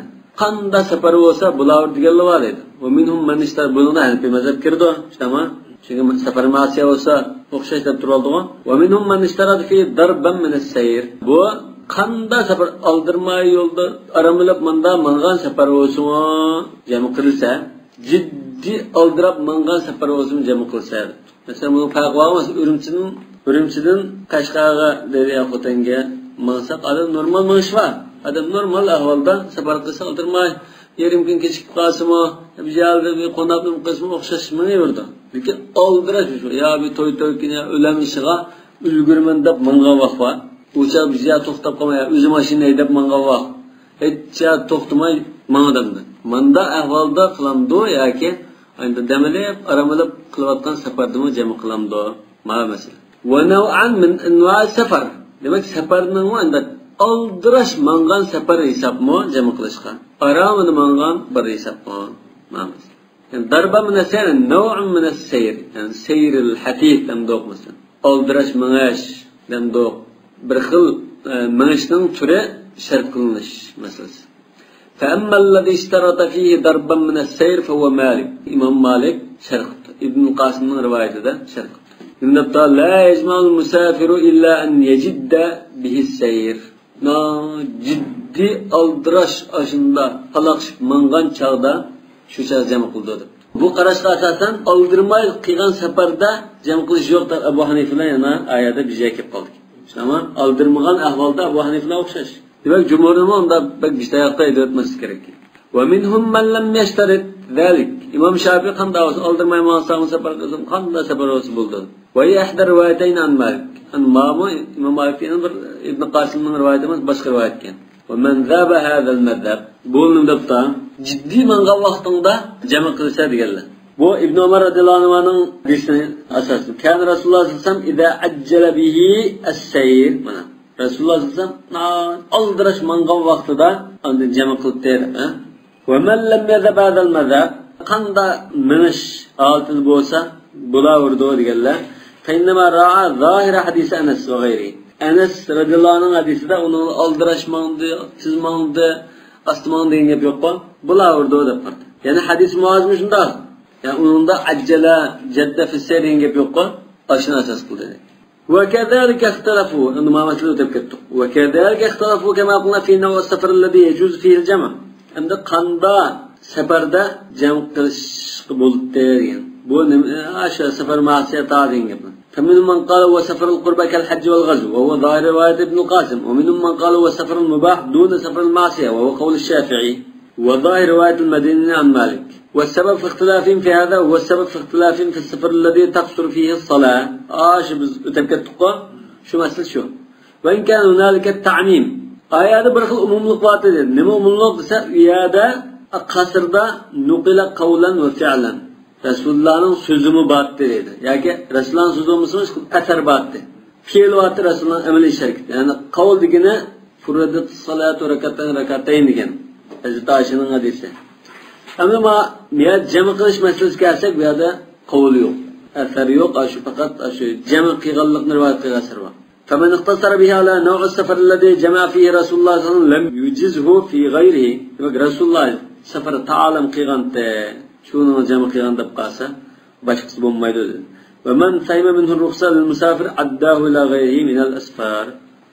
قاندا سەپەر بولسا، بۇلار دېگەنلەر بار دەيدۇ. ومنهم من اشترط، بۇنىڭدا ھەنىفىي مەزھەپ كىرىدۇ، شۇنداقمۇ؟ چۈنكى سەفەر مەسىيەت بولسا ئوخشاش دەپ تۇرۇۋالدىغۇ. ومنهم من اشترط فيه ضربا من السير. بۇ قاندا سەپەر، ئالدىرىماي يولدا ئارام ئېلىپ مۇندا ماڭغان سەپەر بولسىمۇ جەمئ قىلسا، جىددىي ئالدىراپ ماڭغان سەپەر بولسىمۇ جەمئ قىلسا. مەسىلەن، بۇنىڭ پەرقى بارغۇ؟ مەسىلەن، ئۈرۈمچىدىن، ئۈرۈمچىدىن قەشقەرگە دەريا خوتەنگە ماڭساق، ئادەم نورمال مېڭىشى بار. ئادەم نورمال ئەھۋالدا سەپەر قىلسا ئالدىرىماي، يېرىم كۈن كېچىكىپ قالسىمۇ، بىر يەردە بىر قوناقلىنىپ قالسىمۇ ئوخشاش مېڭىۋېرىدۇ. لېكىن ئالدىراش شۇ، يا بىر توي تۆكۈنى، يا ئۆلەم ئىشىغا ئۈلگۈرىمەن دەپ ماڭغان ۋاق بار. ئۇ چاغ بىر يەردە توختاپ قالماي، يا ئۆزى ماشىنا ھەيدەپ ماڭغان ۋاق. ھېچ يەردە توختىماي ماڭىدۇ. مانداق ئەھۋالدا قىلامدۇ ياكى ئەمدى دەم ئېلىپ، ئارام ئېلىپ قىلىۋاتقان سەپەردىمۇ جەم قىلامدۇ؟ مانا مەسىلە. ونوعا من أنواع السفر. دېمەك، سەپەرنىڭمۇ ئەمدى ئالدىراش ماڭغان سەپەر ھېسابمۇ جەم قىلىشقا؟ ئارامىدا ماڭغان بىر ھېسابمۇ؟ مانا مەسىلە. يەنى ضربا من السير، نوع من السير. يەنى سير الحثيث دەمدۇق مەسىلەن. ئالدىراش مېڭىش دەمدۇق. بىر خىل، ئە، مېڭىشنىڭ تۈرى شەرت قىلىنىش مەسىلىسى. فأما الذي اشترط فيه ضربا من السير فهو مالك. ئىمام مالىك شەرت قىپتۇ. ئىبن قاسىمنىڭ رىۋايىتىدە شەرت قىپتۇ. نېمە دەپتۇ؟ لا يجمع المسافر إلا أن يجد به السير. نا، جىددىي ئالدىراش ئاشۇنداق پالاقشىپ ماڭغان چاغدا شۇ چاغدا جەم قىلىدۇ دەپتۇ. بۇ قاراشقا ئاساسەن، ئالدىرىماي قىلغان سەپەردە جەم قىلىش يوق دەپ ئەبۇ ھەنىفە بىلەن يەنە ئايەتتە بىر جايغا كېلىپ قالدى. شۇنداقمۇ؟ ئالدىرمىغان ئەھۋالدا ئەبۇ ھەنىفە بىلەن ئوخشاش. دېمەك، جۇمھۇرنىمۇ ئۇنداق بەك بىتاياقتا ھەيدەۋەتمەسلىك كېرەك. ومنهم من لم يشترط ذلك. ئىمام شافىئى قانداق بولسا، ئالدىرماي ماڭسام سەپەر قىلسام، قانداق سەپەر بولسا بولىدۇ. وهي إحدى الروايتين عن مالك. ئەنە ماۋۇ ئىمام مالىكتىن بىر ئىبن قاسىمنىڭ رىۋايىتى ئەمەس، باشقا رىۋايەت ئىكەن. ومن ذهب هذا المذهب. بۇ نېمە دەپتۇ؟ جىددىي ماڭغان ۋاقتىڭدا جەم قىلسا دېگەنلەر. بۇ ئىبن ئۆمەر رەزىياللاھۇ ئەنھۇنىڭ ھەدىسىنى ئاساس. كان رسول الله صلى الله عليه وسلم إذا عجل به السير. مانا، رەسۇلۇللاھ سەللەللاھۇ ئەلەيھى ۋەسەللەم ئالدىراش ماڭغان ۋاقتىدا ئاندىن جەم قىلىپ تېرىپ، ھە؟ ومن لم يذهب هذا المذهب، قانداق مېڭىش ھالىتىدە بولسا، بولاۋېرىدۇ دېگەنلەر. فإنما راعى ظاهر حديث أنس وغيره. ئەنەس رەزىياللاھۇ ئەنھۇنىڭ ھەدىسىدە ئۇنىڭ ئالدىراش ماڭدى، تېز ماڭدى، ئاستا ماڭدى دېگەن گەپ يوققۇ. بولاۋېرىدۇ دەپ قارىدى. يەنى ھەدىس مۇۋازىمى شۇنداق. يەنى ئۇنىڭدا عجل، جد في السير دېگەن گەپ يوققۇ. ئاشۇنى ئاساس قىلدى. وكذلك اختلفوا. ئەمدى مانا مەسىلە ئۆتۈپ كەتتۇق. وكذلك اختلفوا كما قلنا في نوع السفر الذي يجوز فيه الجمع. ئەمدى قاندا سەپەردە جەم قىلىشقا بولىدۇ دېگەن. بۇ نېمە؟ ئاشۇ سەفەر مەسىيەت دېگەن گەپنى. فمنهم من قال هو سفر القربى كالحج والغزو وهو ظاهر رواية ابن القاسم، ومنهم من قال هو سفر مباح دون سفر المعصية وهو قول الشافعي. وظاهر رواية المدينيين عن مالك. والسبب في اختلافهم في هذا هو السبب في اختلافهم في السفر الذي تقصر فيه الصلاة. ئاشۇ بىز ئۆتۈپ كەتتۇققۇ، شۇ مەسىلە شۇ. وإن كان هنالك التعميم. ئايەتتە بىر خىل ئومۇملۇق بار دېدى. نېمە ئومۇملۇق دېسە، ئۇ يەردە قەسىردە نۇقىلە قەۋلەن ۋە فىئلەن. رەسۇلۇللاھنىڭ سۆزىمۇ بار دېدى. ياكى رەسۇلۇللاھنىڭ سۆزى بولمىسىمۇ، ئەسەر بار دېدى. پېئىل بار دېدى، رەسۇلۇللاھنىڭ ئەمەلىي شەرىكىتى. يەنى قەۋل دېگىنى، فرضت الصلاة ركعتين ركعتين دېگەن. ھەزرىتى ئائىشەنىڭ ھەدىسى. ئەمما ما، بۇ يەردە جەم قىلىش مەسىلىسىگە كەلسەك، بۇ يەردە قەۋل يوق. ئەسەر يوق، ئاشۇ پەقەت ئاشۇ جەم قىلغانلىقنى رىۋايەت قىلغان ئەسەر بار. فمن اقتصر به على نوع السفر الذي جمع فيه رسول الله صلى الله عليه وسلم لم يجزه في غيره. دېمەك، رەسۇلۇللاھ سەپەر تائالەم قىلغانتى، شۇنىڭغا جەم قىلغان دەپ قالسا، باشقىسى بولمايدۇ دېدى. ومن فهم منه الرخصة للمسافر عداه إلى غيره من الأسفار.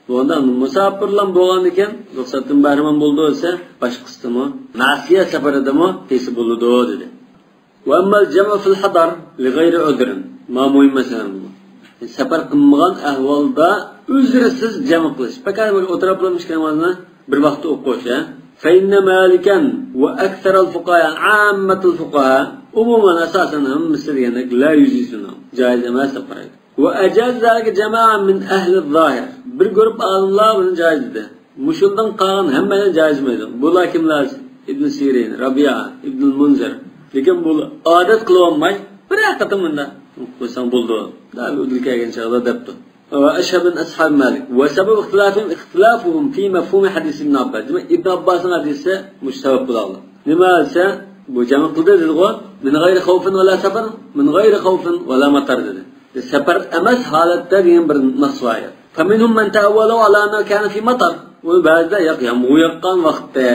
بۇندا مۇساپىرلام بولغاندىكىن، رۇخسەتتىن بەھرىمەن بولىدۇ دېسە، باشقىسىمۇ، مەسىيەت سەپىرىدىمۇ قىلسا بولىدۇ دېدى. وأما الجمع في الحضر لغير عذر. ما مۇھىم مەسىلە بۇ. سەپەر قىلمىغان ئەھۋالدا ئۆزرىسىز جەم قىلىش. پەقەت بىر ئولتۇرۇپ بىر ئىككى نامازنى بىر ۋاقىتتا ئوقۇش، ھە؟ فإن مالكا وأكثر الفقهاء، يەنى عامة الفقهاء، ئومۇمەن ئاساسەن ھەممىسى دېگەندەك لا يجيز، جائىز ئەمەس دەپ قارايدۇ. وأجاز ذلك جماعة من أهل الظاهر. بىر گۇرۇپ ئالىملار بۇنى جائىز دېدى. مۇشۇندىن قالغان ھەممەيلەن جائىز دېمەيدۇ. بۇلار كىملەر؟ ئىبن سىرىن، رابىئە، ئىبنۇل مۇنزىر. لېكىن بۇ ئادەت قىلىۋالماي، بىرەر قېتىم مۇنداق قويساڭ بولىدۇ. دەل ئۇدۇل كەلگەن چاغدا دەپتۇ. وأشهر من أصحاب مالك. وسبب اختلافهم اختلافهم في مفهوم حديث ابن عباس. دېمەك، ئىبن ئابباسنىڭ ھەدىسى مۇشۇ سەۋەب بولاغلىق. نېمە دېسە، بۇ جەم قىلدى دېدىغۇ. من غير خوف ولا سفر، من غير خوف ولا مطر دېدى. سەپەر ئەمەس ھالەتتە دېگەن بىر نەس بار. فمنهم من تأوله على أنه كان في مطر. ئۇنى بەزىلەر ياق، يامغۇر ياغقان ۋاقىتتا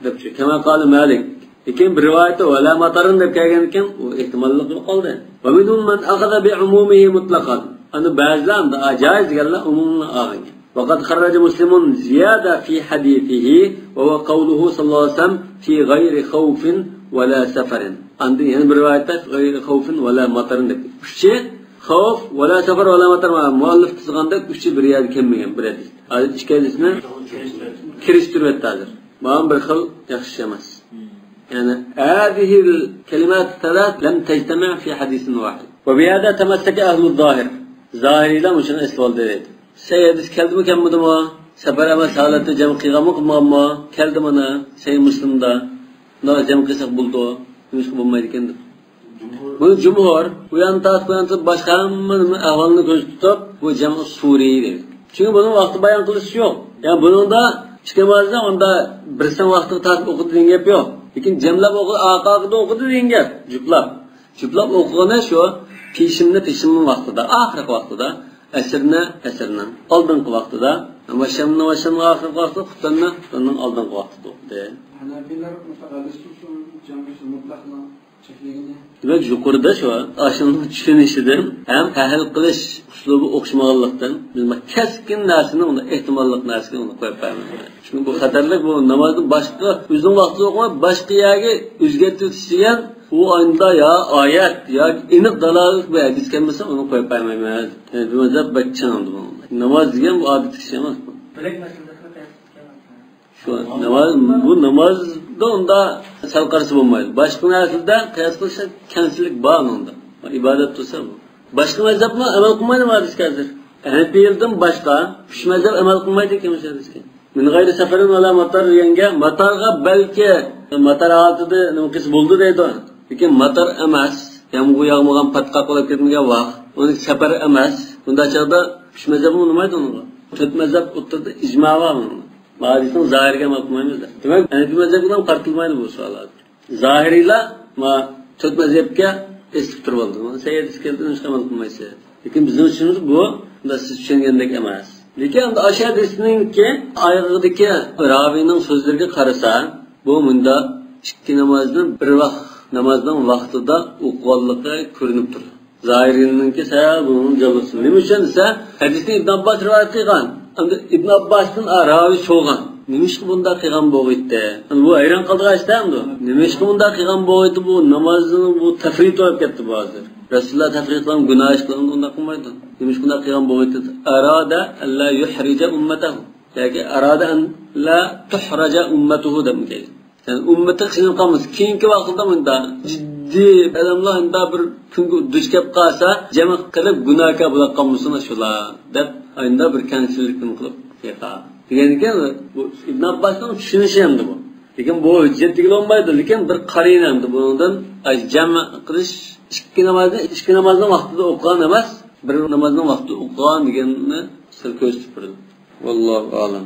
دەپ چۈشەندى. كما قال مالك. لېكىن بىر رىۋايەتتە ولا مطر دەپ كەلگەنكەن، ئۇ ئېھتىماللىق يوقالدى. ومنهم من أخذ بعمومه مطلقا. ئەنە بەزىلەر ئەمدى جائىز دېگەنلەر ئومۇمىنى ئالغان. وقد خرج مسلم زيادة في حديثه وهو قوله صلى الله عليه وسلم في غير خوف ولا سفر. ئاندىن يەنە بىر رىۋايەتتە غير خوف ولا مطر دەپ. ئۈچى خوف، ۋەلا سەفەر، ۋەلا مەتەر، مۇئەللىپ قىلغاندەك ئۈچى بىر يەردە كەلمىگەن بىر ھەدىس. ھازىر ئىككى ھەدىسنى كىرىشتۈرۈۋەتتى ھازىر. مانا بىر خىل ياخشى ئەمەس. يەنى، هذه الكلمات الثلاث لم تجتمع في حديث واحد. وبهذا تمسك أهل الظاهر. زاھىرىيلار مۇشۇنى ئېسىۋالدى دەيدۇ. سەي ھەدىس كەلدىمۇ كەلمىدىمۇ؟ سەپەر ئەمەس ھالەتتە جەم قىلغانمۇ قىلمىغانمۇ؟ كەلدى مانا، سەي مۇسلىمدا. مۇنداق جەم قىلساق بولىدۇ. نېمىشقا بولمايدىكەن دەپ. بۇنى جۇمھۇر، ئۇ ياندا تارتىپ، بۇ ياندا تارتىپ، باشقا ھەممە نېمە ئەھۋالنى كۆزدە تۇتۇپ، بۇ جەمئۇ سۇرى دەيدۇ. چۈنكى بۇنىڭ ۋاقتى بايان قىلىش يوق. يەنى بۇنىڭدا ئىككى نامازنى ئۇندا بىرسىنىڭ ۋاقتىغا تارتىپ ئوقۇدى دېگەن گەپ يوق. لېكىن جەملەپ ئوقۇدى، ئارقا-ئارقىدىن ئوقۇدى دېگەن گەپ. جۈپلەپ. جۈپلەپ ئوقۇغىنى شۇ پېشىننى پېشىننىڭ ۋاقتىدا، ئاخىرقى ۋاقتىدا، ئەسىرنى ئەسىرنىڭ ئالدىنقى ۋاقتىدا، ماشامنى ماشامنىڭ ئاخىرقى ۋاقتىدا، خۇتەننى خۇتەننىڭ ئالدىنقى ۋاقتىدا ئوقۇدى. ھەنەفىيلەر مۇتەخەللىس شۇ جەمئى مۇتلەقنىڭ چەكلىگىنى. دېمەك، يۇقىرىدا شۇ ئاشۇنىڭ چۈشىنىشىدىن ھەم ھەل قىلىش ئۇسلۇبى ئوخشىمىغانلىقتىن، بىز بۇ كەسكىن نەرسىنى، ئۇنى ئېھتىماللىق نەرسىگە ئۇنى قويۇپ بەرمەيمىز. چۈنكى بۇ خەتەرلىك، بۇ نامازنى باشقا، ئۆزىنىڭ ۋاقتىدا ئوقۇماي، باشقا يەرگە ئۆزگەرتىۋېتىش دېگەن، ئۇ ئاينىدا يا ئايەت، يا ئېنىق دالالەتلىك بىر ھەدىس كەلمىسە، ئۇنى قويۇپ بەرمەيمىز. ھەنەفىي مەزھەپ بەك چىڭ بۇنىڭدا. ناماز دېگەن بۇ ئادەتتىكى ئىش ئەمەس بۇ. بۆلەك مەسىلىدە قىياس قىلىدىكەن. شۇ ناماز، بۇ نامازدا ئۇندا سەل قارىسا بولمايدۇ. باشقا نەرسىدە قىياس قىلىش كەمچىلىك بار ئۇنىڭدا. ئىبادەت تۇرسا بۇ. باشقا مەزھەپمۇ ئەمەل قىلمايدۇ ھەدىسكە ھازىر. ھەنەفىيلەردىن باشقا ئۈچ مەزھەپ ئەمەل قىلمايدۇ ئىكەن مۇشۇ ھەدىسكە. من غير سفر ولا مطر دېگەنگە، ماتارغا بەلكى ماتار ھالىتىدە نېمە قىلسا بولىدۇ دەيدۇ. لېكىن ماتار ئەمەس، يامغۇر ياغمىغان پاتقاق بولۇپ كەتمىگەن ۋاق. ئۇنى سەپەر ئەمەس. بۇنداق چاغدا ئۈچ مەزھەپمۇ ئۇنىمايدۇ ئۇنىڭغا. تۆت مەزھەپ ئوتتۇرىدا ئىجما بار بۇنىڭدا. بۇ ھەدىسنىڭ زاھىرىگە ئەمەل قىلمايمىز دەپ. دېمەك، ھەنەفىي مەزھەپكە قارىتىلمايدۇ بۇ سوئال ھازىر. زاھىرىيلار ما تۆت مەزھەپكە ئېسىلىپ تۇرۇۋالدى. مانا سەي ھەدىس كەلدى، نېمىشقا ئەمەل قىلمايسىز؟ لېكىن بىزنىڭ ئۈچۈن بۇ، بۇنداق سىز چۈشەنگەندەك ئەمەس. لېكىن ئەمدى ئاشۇ ھەدىسنىڭكى ئايىغىدىكى راۋىنىڭ سۆزلىرىگە قارىسا، بۇ مۇنداق ئىككى نامازنى بىر ۋاق-، نامازنىڭ ۋاقتىدا ئوقۇغانلىقى كۆرۈنۈپ تۇرىدۇ. زاھىرىينىڭكى سەل بۇنىڭ جانلىسى. نېمە ئۈچۈن دېسە، ھەدىسنى ئىبن ئابباس رىۋايەت قىلغان. ئەمدى ئىبن ئابباستىن راۋى سورىغان. نېمىشقا بۇنداق قىلغان بولغىيتتى؟ ئەمدى بۇ ھەيران قالىدىغان ئىش-تە ئەمدى. نېمىشقا بۇنداق قىلغان بولغىيتتى؟ بۇ نامازنىڭ بۇ تەفرىتى بولۇپ كەتتى بۇ ھازىر. رەسۇلۇللا تەفرىت قىلغان، گۇناھ ئىش قىلغاندا ئۇنداق قىلمايدۇ. نېمىشقا بۇنداق قىلغان بولغىيتتى؟ ئارادە ئەللا يۇھرىجە ئۇممەتەھۇ. ياكى ئارادە ئەن لا تۇھرەجە ئۇممەتۇھۇ دەپمۇ كەلگەن. يەنى ئۈممىتى قىينىلىپ قالمىسۇن. كېيىنكى ۋاقىتتا مۇنداق جىددىي ئادەملەر مۇنداق بىر كۈنگە دۇچ كەپ قالسا، جەمئ قىلىپ گۇناھكار بولۇپ قالمىسۇن شۇلار دەپ، ئاينىدا بىر كەڭچىلىك نېمە قىلىپ قىلغان دېگەنكەن. بۇ ئىبن ئابباسنىڭ چۈشىنىشى ئەمدى بۇ. لېكىن بۇ ھۆججەت دېگىلى بولمايدۇ. لېكىن بىر قارىنا ئەمدى بۇنىڭدىن، ئاي، جەمئ قىلىش ئىككى نامازنى، ئىككى نامازنىڭ ۋاقتىدا ئوقۇغان ئەمەس، بىر نامازنىڭ ۋاقتىدا ئوقۇغان دېگەننى سىزگە كۆرسىتىپ بېرىدۇ. ۋاللاھۇ ئەلەم.